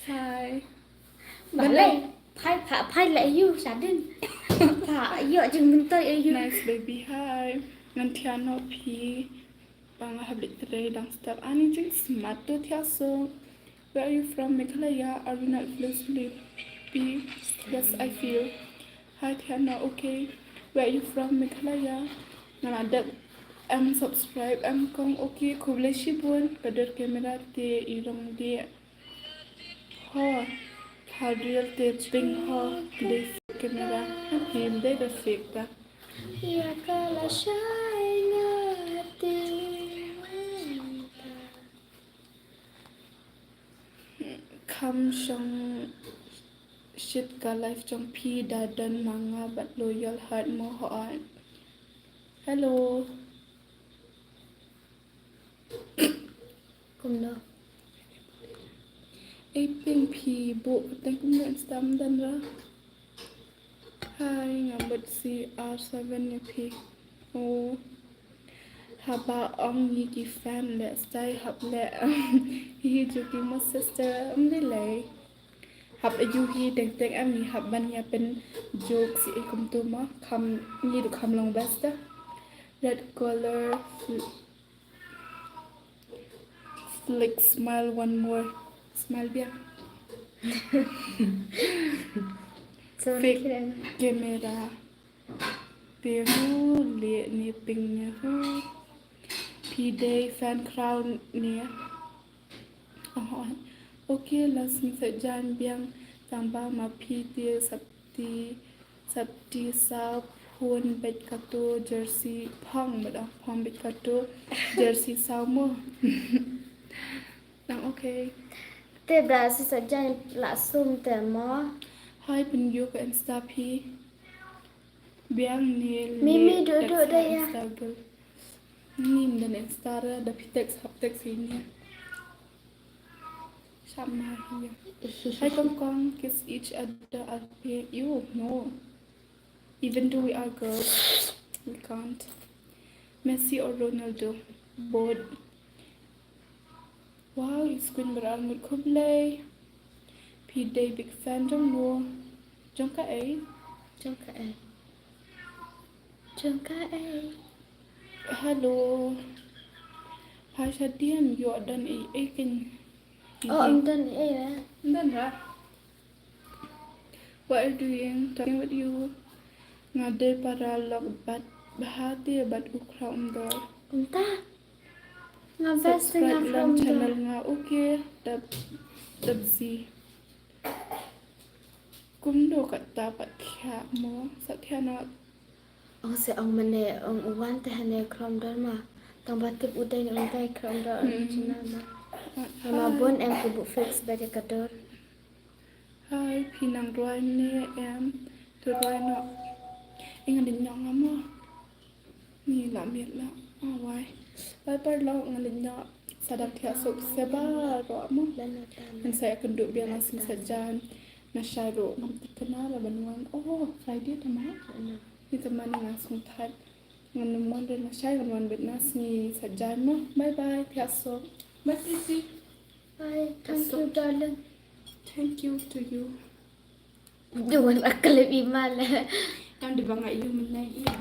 Hai. Balai. Phai pha phai la yu shadin. Pha Ïoh jingmyntoi aïu. Nice baby, hi. Ngan thiah noh phi. Ba nga hap leit trei dang step. Ani jingsmat to thiah suk. Where are you from, Meghalaya? Are we not feeling sleepy? Yes, I feel. Hi thiah noh, okay. Where are you from, Meghalaya? Nga la dep em subscribe em kong, okay. Khublei shibun. Ka dur camera te i rong de. Ho, ka real te pink ho, dei fake camera. Him dei da fake da. Ïa ka la shai nga te. Kham shong shit ka life jong phi da don ma nga bad loyal heart mo ho ai. Hello. Kumno? Ei ping phi buh kata kumno Insta ym don ra. Hi, nga mut C R seven ïa phi. Oh. Haba ong ngi ki fan leh stai hap leh. Hi ju ki mo sister ym dei lei. Hap ayu hi teng teng em ngi hap ban ïa pynjokes ïa i kumtu mo kham ngi du kham long best da. Red color. Flick, smile one more. Smile biang. Fake camera. Te hu le ne ping ne hu. Phi dei fan crown ne. Oh, okay, la sngewsih jan biang tang ba ma phi te sap ti sap ti saw phone bad kato jersey phong bad phong bad kato jersey saw mo. Nang okay. Te ba si sa jan la sum te mo. Hi, pynïoh ka Insta phi. Biang ni Mimi duduk dah ya. Ni mdan Insta da phi text hap text ini. Sama hi. Hi kong kong, kiss each other. I'll pay you. No. Even though we are girls, we can't. Messi or Ronaldo? Both. Wow, i Queen Bar Arngut khublei. Phi dei big fan jong no. Jong ka ei? Jong ka ei? Jong ka ei? Hello. Hi Shadian, you are done ei ei kin. Oh, I'm done ei la. Done ra. What are you doing? Talking with you. Nga dei para lok bad bha te bad u khraw um dor. Kumta. Nga best nga from channel nga okay. Dab dab zi. Kumno kata pat thiah mo sa thiah na. Ong se ong mane ong uwan te hane khrom dor ma. Tang ba tip u dei ne ong dei khrom dor ong china ma. Ma bon em ku bu fix ba de ka dor. Hai phi nang rwai ne em. Tu rwai no. Ing adin nyong amo. Ni la miet la. Awai. Bye bye lo ngan leit noh. Sa dang thiah suk seba ro mo. Ngan sa ïa kynduh biang la sngewsih jan. Na shai ruh ngam tip kane la ban wan. Oh, Friday te ma. Ni te ma ni nga sngewthuh. Ngan nym wan re na shai ngan wan bad na sngewsih jan mo. Bye bye. Thiah suk. Bye Sisi. Bye. Thank you darling. Thank you to you. Duan aklep imal. Kam di bang ayu menai iya.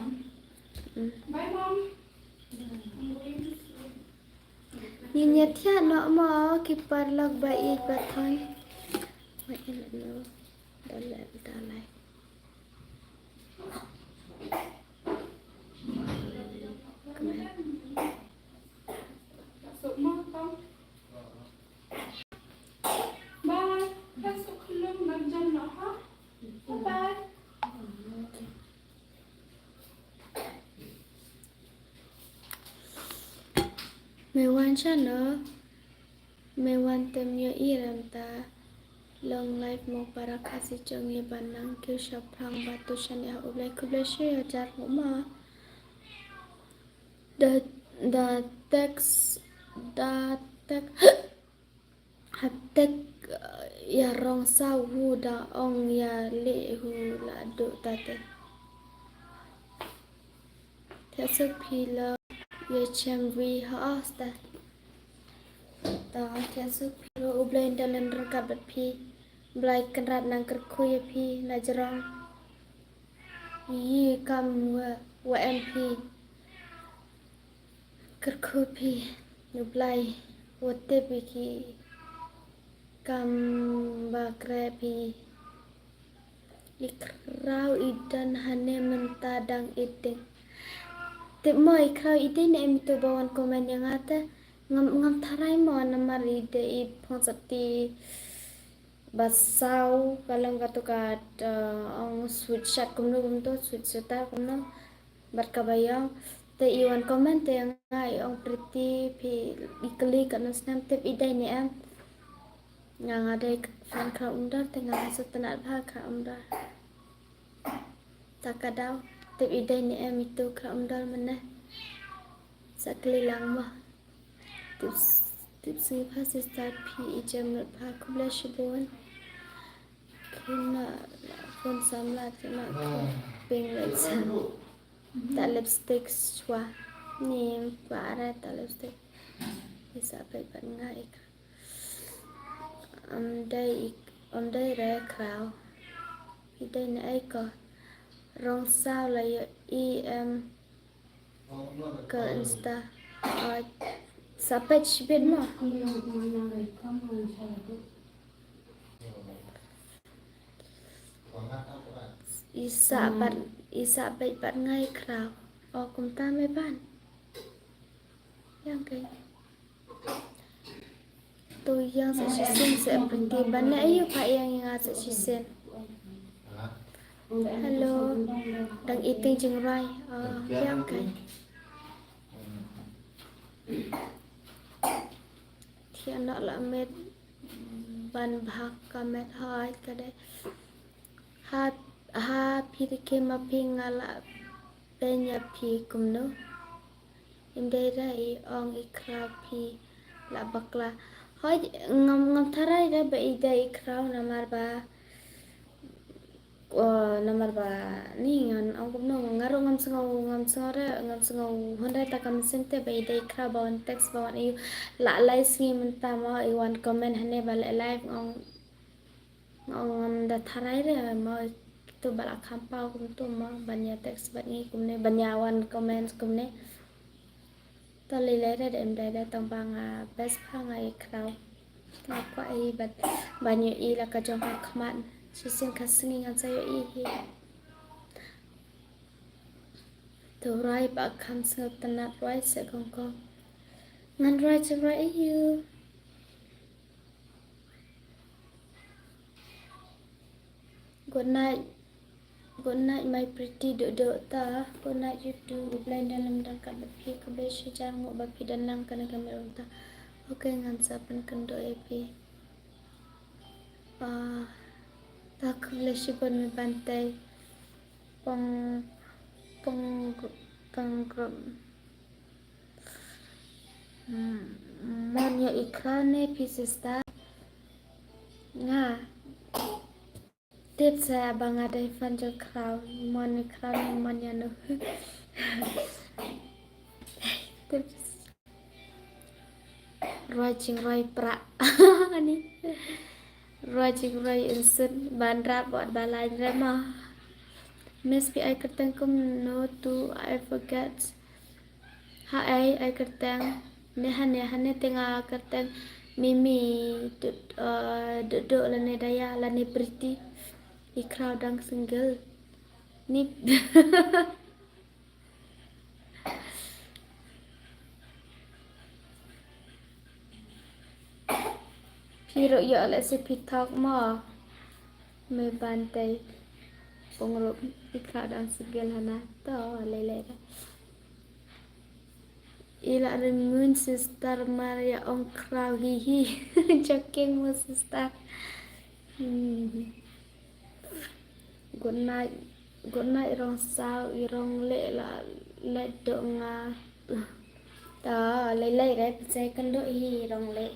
Bye mom. Ni nyet ya no mo ki parlok ba i ba thon. Ba i no. Dalai dalai. Me wan shano, me wan tem yo iram ta long life mo para Khasi jong ye ban nang kiew shaphrang ba tu shan ya U Blei khublei shi hajar mo ma. Da da text da text. Hatek ïa rong sa hu da ong ïa le hu la du ta te. Thiah suk phi la ïa chem wi ha os ta. Ta thiah suk phi lo U Blei da len ryngkat bad phi. Blei Kynrad nang kyrkhu ïa phi na jrong. Ïa kam wa, wa em phi. Kyrkhu phi, U Blei u tip ïa ki kam ba khreh phi. I khraw i don hangne mynta dang i dei. Tip mo i khraw i dei ne em ito ba wan comment ïa nga te. Ngam, ngam tharai mo namar i dei i phong sati ba saw ka long kato ka, uh, ong sweet chat kumno kumto, sweet sweeter kumno. Bad kaba ïong te i wan comment te nga i ong Pretty phi i kylli katno snem, tip i dei ne em. Nga nga dei fan Khraw Umdor te nga nga sngewtynnat bha Khraw Umdor. Ta ka daw tip i dei ne em ito Khraw Umdor mynne. Sa kylli lang mo. Tip, tip sngi pha sister phi i jem lut pha, khublei shibun. Khynnah la pun samla khynnah khynnah pink lipstick. Ta lipstick shuwa. Ni ba are ta lipstick. Isa peit bad nga ik. Am dei ik, am dei re khraw. I dei ne ai ko. Rong saw la ïohi em. Ka Insta. Ai, sa peit shibit mo. Isa pat, isa peit pat ngai khraw. O kumta me ban. Yang kai. To ïang sa shisien sa Pretty ban ne ayu pha ïang ïa nga sa shisien. Hello. Dang eating jingrwai. Oh, ïang kai. Thiah noh la met ban bha ka met hai ka dei. Ha, ha phi dei ma phi nga la beiñ ïa phi kumno. Im dei ra i ong i khraw phi la bakla. Hoi ngam, ngam tharai ra ba i dei i khraw namar ba, o, namar ba ni ngan ong kumno nga ruh ngam sngew, ngam sngew ra, ngam sngew hun ra ta ka mynsiem te ba i dei i khraw ba wan text ba wan ayu. La lai sngi mynta mo i wan comment hangne ba leh live nga ong Nga ong ngam da tharai re mo, kito ba la kham paw kumto mo, ban ïa text bad ngi kumne, ban ïa wan comment kumne. To lei lei re da em dei da tang ba nga best pha nga i khraw. Nga kwah i bad ban ïohi la ka jong ka khmat. Shisien ka sngi ngan sa ïohi hi. To rwai ba kham sngewtynnat rwai se kong kong. Ngan rwai jong rwai ïa u. Good night. Good night, my pretty dodo ta. Good night, you too. U Blei un don lem don kat bad phi, khublei shihajar nguh ba phi don lang kane ka met mynta. Okay, ngan sa pynkynduh ïa phi. Ah, ta khublei shibun me Bantei. Pong, pong, pong, pong. Hmm, mon ïa i khraw ne phi sister? Nga tip sa ba nga dei fan jong khraw, mon i khraw ne mon ïa no. Tip. Roi jingroi pra. Ani. Roi jingroi insut ban rap bad ba lain re ma. Miss phi ai kyrteng kumno tu I forget. Ha ai, ai kyrteng. Ne hane, hane te nga kyrteng Mimi, dut, eh, dut, dut lane Daya lane Pretty. I khraw dang single. Ni. Phi ruh ïoh leh se phi thok mo. Me Bantei. Pung ruh i khraw dang single hana. To lei lei da. I la ring ngun sister Maria ong khraw hi hi. Joking mo sister. Hmm. Good night, good night Rong Saw, i Rong Leh la leh doh nga. Ta lei lei re pynshai kynduh hi Rong Leh.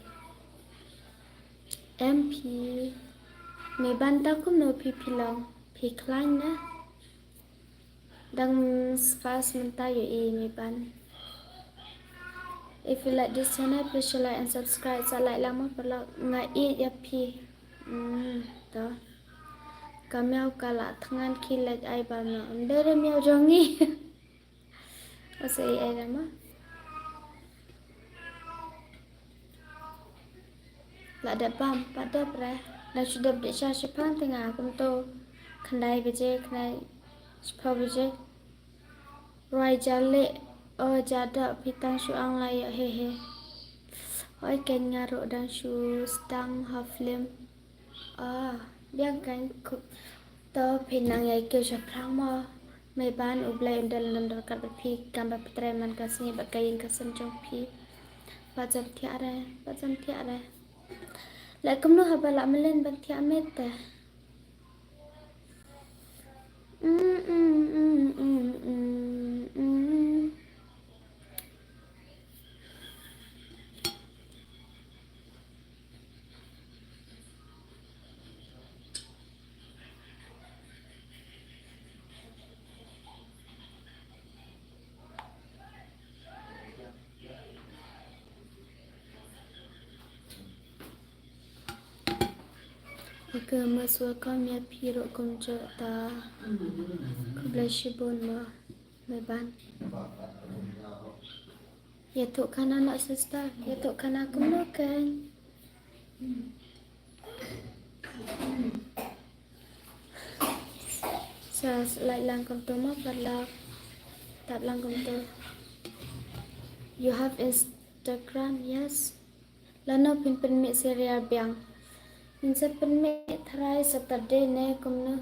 M P. Me Bantei kumno phi phi long, phi khlaiñ na. Dang spas mynta ïohi me Ban. If you like this channel, please share, like and subscribe. Sa like lang ma paralok nga ïeit ïa phi. Hmm, to. Ka miaw ka la thngan khie leit ai bam noh. Ym dei re miaw jong ngi. Ase ei ei re ma. La dep bam, pat dep re. Dang shu dep dih sha shiphang te nga kumto. Khyndai baje, khyndai shiphew baje. Rwai ja leh, o ja doh, phi tang shu ang la ïoh he he. Hoi ken nga ruh dang shu sdang ha film. Ah, biang kan khup. To phi nang ïai kiew shaphrang mo. Mei Ban, U Blei un don lem don kat bad phi, kam ba phi trei man ka sngi bad ka ïing ka sem jong phi. Pat jam thiah re, pat jam thiah re. Leh kumno haba la mlien ban thiah met te. Okay, most welcome ïa phi ruh kumjuh ta. Khublei shibun mo, Mei Ban. Ïathuh khana noh sister, ïathuh khana kumno kein. Sa like lang kumto mo, pat like. Tap lang kumto. You have Instagram, yes. Lano phin pynmih serial biang? Ngin sa pynmih trai Saturday ne kumno?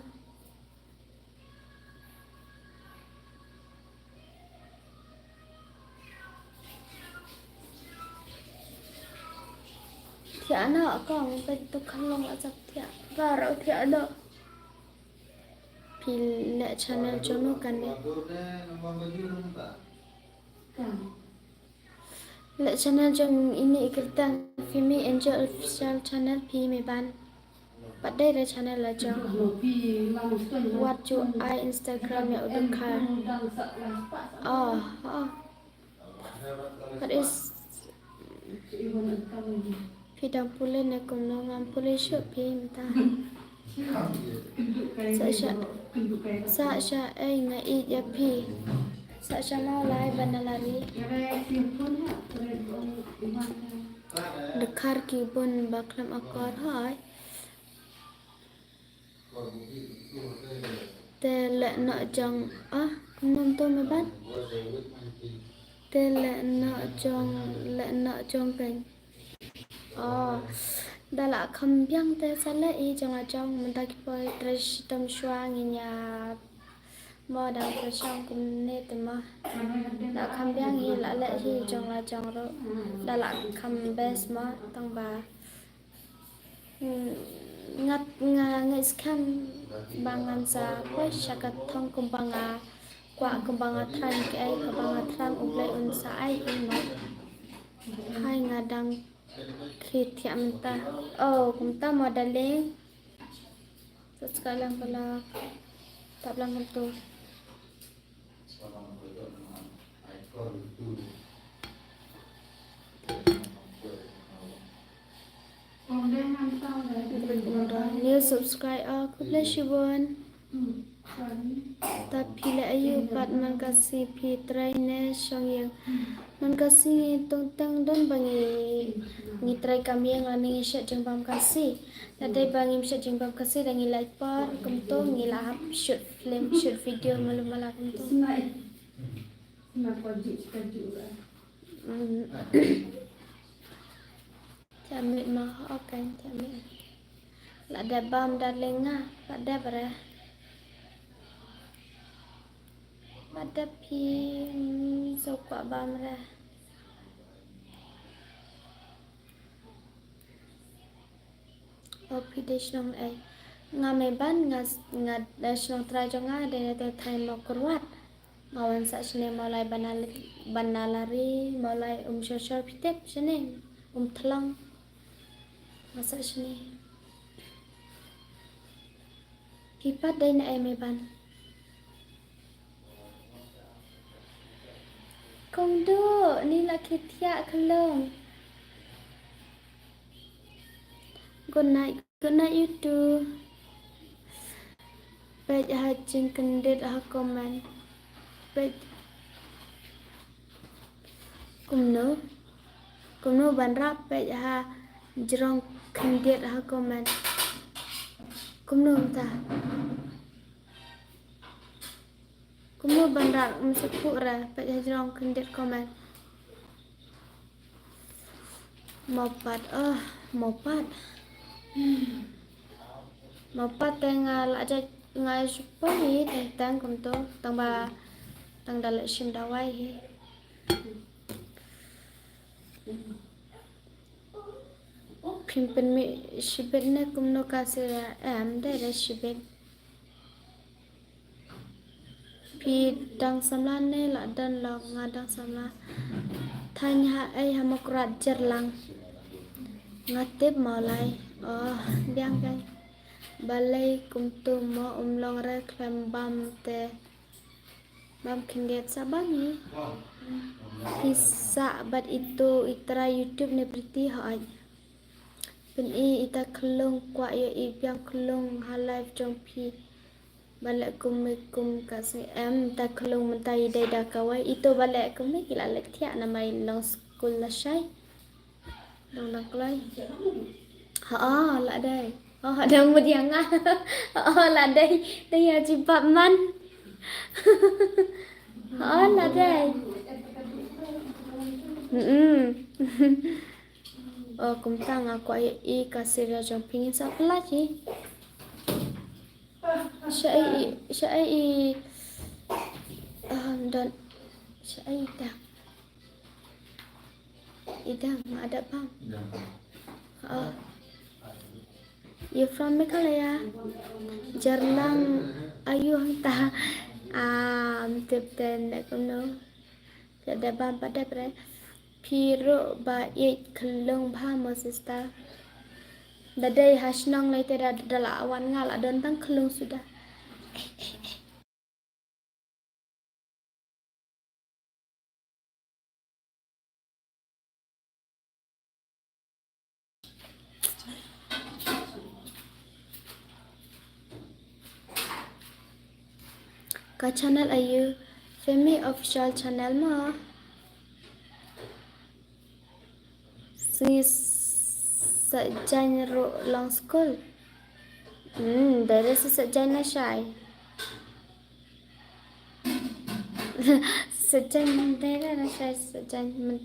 Thiah noh kong, peit to kham long la sap thiah. Baroh thiah noh. Phi leh channel jong no kane? Leh channel jong ine i kyrteng Fimi Angel Official channel phi Mei Ban. Pat dei re channel la jong. Wat ju ai Instagram ïa u Dkhar. Oh, oh. What is, phi dang pule ne kumno? Ngam pule shuh phi mynta. Sa sha, sa sha ei nga ïeit ïa phi. Sa sha Mawlai Banalari. Dkhar ki bun ba khlem akor hoi. Te leh noh jong, ah, kumno to Mei Ban? Te leh noh jong, leh noh jong kein. Oh, da la kham biang te sa leh i jong la jong mynta ki poi trei shitom shuwa ngin ïa mo dang trei shong kumne te mo. Da kham biang hi la leh hi jong la jong ruh. Da la kham best mo tang ba. Hmm, ngat nga ngeit skhem ba ngan sa poi sha ka thong kumba nga kwah, kumba nga thrang kaei kaba nga thrang U Blei un sa ai hi mo. Hai nga dang khie thiah mynta. Oh, kumta mo darling. Subscribe lang pala. Tap lang kumto. New subscriber, khublei shibun. Ta phi leh aïu pat man ka sngi phi trei ne shong ïing? Man ka sngi tang tang don ba ngi, ngi trei kam ïing lane ngi shet jingbam Khasi. Lada dei ba ngim shet jingbam Khasi da ngi lait por kumto, ngi la hap shoot film, shoot video malu mala kumto. Mm. Thiah miet ma, okay, thiah miet. La dep bam darling nga, la dep re. La dep phi, mm, so kwah bam re. O phi dei shnong ei? Nga Mei Ban, nga, nga, eh, shnong trai jong nga dei na te thaiñ Mawkyrwat. Nga wan sah shane Mawlai Banal-, Banalari, Mawlai Umshorshor phi tip shane, Umthlong. Nga sah shane. Phi pat dei na ei Mei Ban? Kong Duh, ni la khie thiah khlong. Good night, good night you too. Peit ha jingkyndit ha comment. Peit. Kumno? Kumno ban rah peit ha jrong kyndit ha comment. Kumno mynta? Kumno ban rah um shu phuh re peit ha jrong kyndit comment. Mo pat, oh, mo pat. Mo pat te nga la jait nga shu poi hi teng teng kumto tang ba tang da leh shim dawai hi. Phim pynmih shibit ne kumno ka sira em dei da shibit. Phi dang samla ne la don lok nga dang samla. Thaiñ ha ei ha Mawkyrwat Jyrlang. Nga tip Mawlai. Oh, biang kai. Balei kumto mo um long re khlem bam te. Bam khyndiat sa bam hi. Phi sah bad ito i trai YouTube ne Priti hooid. Pyn-i ita khlung kwah ïohi biang khlung ha live jong phi. Ba leh kum me kum ka sngi em ita khlung mynta i dei da kawei ito ba leh kum me ki la leh thiah namar i long skul lashai. Dang dang kloi. Ha la dei. Ha dang mut ïa nga. Ha la dei. Dei ïa jibap man. Ha la dei. Mm. Oh, kumta nga kwah ïohi ka serial jong phi ngin sa pynlait hi. Shaei, shaei, um, don, shaei dang. I dang, ma dang bam. Oh. You from Meghalaya? Jyrlang, ayu hangta. Um, tip ten, kumno. Ka dang bam pat dep re. Phi ruh ba ïeit khlung bha mo sister. Da dei ha shnong lei te da da la wan nga la don tang khlung suda. Ka channel ayu? Femi Official Channel mo. Sngi Saitjaiñ ruh long skul. Hmm, dei re Sngi Saitjaiñ lashai. Sngi Saitjaiñ dei re lashai Sngi Saitjaiñ.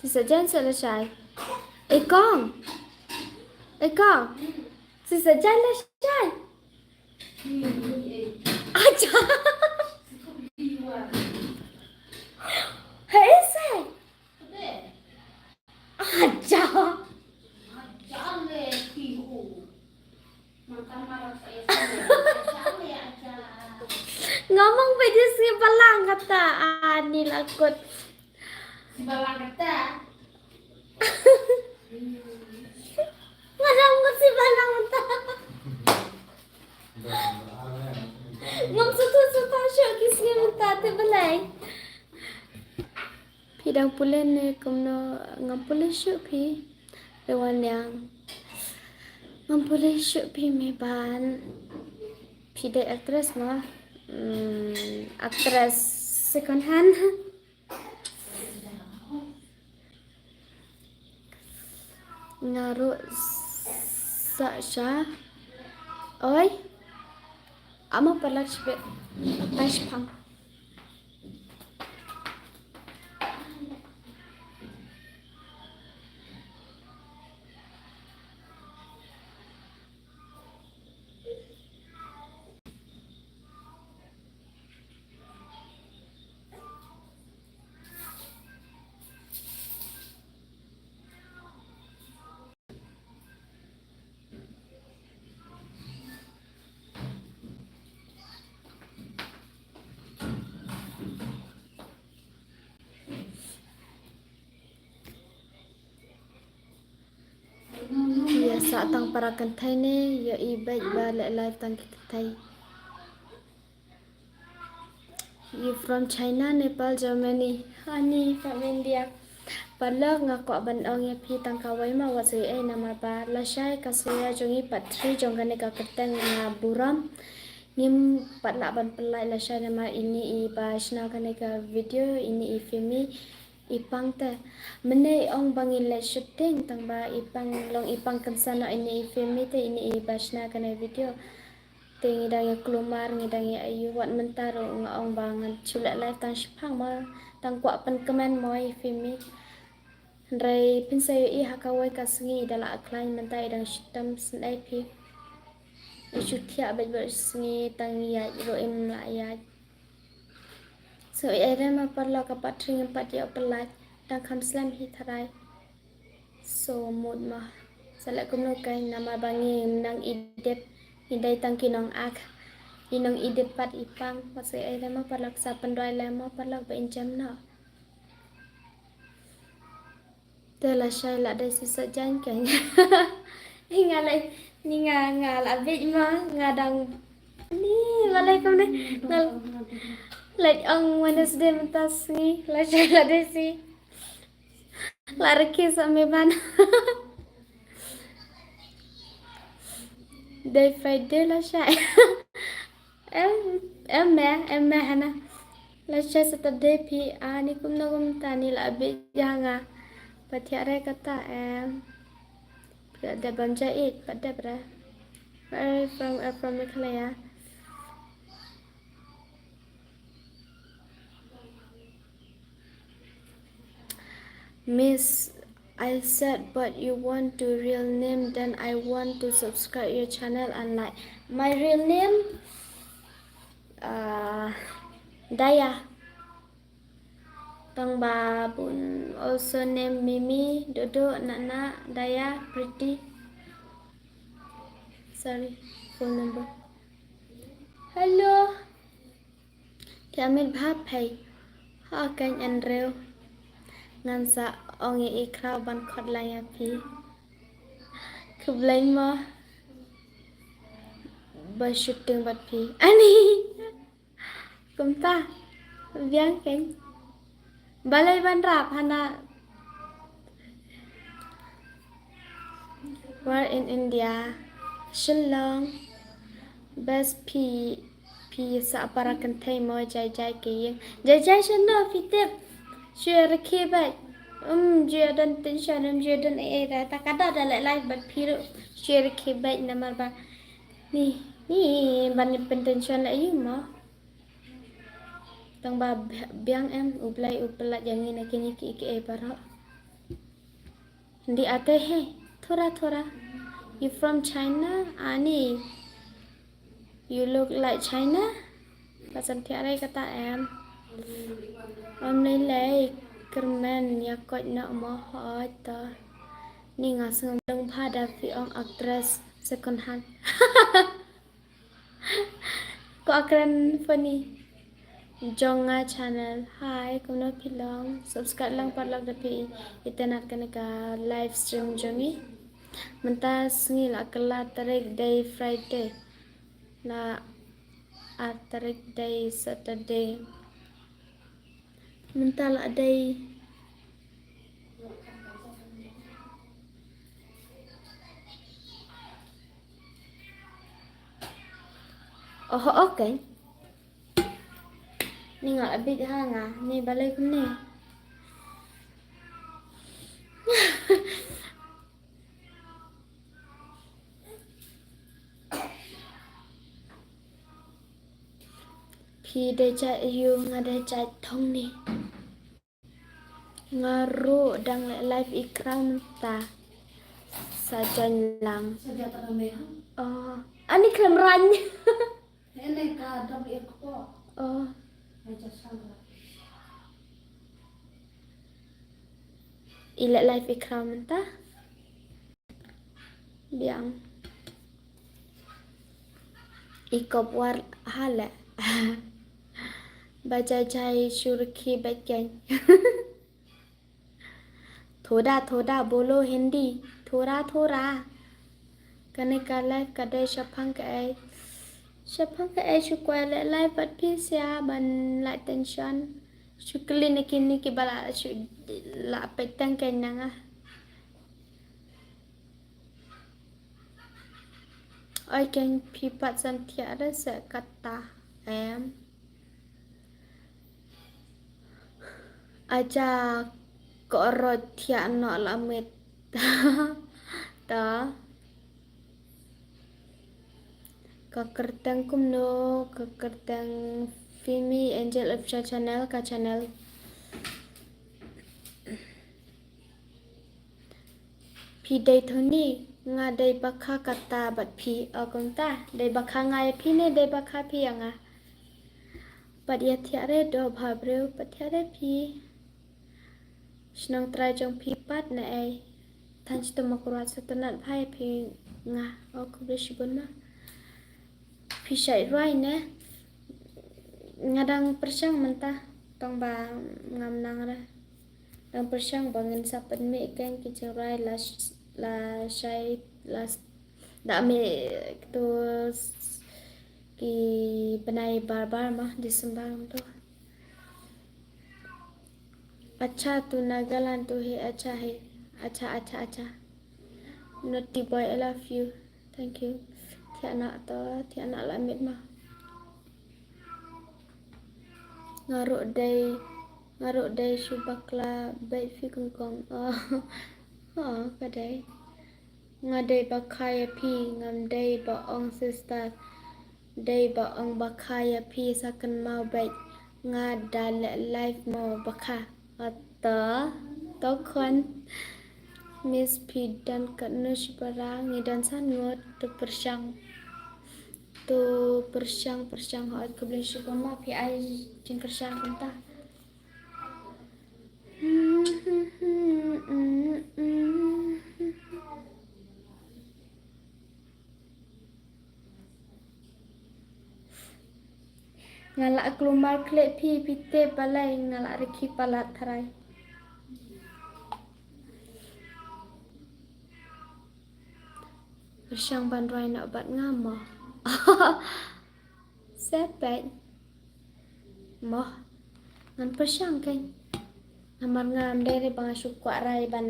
Sngi Saitjaiñ sa lashai. Ei kong. Ei kong. Sngi Saitjaiñ lashai. Acha. Hei sai. Acha. Nga mong ba dei sngi Balang kata ani la kut. Sngi Balang kata. Nga dang mut sngi Balang mynta. Ngam sngewthuh sngewthuh shuh ki sngi mynta te balei. Phi dang pule ne kumno ngam pule shuh phi. Te wan ïa ngam pule shuh phi me ban. Phi dei actress mo? Hmm, actress second hand. Nga ruh sa sha. Oi. Ama palak shibit. Tash pang. Ïa sah tang para kynthei ne ïa i bad ba leh live tang ki kynthei. You from China, Nepal, Germany? Ani from India. Paralok, nga kwah ban ong ïa phi tang kawei ma, wat sngewsih ei, namar ba lashai ka Soya jong ngi part three jong kane ka kyrteng Nga Burom. Ngim pat lah ban pynlait lashai namar ine i ba shna kane ka video, ine i Fimi, i pang te. Mynne i ong ba ngi leit shooting, tang ba i pang, long i pang kynsan noh ine i Fimi te, ine i ba shna kane video. Te ngi dang ïa kulmar, ngi dang ïa ayu, wat mynta ruh nga ong ba ngan shu leh live tang shiphang ma, tang kwah pynkmen mo i Fimi. Hynrei phin sa ïohi ha kawei ka sngi i da lah khlaiñ, mynta i dang shitom sngewsih phi. I shu thiah beit beit sngi, tang ïaid ruh im lah ïaid. So, i ei re ma paralok, ka part three ngim pat ïoh pynlait, dang kham slem hi tharai. So mut ma, sa leh kumno kein, namar ba ngim nang edit, ngi dei tang ki nong ak, i nong edit pat i pang, wat sngewsih ei re ma paralok, sa pynduwai lem ma paralok ba in jem noh. Te lashai la dei shisha jaiñ kein. Nga la, ni nga, nga la bit ma, nga dang. Ni, balei kumne? Nga la ong Wednesday mynta sngi, lashai la dei shi. La rkhie sa me ban. Dei Friday lashai. Em, em me, em me hana. Lashai Saturday phi, ani kumno kumta ni la bit ïa nga. Pat thiah re kata em. Pat dep bam ja it, pat dep re. Where are you from? I'm from Meghalaya. Miss, I said, but you want to real name, then I want to subscribe your channel and like. My real name, uh, Daya. Tang ba bun also name Mimi, Dodo, Nana, Daya, Pretty. Sorry, phone number. Hello. Te amit bha phai. Ha kein Andrew. Ngan sa ong ïa i Khraw ban khot lang ïa phi. Khublei mo. Ba shooting bad phi. Ani. Kumta. Biang kein. Balei ban rap hana. Where in India? Shillong. Best phi, phi sa para kynthei mo jai jai ki ïing. Jai jai shano phi tip. Shu rkhie beit. Um, ju don tension, um, ju don ei ei da. Ta ka da da leh live bad phi ruh. Shu rkhie beit namar ba. Ni, ni ban pyntension leh ïa mo. Tang ba biang em, U Blei u pynlait ïa ngi na kine ki kiei baroh. Hindi aate hai, thoda thoda. You from China? Ani, you look like China? Ba san thiah re kata em. Ym lei lei, kyrmen ïa koit noh mo hooid to. Ni nga sngewlung bha da phi ong actress second hand. Ko akren funny. Jong nga channel. Hi, kumno phi long? Subscribe lang paralok da phi itynnad kane ka live stream jong ngi. Mynta sngi la kylla tarik dei Friday. La ar tarik dei Saturday. Mynta la dei. Oh, okay. Ni nga la bit ha nga, ni balei kumne. Phi dei jait aiu, nga dei jait Thongni. Nga ruh dang leh live i Khraw mynta. Sa join lang. Oh, ani khlem rang. Oh. I leh live i Khraw mynta. Biang. I kop war hale. Ba jai jai shu rkhie beit kein. Thoda thoda bolo Hindi. Thoda thoda. Kane ka live ka dei shaphang kaei? Shaphang kaei? Shu kwah leh live bad phi sha ban lait tension. Shu kylli na kine kiba la shu la peit tang kein na nga. Oi kein phi pat san thiah re se kata em. Aja ko ro thiah noh la miet. Ta. Ka kyrteng kumno, ka kyrteng Fimi Angel Official Channel, ka channel. Phi dei thuni, nga dei ba kha kata bad phi, o kumta, dei ba kha nga ïa phi ne, dei ba kha phi ïa nga. Bad ïa thiah re doh bha briew, bad thiah re phi. Shnong trai jong phi pat ne ei. Tang shi tu ma kyrwa sngewtynnat bha ïa phi nga. O khublei shibun ma. Phi shait rwai ne. Nga dang pyrshang mynta. Tang ba ngam nang re. Dang pyrshang ba ngin sa pynmih kein ki jingrwai la sh-, la shai la s-, da mih tu s-, ki bnai bar bar ma December tu. Acha tu Nagaland tu hi, acha hi. Acha, acha, acha. Naughty boy, I love you. Thank you. Thiah na to, thiah na la miet ma. Nga ruh dei, nga ruh dei shu bakla beit phi kong kong. Oh, oh, ka dei. Nga dei ba kha ïa phi, ngam dei ba ong sister. Dei ba ong ba kha ïa phi sa kynmaw beit. Nga da leh live mo ba kha. Ato, to khon. Miss phi don katno shipara, ngi don san ngut, to pyrshang. To pyrshang, pyrshang hooid khublei shibun ma phi ai jingpyrshang kumta. Nga la kulmar khleh phi, phi tip balei nga la rkhie palat tharai. Pyrshang ban rwai noh bad nga mo. Sepet. Mo. Ngan pyrshang kein. Namar ngam dei re ba nga shu kwah rai ban,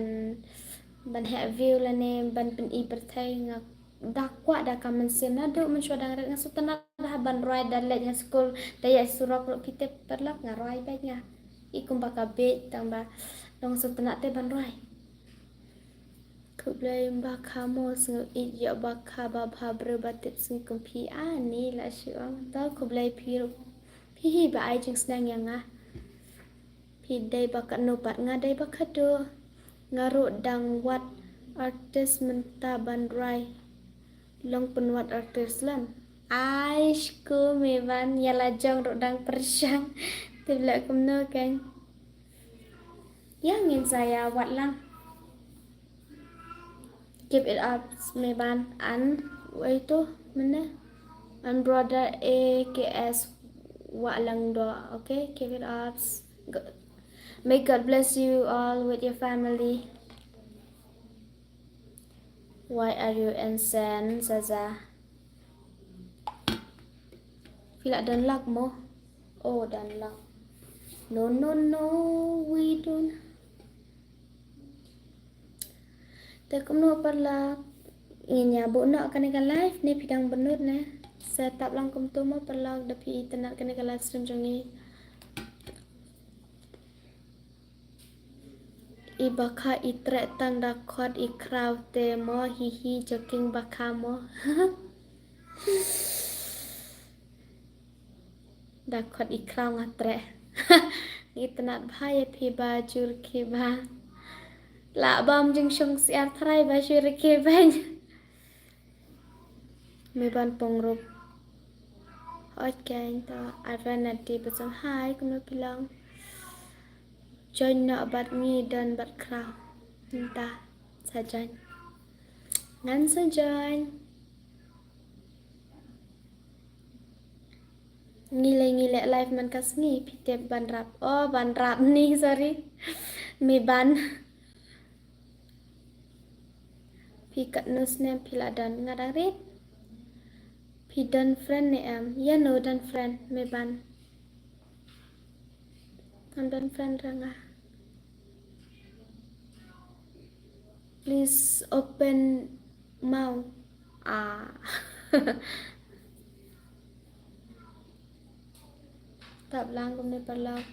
ban heh view lane ban pyni pyrthei, nga da kwah da ka mynsiem naduh mynshuwa dang rit, nga sngewtynnat da ban rwai da leit ha skul da ïaid surok ruh phi tip paralok nga rwai beit nga. I kumba ka bieit tang ba long sngewtynnat te ban rwai. Khublei ba kha mo, sngew ïeit ïa ba kha ba bha briew ba tip sngi kum phi ani la shu ong. To khublei phi ruh. Phi hi ba ai jingsneng ïa nga. Phi dei ba katno pat nga dei ba khatduh. Nga ruh dang wad artist mynta ban rwai. Long pynwad artist lem. Ai shku me ban ïa la jong ruh dang pyrshang. Tip leh kumno kein. Ïa ngin sa ïa wad lang. Keep it up, me ban an wei tu mene. An brother A K S wa lang do. Okay, keep it up. May God bless you all with your family. Why are you insane, Zaza? Phi la don lak mo? Oh, don lak. No, no, no, we don't. Te kumno paralok? Ngin ïa buh noh kane ka live ne phi dang bynnud ne? Sa tap lang kumto mo paralok da phi itynnad kane ka live stream jong ngi. I ba kha i treh tang da khot i khraw te mo, hi hi, joking ba kha mo. Da khot i khraw nga treh. Ngi tynnat bha ïa phi ba jur ki ba. La bam jingshong siar tharai ba jur ki ba. Me ban pong rup. Hooid kein to arvan nati ba song hai kumno phi long. Join noh bad ngi don bad khraw. Nta sa join. Ngan sa join. Ngi leh ngi leh live man ka sngi phi tip ban rap. Oh ban rap ni sorry. Me ban. Phi katno snem phi la don nga dang rit. Phi don friend ne em? Ïa no don friend me ban. Ngam don friend ra nga. Please open mouth. Ah. Tap lang kumne paralok.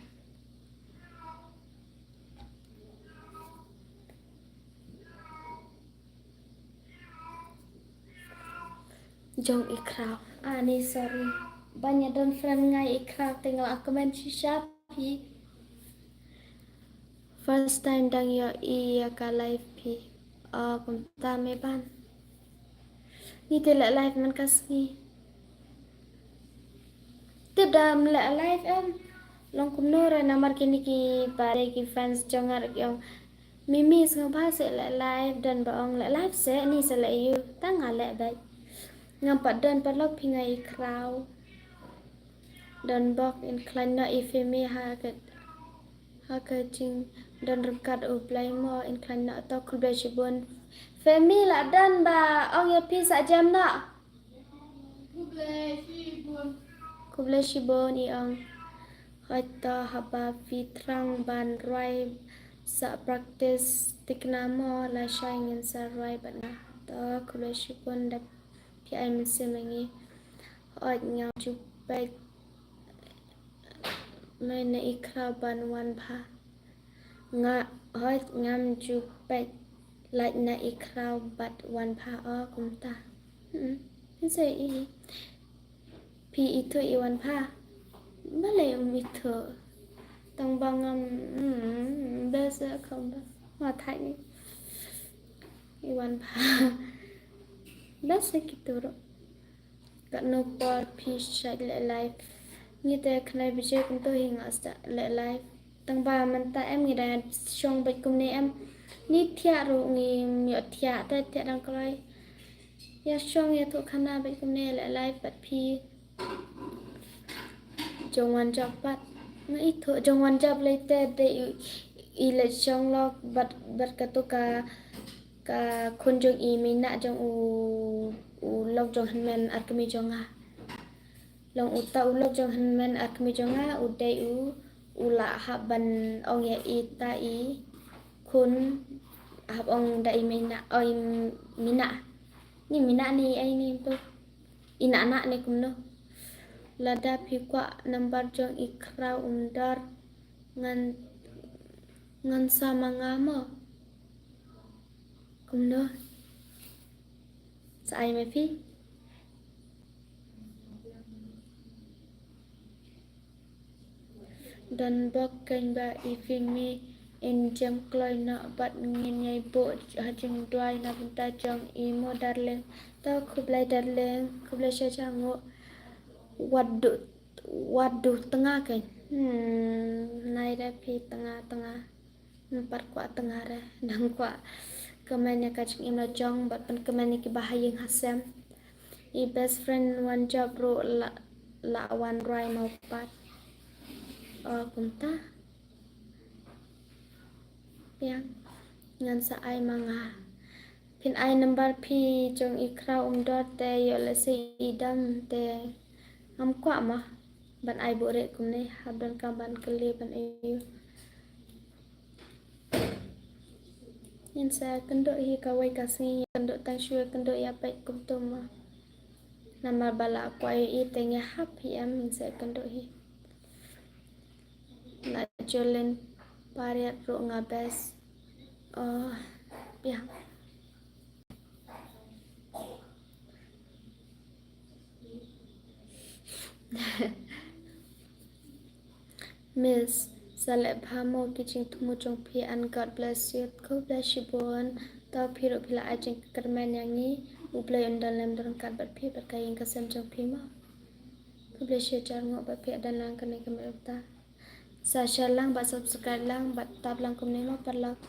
Jong i Khraw. Ani, sorry. Ban ïa don friend nga i Khraw te nga la comment shisha phi. First time dang ïohi ïa ka live phi. O, kumta me ban. Ngi te leh live man ka sngi. Tip dam leh live em. Long kumno re namar kine ki ba dei ki fans jong nga ruh ki ong, Mimi sngewbha seh leh live, don ba ong leh live seh, ni seh leh ïa u, tang nga leh beit. Ngam pat don paralok phi nga i Khraw. Don bok, in khlaiñ noh i Fimi ha ka, ha ka jingdon ryngkat U Blei mo, in khlaiñ noh to, khublei shibun. Fimi la don ba ong ïa phi sa jem noh. Khublei shibun. Khublei shibun i ong. Hooid to haba phi thrang ban rwai sa practice thikna mo, lashai ngin sa rwai bad nga. To khublei shibun da phi ai mynsiem ïa ngi. Hooid ngam ju peit. Mai na i Khraw ban wan bha. Nga, hooid ngam ju peit, lait na i Khraw bad wan bha, o kumta. Hmm. Ngi sa i. Phi ithuh i wan bha. Balei um ithuh. Tang ba ngam, hmm, best kham ba. Nga thait ni. I wan bha. Best ki turu. Katno por phi shait leh live? Ngi te khyndai baje kumto hi nga start leh live. Tang ba mynta em ngi dang shong beit kumne em. Ngi thiah ruh ngim ïoh thiah te thiah dang kloi. Ïa shong ïathuh khana beit kumne leh live bad phi. Jong wan jop pat. Nga ithuh jong wan jop lei te dei i, i leit shong lok bad, bad katu ka ka khun jong i mei nah jong u, u lok jong hynmen ar kmie jong nga. Long uta u lok jong hynmen ar kmie jong nga, u dei u, u la hap ban ong ïa ita i khun, hap ong da i mei nah, o i mei nah. Ni mei nah ni ai ni tu. I nah nah ni kumno. Lada phi kwah number jong i Khraw Umdor ngan, ngan sa ma nga mo. Kumno? Sa ai ma phi. Don bok keiñ ba i Fimi in jem kloi noh bad ngin ïai buh ha jingduwai na bynta jong i mo darling. To khublei darling, khublei sha jong u. Wat duh, wat duh tnga keiñ. Hmm, nai da phi tnga tnga. Ym pat kwah tnga re, dang kwah kmen ïa ka jingim la jong bad pynkmen ïa kiba ha ïing ha sem. I best friend wan jop ruh la, la wan rwai mo pat. O kumta. Biang. Ngan sa ai ma nga. Phin ai number phi jong i Khraw Umdor te ïoh lehse i dam te ngam kwah ma ban ai buhrieh kumne, hap donkam ban kylli ban aiu. Ngin sa kynduh hi kawei ka sngi, kynduh tang shuwa kynduh ïa peit kumto ma. Namar ba la kwah ïa i te ngi hap hi em, ngin sa kynduh hi. La Jolin Pariat ruh nga best. Oh, biang. Miss, sa leh bha mo ki jingthmu jong phi and God bless you. Khublei shibun. To phi ruh phi la ai jingkyrmen ïa ngi. U Blei un don lem don ryngkat bad phi bad ka ïing ka sem jong phi mo. Khublei shihajar nguh ba phi ïa don lang kane ka met bynta. Sa share lang bad subscribe lang bad tap lang kumne mo paralok.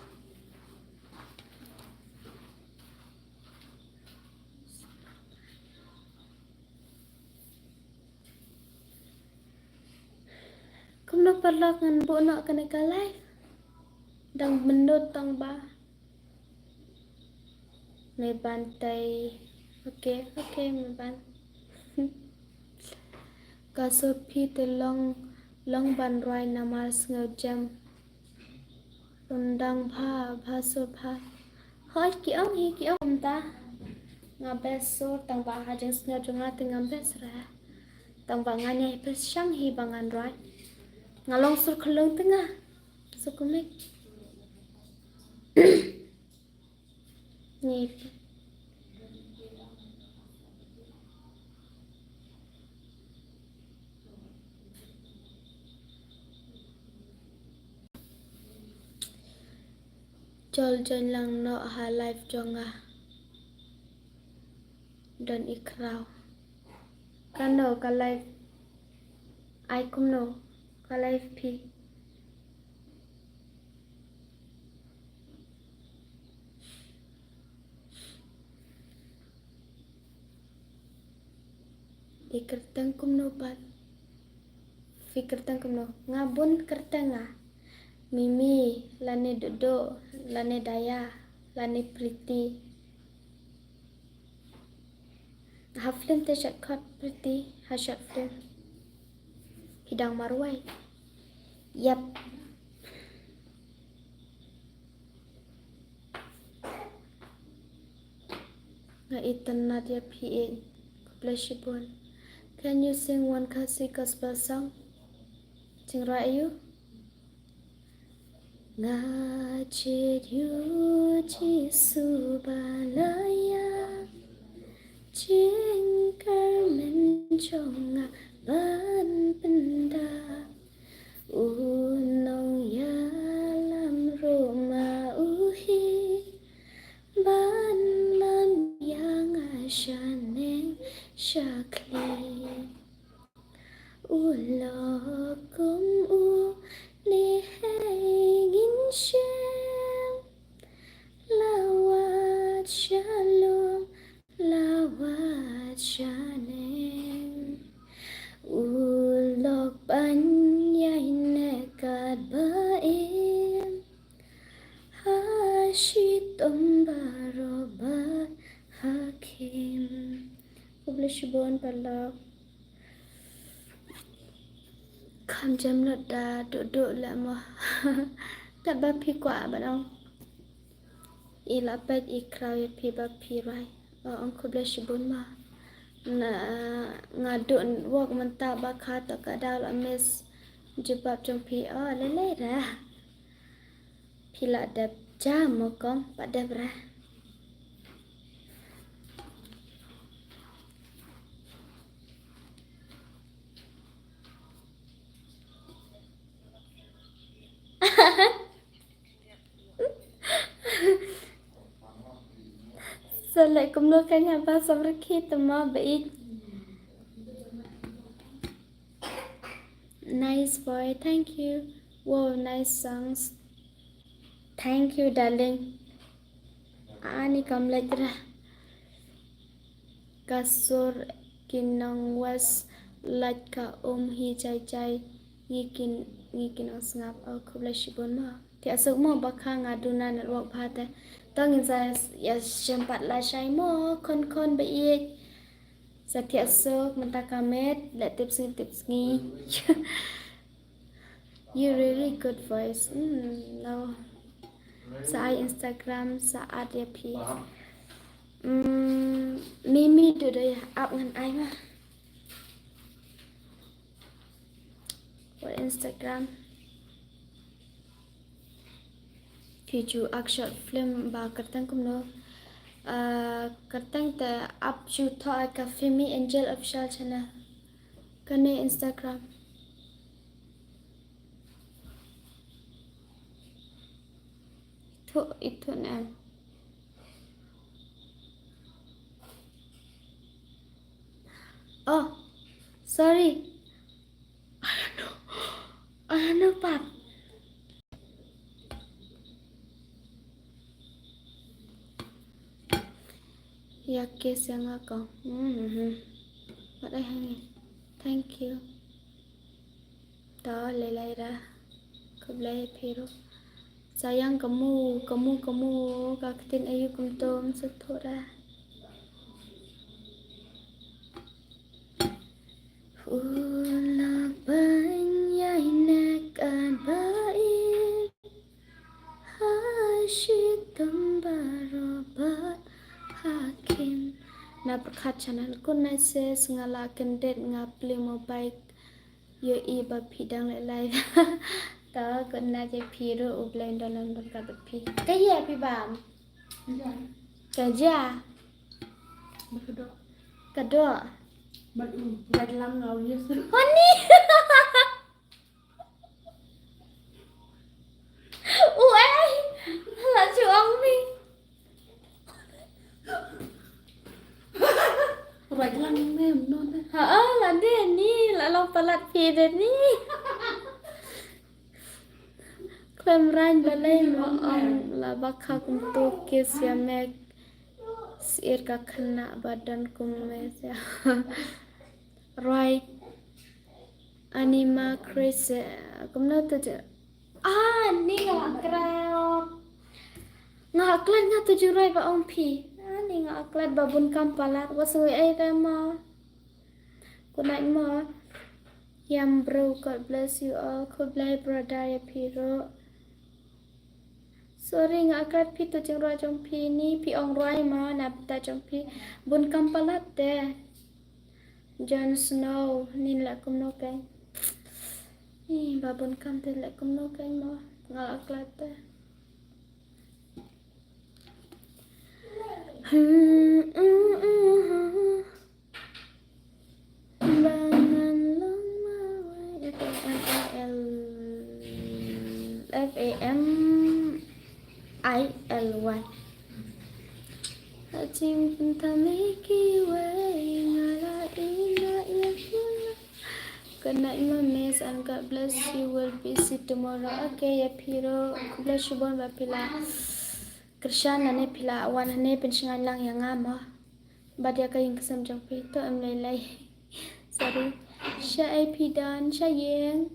Kumno paralok ngan buh noh kane ka live. Dang minot tang ba. Me ban tai. Okay, okay, me ban. Ka Sophie te long Long ban rwai namar sngew jem. Rundang bha, bha sur bha. Hoi ki ong hi ki ong kumta. Nga beh sur tang ba ha jingsngew jong nga te ngam beh sur. Tang ba nga ñiah pyrshang hi ba ngan rwai. Nga long sur khyllung te nga. Sur kumne. Ngi jol join lang noh ha live jong nga. Don i khraw. Kano ka live? Ai kumno ka live phi? I kyrteng kumno pat? Phi kyrteng kumno? Nga bun kyrteng nga. Mimi, lane Dodo, lane Daya, lane Priti. Ha film te shortcut Priti, ha short film. Phi dang marwei. Yep. Nga itynnad ïa phi. Khublei shibun. Can you sing one Khasi gospel song? Jingrwai aïu? Nga jied ïa u Jisu ba la ïap jingkyrmen jong nga ban pynda. U nongïalam ruh ma u hi ban lam ïa nga shaneng shakhlieh. U lok kum u ne hei ngin shem. La wad shalom, la wad shaneng. U lok ban ïaineh katba im. Ha shitom baroh bad ha khim. Khublei shibun paralok. Kham jem lut da duh duh leh mo. Katba phi kwah ban ong. I la peit i khraw ïa phi ba phi rwai. Ong khublei shibun ma. Na nga duh wok mynta ba kha to ka daw la miss jubab jong phi. Oh lei lei da. Phi la dep ja mo kong, pat dep ra. Sa leh kumno ka ñiah ba sa rkhie te ma ba ïeit. Nice boy, thank you. Wow, nice songs. Thank you, darling. Ani kam leh ra. Ka sur ki nong West lait ka um hi jai jai. Ngi ki, ngi ki nong sngap. Oh, khublei shibun mo. Thiah suk mo ba kha nga duna network bha te. To ngin sa ïa shem pat lashai mo khon khon ba ïeit. Sa thiah suk mynta ka miet leh tip sngi tip sngi. You really good voice. Mm, no. Sa ai Instagram, sa add ïa phi. Mm, Mimi Dodo ïa ap ngan ai ma. What Instagram? Phi ju act short film ba kyrteng kumno? Ah, kyrteng te ap ju thoh ai ka Fimi Angel Official Channel. Kane Instagram. Ithuh, ithuh ne em. Oh, sorry. I don't know. I don't know, Pap. Ïa kiss ïa nga ko. Mhm. Wat ai hangne. Thank you. To lei lei ra. Khublei phi ruh. Sayang kamu, kamu, kamu ka ktien aïu kumto sngewthuh ra. U la ban ïa Pyrkhat channel. Good night sis, nga la kyndit nga plie mobile. Ïohi ba phi dang leh live. To good night ïa phi ruh, U Blei un don lang bad phi. Ka ïa phi bam. Ka ja. Ka doh. Bad u, bad lang nga u yes. Honey. U ai. La ju ong mi. Rai lang ne non. Ha, la de ni, la long palat phi de ni. Khlem rang balei mo ong la ba kha kumtu kiss ïa me. Sir ka khynnah ba don kum me sia. Roi. Anima Chris, eh, kumno tu je? Ah, ni nga kra. Nga klet nga tu ju roi ba ong phi. Ah, ni nga klet ba bun kam palat. Wa sui ai da ma. Good night ma. Yam bro, God bless you all. Khublai brother ïa phi ruh. Sorry nga klet phi tu jingroi jong phi ni phi ong roi ma na bynta jong phi. Bun kam palat te. Jon Snow, nin la kumno kai. Ih, ba bun kam te la kumno kai mo. Nga la klet te. Ba ngan long ma wai. F A M A L. F A M I L Y. Hajing pynthame kiwei nga la ïa ïa. Good night ma miss and God bless you, will be see tomorrow. Okay ïa phi ruh, khublei shibun ba phi la kyrshan lane phi la wan hangne pynshngaiñ lang ïa nga mo. Bad ïa ka ïing ka sem jong phi to em lei lei. Sorry. Sha ai phi don sha ïing.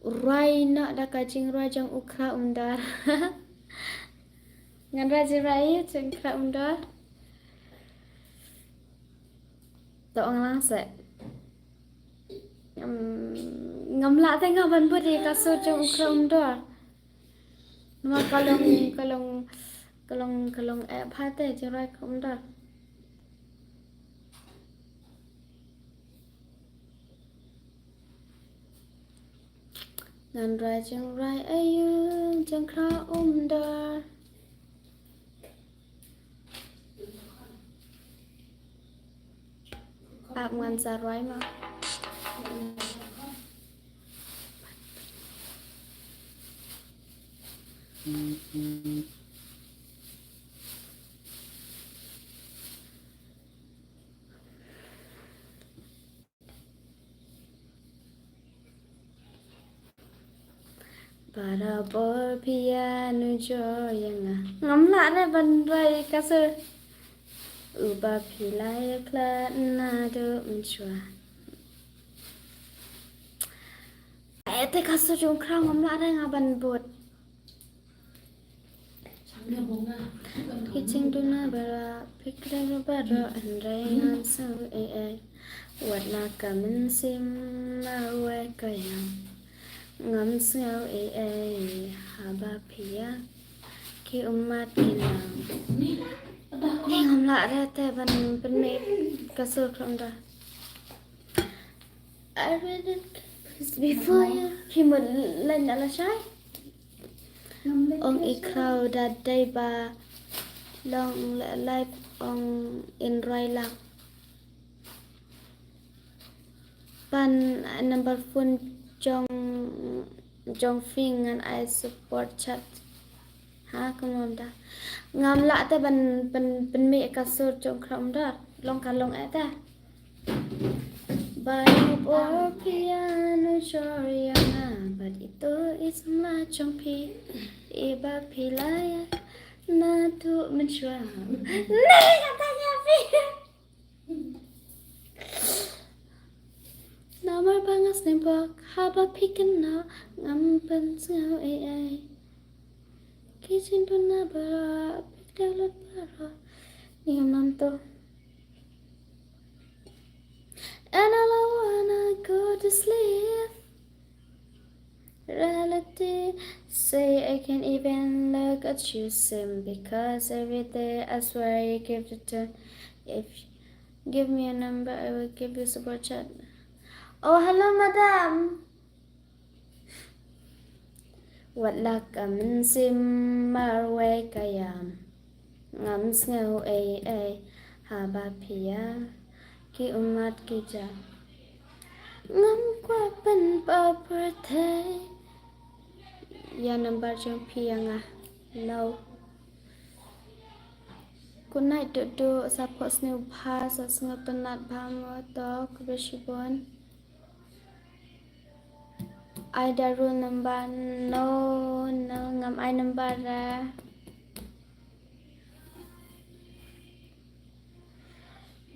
Roi noh da ka jingroi jong u Khra Umdor. Ngan roi jingroi jong Khra Umdor. To ong lang se. Ngam, ngam lah te nga ban bud ïa ka sur jong u Khra Umdor. Namar ka long, ka long, ka long, ka long eh pha te jingroi Khra Umdor. Ngan roi jingroi aiu jong Khra Umdor. Ap ngan sa roi ma. Barabor phi ïa nujor ïa nga. Ngam lah re ban roi ka sur. Uba phi la ïa khlad naduh mynshuwa. Eh, te ka sur jong Khra ngam lah re nga ban bud. Ki jingduna baroh, phi kren baroh, hynrei ngam sngew ei ei. Wat la ka mynsiem marwei ka ïam. Ngam sngew ei ei, haba phi ïa ki ummat ki nang. Ni ngam lah re te ban pynmih ka sur Khra Umdor. I read it before you. Phi mut line da lashai. Ong i Khraw da dei ba long live ong in roi lang. Pan number phone jong, jong phi ngan ai support chat. Ha, kumno da. Ngam lah te ban, ban, ban pynmih ka sur jong Khraw Umdor. Long ka long eh te. Barabor phi ïa nujor ïa nga bad ito i samla jong phi. Iba phi la ïa naduh mynshuwa. Ne kata ïa phi. Namar ba nga sngewbha haba phi kynnoh ngam pynsngew ei ei. Ki jingduna baroh phi kdew lut baroh. Ni ngam nam to. And all I wanna go to sleep. Reality, say I can't even look at you same because every day I swear you give it to. If you give me a number, I will give you super chat. Oh, hello, madam. Wat la ka mynsiem marwei ka ïam. Ngam sngew ei ei haba phi ïa ki ummat ki jam. Ngam kwah pynpaw pyrthei. Ïa number jong phi ïa nga. No. Good night Dudu, sa phohsniew bha, sa sngewtynnat bha mo to, khublei shibun. Ai da rule number, no, no, ngam ai number ra.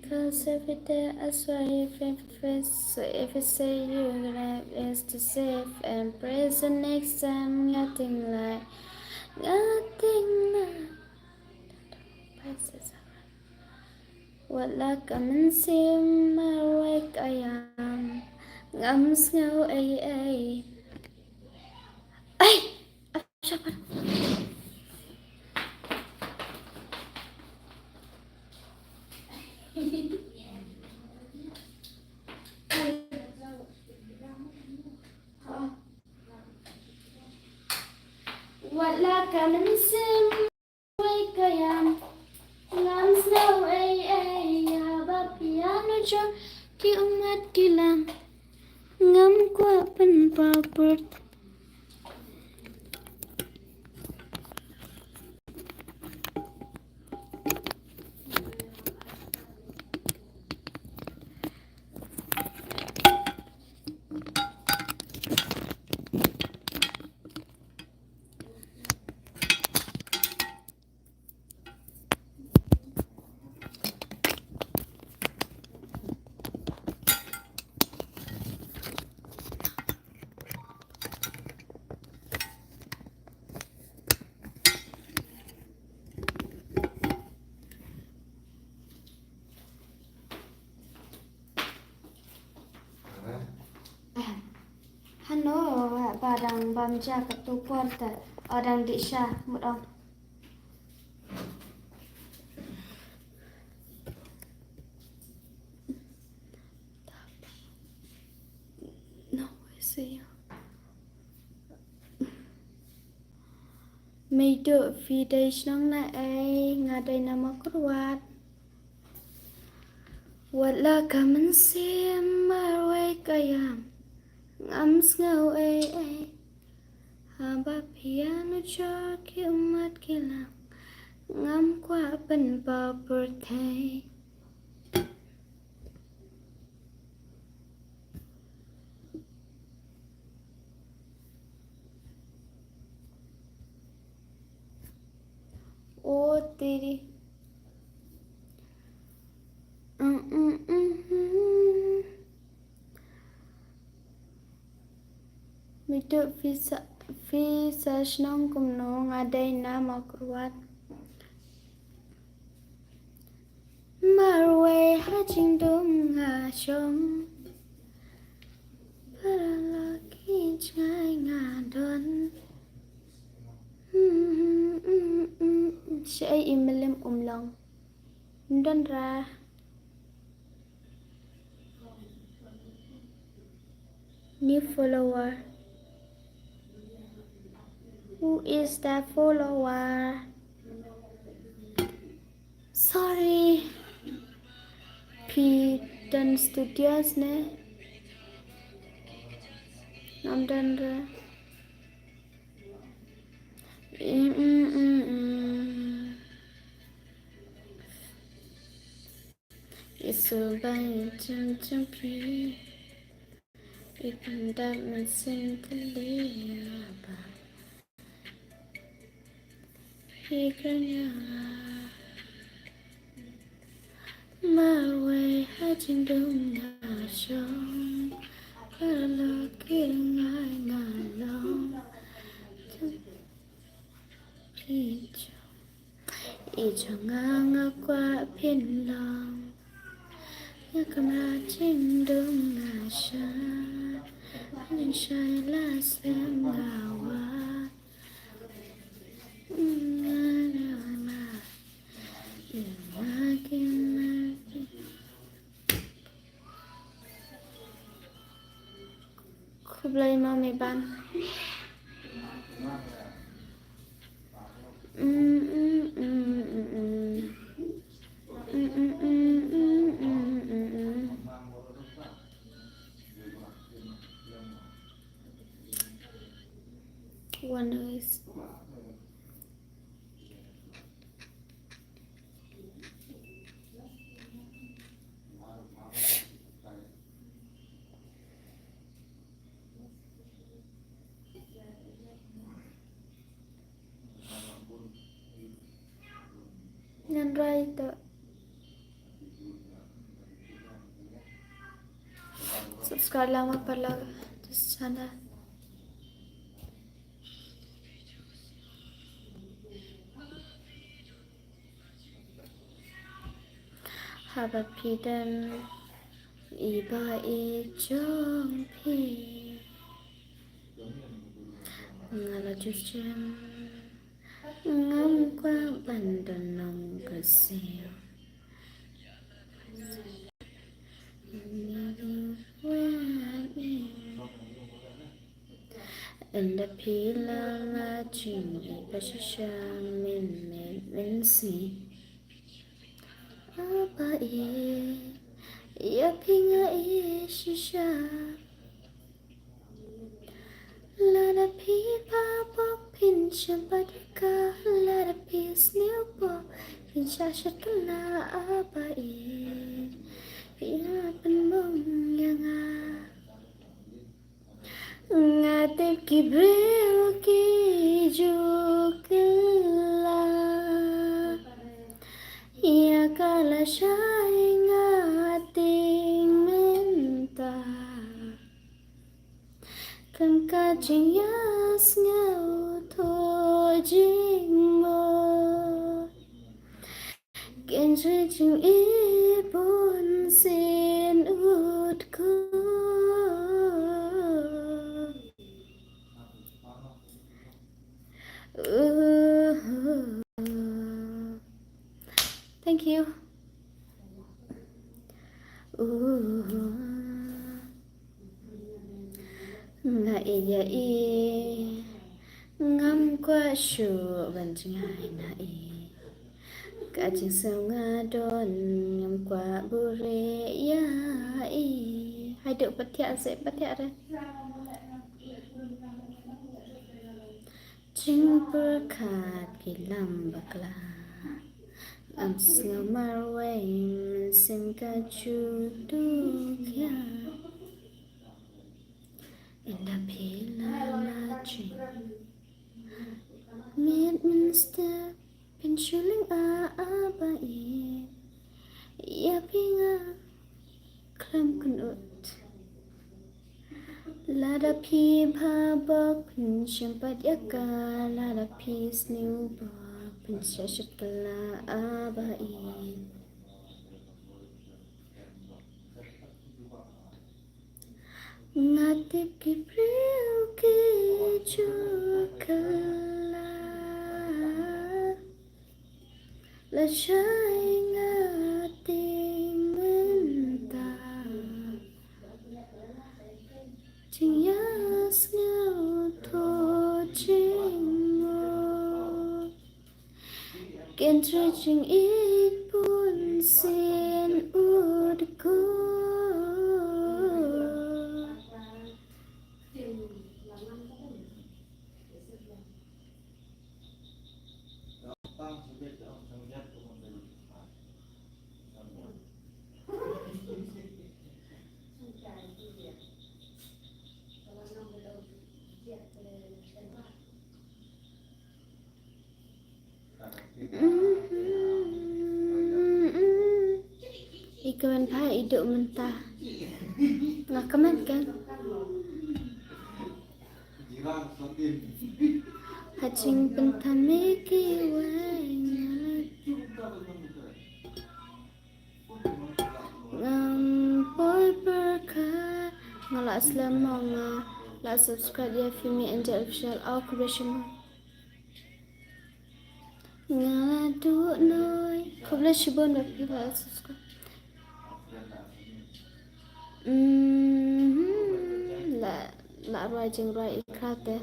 Cause every day I swear you face, so if you say you gonna is to save and praise the next time, nothing like, nothing like. Wat la ka mynsiem marwei ka ïam. Ngam sngew ei ei. Ai! Ap shabar. Wat la ka mynsiem marwei ka ïam. Ngam sngew ei ei haba phi ïa nujor ki ummat ki lam. Ngam kwah pynpaw pyrthei. Hano, ba dang bam ja ka tu por te, o dang dih sha, mut ong. No, I see you. Meiduh phi dei shnong na ei, nga dei na Mawkyrwat. Wat la ka mynsiem marwei ka ïam, ngam sngew ei ei. Haba phi ïa nujor ki ummat ki lam, ngam kwah pynpaw pyrthei. O teri. Mm, mm, mm, mm. Meiduh phi sa, phi sa shnong kumno, nga dei na Mawkyrwat. Marwei ha jingdum nga shong. Paralok ki jngai nga don. Shaei i Mylliem Umlong. Don ra. New follower. Who is the follower? Sorry. Phi don studios ne? Ngam don re. Mm, mm, mm, mm. Isu bai jam jam phi. Ipan dap mynsiem teli ba. Phi kren ïa nga. Marwei ha jingdum nga shong. Paralok ki ngai nga long. Phi jong. I jong nga nga kwah phin long. Nga kamra jingdum nga sha. Nga Shai la slem nga wa. Khublei ma me ban. One is Ngan rai to. Subscribe lang ma pala this channel. Haba phi don i ba i jong phi, nga la ju shem, ngam kwah ban don nongkyrsiew. Ynda phi la lait jingïeit ba shisha, men meit men sngi. A ba ïeit, ïa phi nga ïeit shisha. Lada phi phah bok phin shym pat ïa ka, lada phi sniew bok phin shah shet kylla. A ba ïeit, ïa pynbong ïa nga. Nga tip ki briew ki ju kylla ïa ka lashai, nga tieng mynta. Kam ka jingïasngew thoh jingmut. Kynjri jingïeit bunsien ut ko. Thank you. Nga ïeit ïa i, ngam kwah shuh ban jngai na i. Ka jingsngew nga don, ngam kwah buhrieh ïa i. Haduh pathiah se pathiah re. Jingpyrkhat ki lam bakla, ngam sngew marwei mynsiem ka ju duh khia. Ynda phi la lait jingmut mynstep, phin shu lyngngoh, a ba ïeit, ïa phi nga khlem kynnoh. Lada phi phah bok phin shim pat ïa ka, lada phi sniew bok phin shah shet kylla, a ba ïeit. Nga tip ki briew ki ju kylla. Lashai nga tieng mynta. Jingïasngew thoh jingmut. Kynjri jingïeit bunsien ut ko. I kmen pha i duh mynta. Nga kmen kan. Ha jingpynthame ki wei nga la. Ngam poi pyrkhat, nga la slem mo nga La subscribe ïa Fimi Angel Official. Oh, khublei shibun. Nga la duh noi. Khublei shibun ba phi la subscribe. Mm, la, la rwai jingrwai i kra te.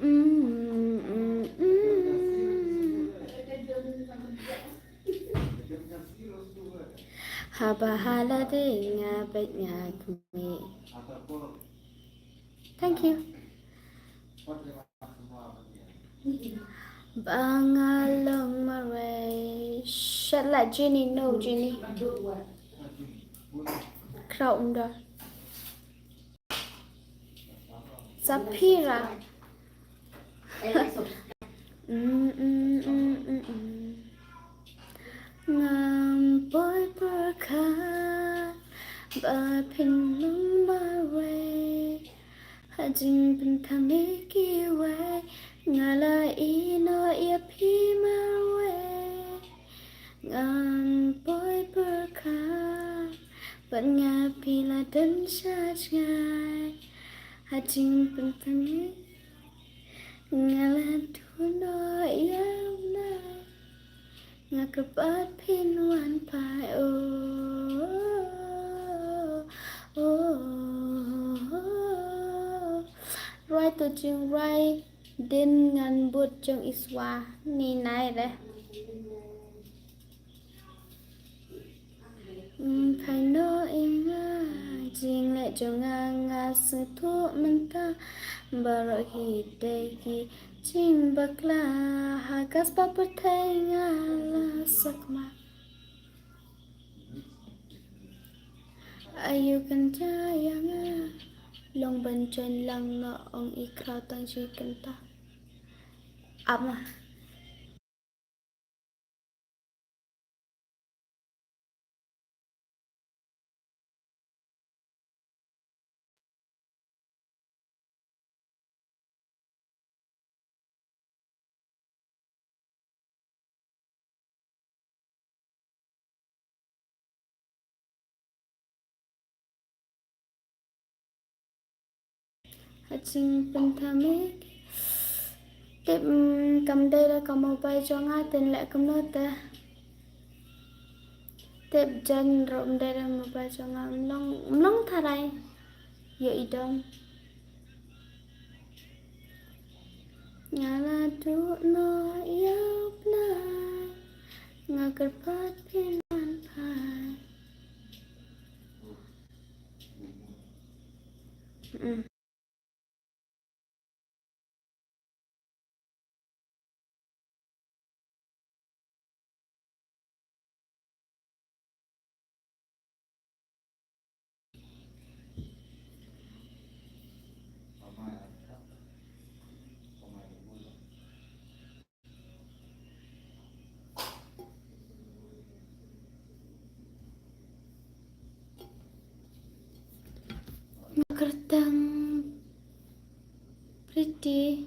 Mm, mm, mm. Haba ha la dei nga bad nga kmie. Thank you. Ba nga long marwei. Shat la Jenny, no Jenny. Kraw unda. Sapphira. Mm, mm, mm, mm, mm. Ngam poi pyrkhat ba phin long marwei. Ha jingpynthame kiwei nga la ïeh noh ïa phi marwei. Ngam poi pyrkhat bad nga phi la don sha jngai. Ha jingpynthame nga la duh noh ïa u nai. Nga kyrpad phin wan phai, oh, oh, oh. Rwai to jingrwai dien ngan bud jong Iswa ni nai re. Phai noh ïa nga, jingleh jong nga nga sngewthuh mynta. Baroh hi dei ki jingbakla, ha ka spah pyrthei nga la sakma. Aïu kynja ïa nga, long ban join lang noh ong i kraw tang shi kynta. Ap ma. Ha jingpynthame. Tip, mm, kam dei da ka mobile jong nga, te leh kumno te. Tip jan ruh ym dei da mobile jong nga, ym long, ym long tharai. Ïoh i dom. Nga la duh noh ïa u bnai. Nga kyrpad phin wan phai. Mm. Kyrteng Pretty.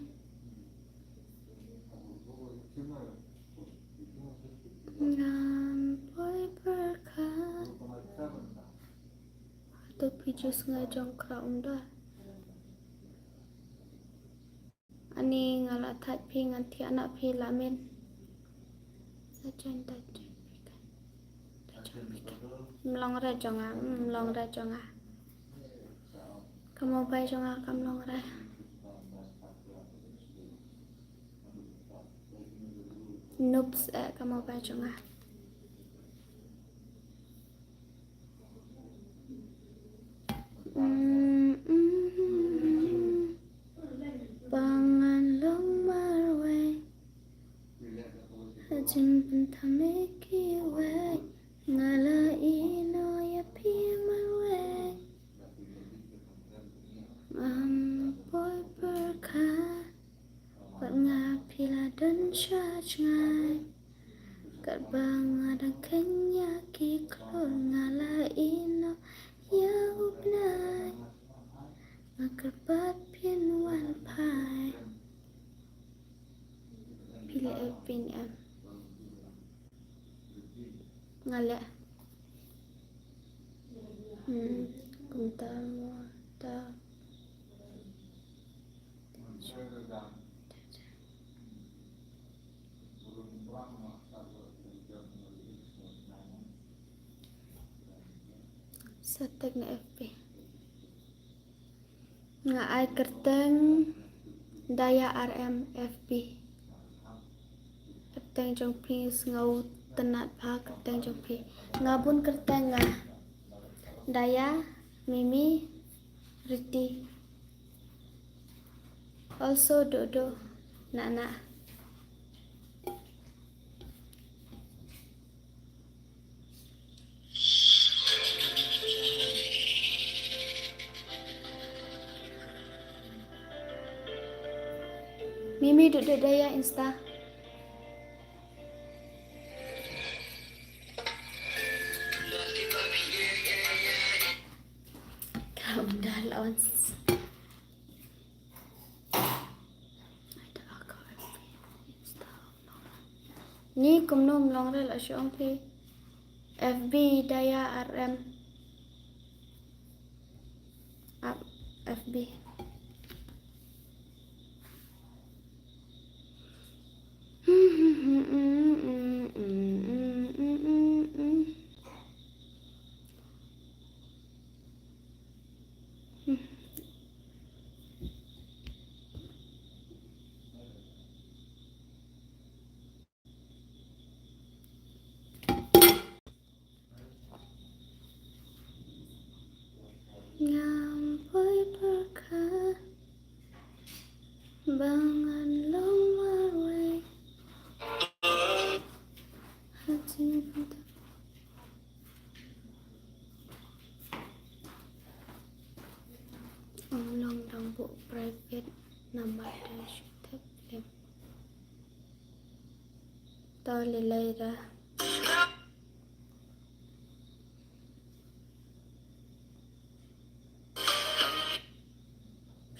Ngam poi pyrkhat. Hato phi ju sngew jong kra umdar. Ani nga la thait phi ngan thiah na phi la min. Sa join ta join phi kan. Ta join phi kan. Mlong re jong nga, mlong re jong nga. Ka mobile jong nga kam long re. Noobs, eh, ka mobile jong nga. Mm, mm, mm. Ba ngan long marwei. Ha jingpynthame kiwei. Nga la ïeh noh ïa phi marwei. Ngam poi pyrkhat. Wat nga phi la don sha jngai. Katba nga dang kheiñ ïa ki khlur nga la ïeh noh ïa u bnai. Nga kyrpad phin wan phai. Phi leh phin em. Nga leh. Hmm, kumta mo. Sa tag na F B. Nga ai kyrteng Daya R M F B. Kyrteng jong phi, sngew tynnat bha kyrteng jong phi. Nga bun kyrteng nga. Daya, Mimi, Riti. Also Dodo, Nana. Mimi, duk duk Daya Insta. Calm down, Lawrence. Ni kumno ym long re la shong phi. F B Daya R M. Up F B. Ngam poi pyrkhat ba ngan long marwei. Hajin pynta. Ong long dang buh private number dang shu thep lem. To lilei da.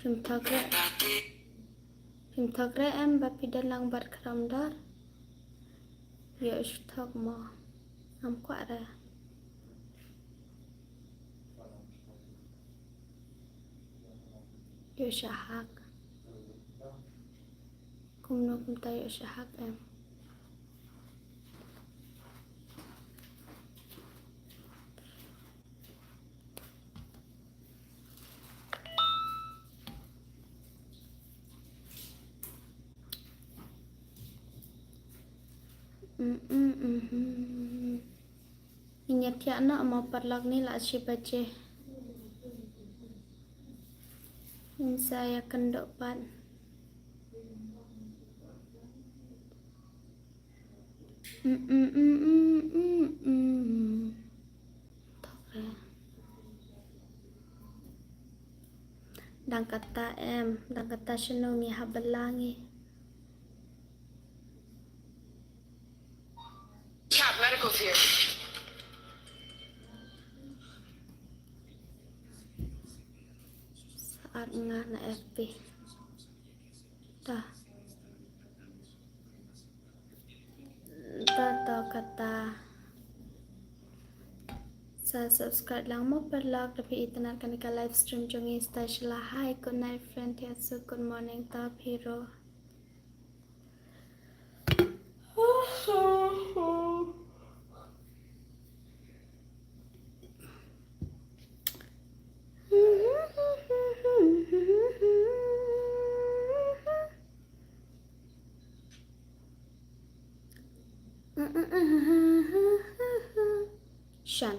Phim thok re. Phim thok re em ba phi don lang bad khram dor. Ïoh shu thok mo. Ngam kwah re. Ïoh shahak. Kumno kumta ïoh shahak em. Mm, mm, mm, mm. Ngin ïa thiah noh mo paralok, ni la shi baje. Ngin sa ïa kynduh pat. Mm, mm, mm, mm, mm, mm. Thok re. Dang kata em, dang kata shano ngi hap bylla ngi. Chat medical's here. Sa add nga na F B. Ta. Ta, ta kata. Sa subscribe lang mo paralok, lada phi itynnad kane ka live stream jong ngi. Stai shylla, hi, good night friend, thied suk, good morning, ta phi ruh. Shan.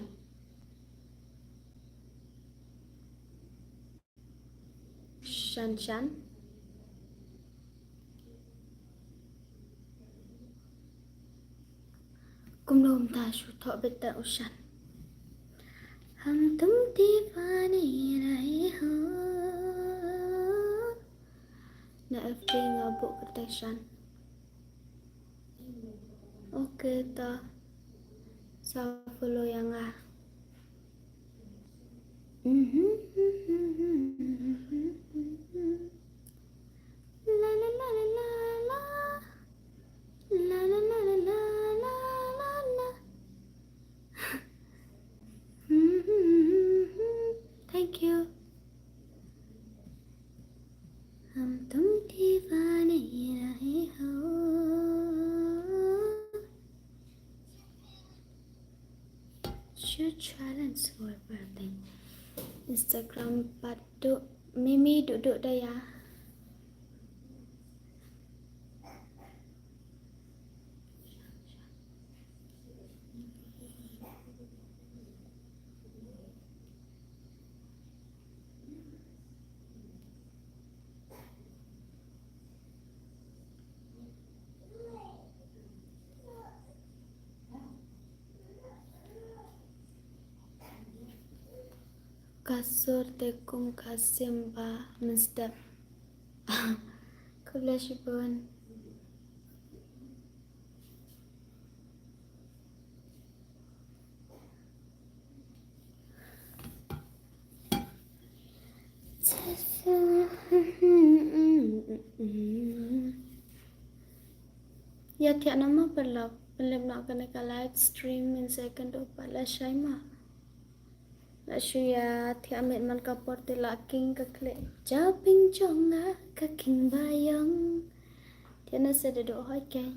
Shan, shan. Kumno mynta shu thoh beit da u shan. हम तुम दीवाने रहे हो। Na F B nga buh kyrteng shan. Okay, ta sa follow ïa nga. La la la la la la. La la la la la la la. Thank you. हम तुम दीवाने रहे हो। Should try and score. Instagram pat duh. Mimi duh duh da ïa. Ka sur te kum ka sim ba mynstep. Khublei shibun. Ïa thiah noh ma paralok, pynlip noh kane ka live stream, mynstep kan duh pat lashai ma. La shu ïa thiah miet man ka por te la king ka khlieh. Japing jong nga ka king ba ïong. Thiah noh sa da duh hoi keiñ.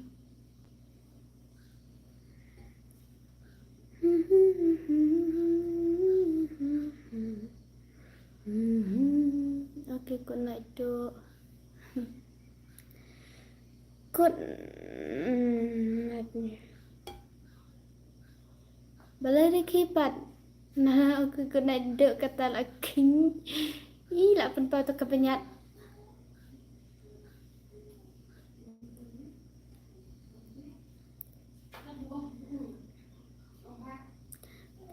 Okay, good night to. Good night. Balei da ki pat. Na, okay, good night to kata la king. Ih, la pynpaw to ka bniat.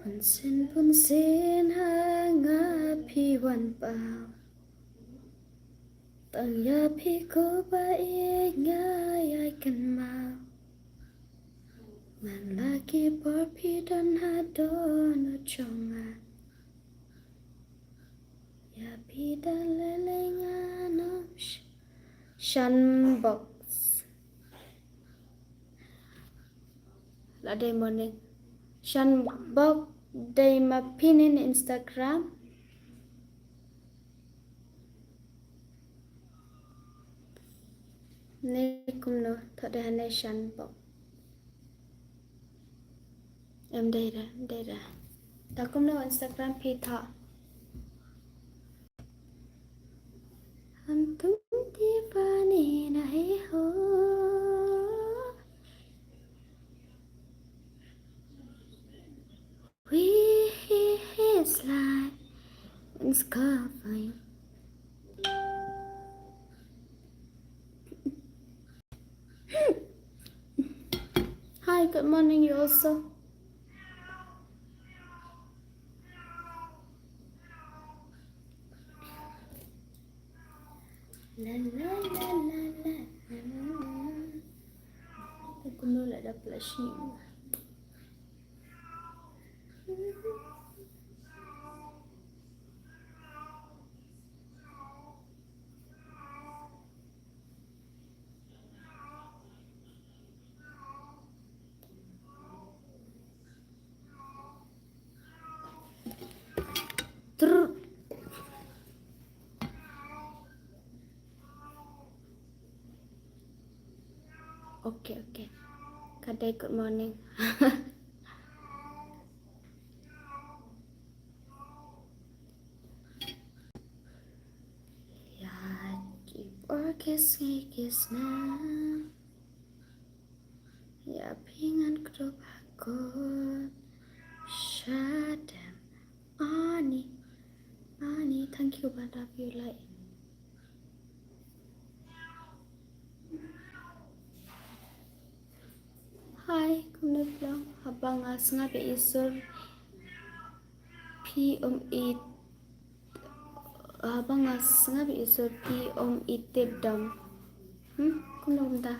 Bun sien bun sien ha nga phi wan paw. Tang ïa phi ko ba ïeit nga ïai kynmaw. Man la ki por phi don ha dohnud jong nga. Ïa phi da lei lei ngan ym sh-, shan box. La dei morning. Shan box dei ma phi ne Instagram. Ne kumno, thoh dei ha ne shan box. Em dei re, dei re. Ta kumno Instagram phi thoh. हम तुम दीवाने नहीं हो। We is life and sky. Hi, good morning, you also. La, la, la, la, la, la, la. Kumno la da pla shi. Trrr. Okay, okay. Ka dei good morning. Ïa ki por kiss ngi kiss na. Ïa phi ngan kdup ha kut. Shadem. Ani. Ani, thank you, but love you, like. Hi, kumno phi long? Haba nga sngap ïa i sur phi ym i, haba nga sngap ïa i sur phi ym i tip dom. Hmm, kumno kumta?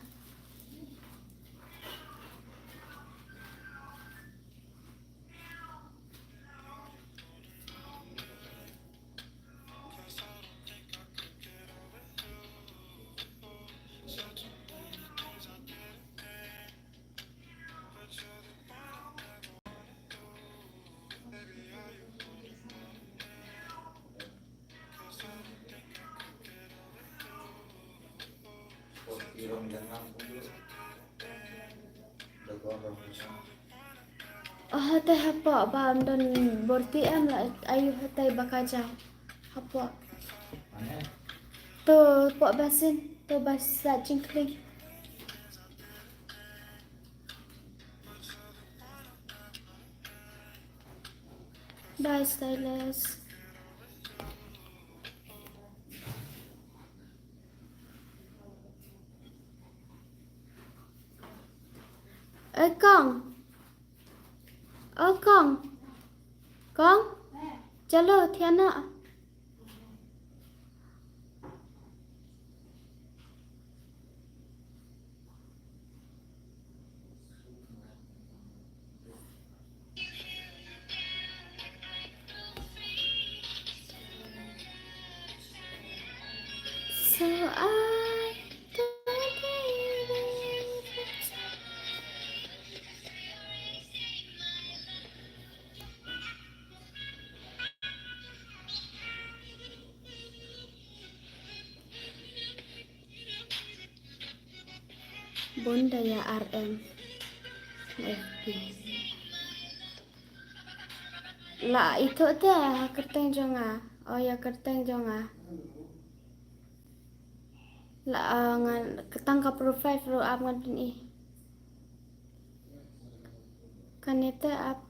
Oh, hatai hapoh ba ym don bor ti em la ayu hatai ba ka jaw. Hapoh. To poh basin, to ba sa jingkling. Bye, stylist. Ê Kong. Ơ Kong. Kong. Chalo thiana. So I Bun da ïa R M. F B. La ithuh te ha kyrteng jong nga. Oh, ïa kyrteng jong nga. La, ah, ngan, tang ka profile ruh ap ngan pyni. Kane te ap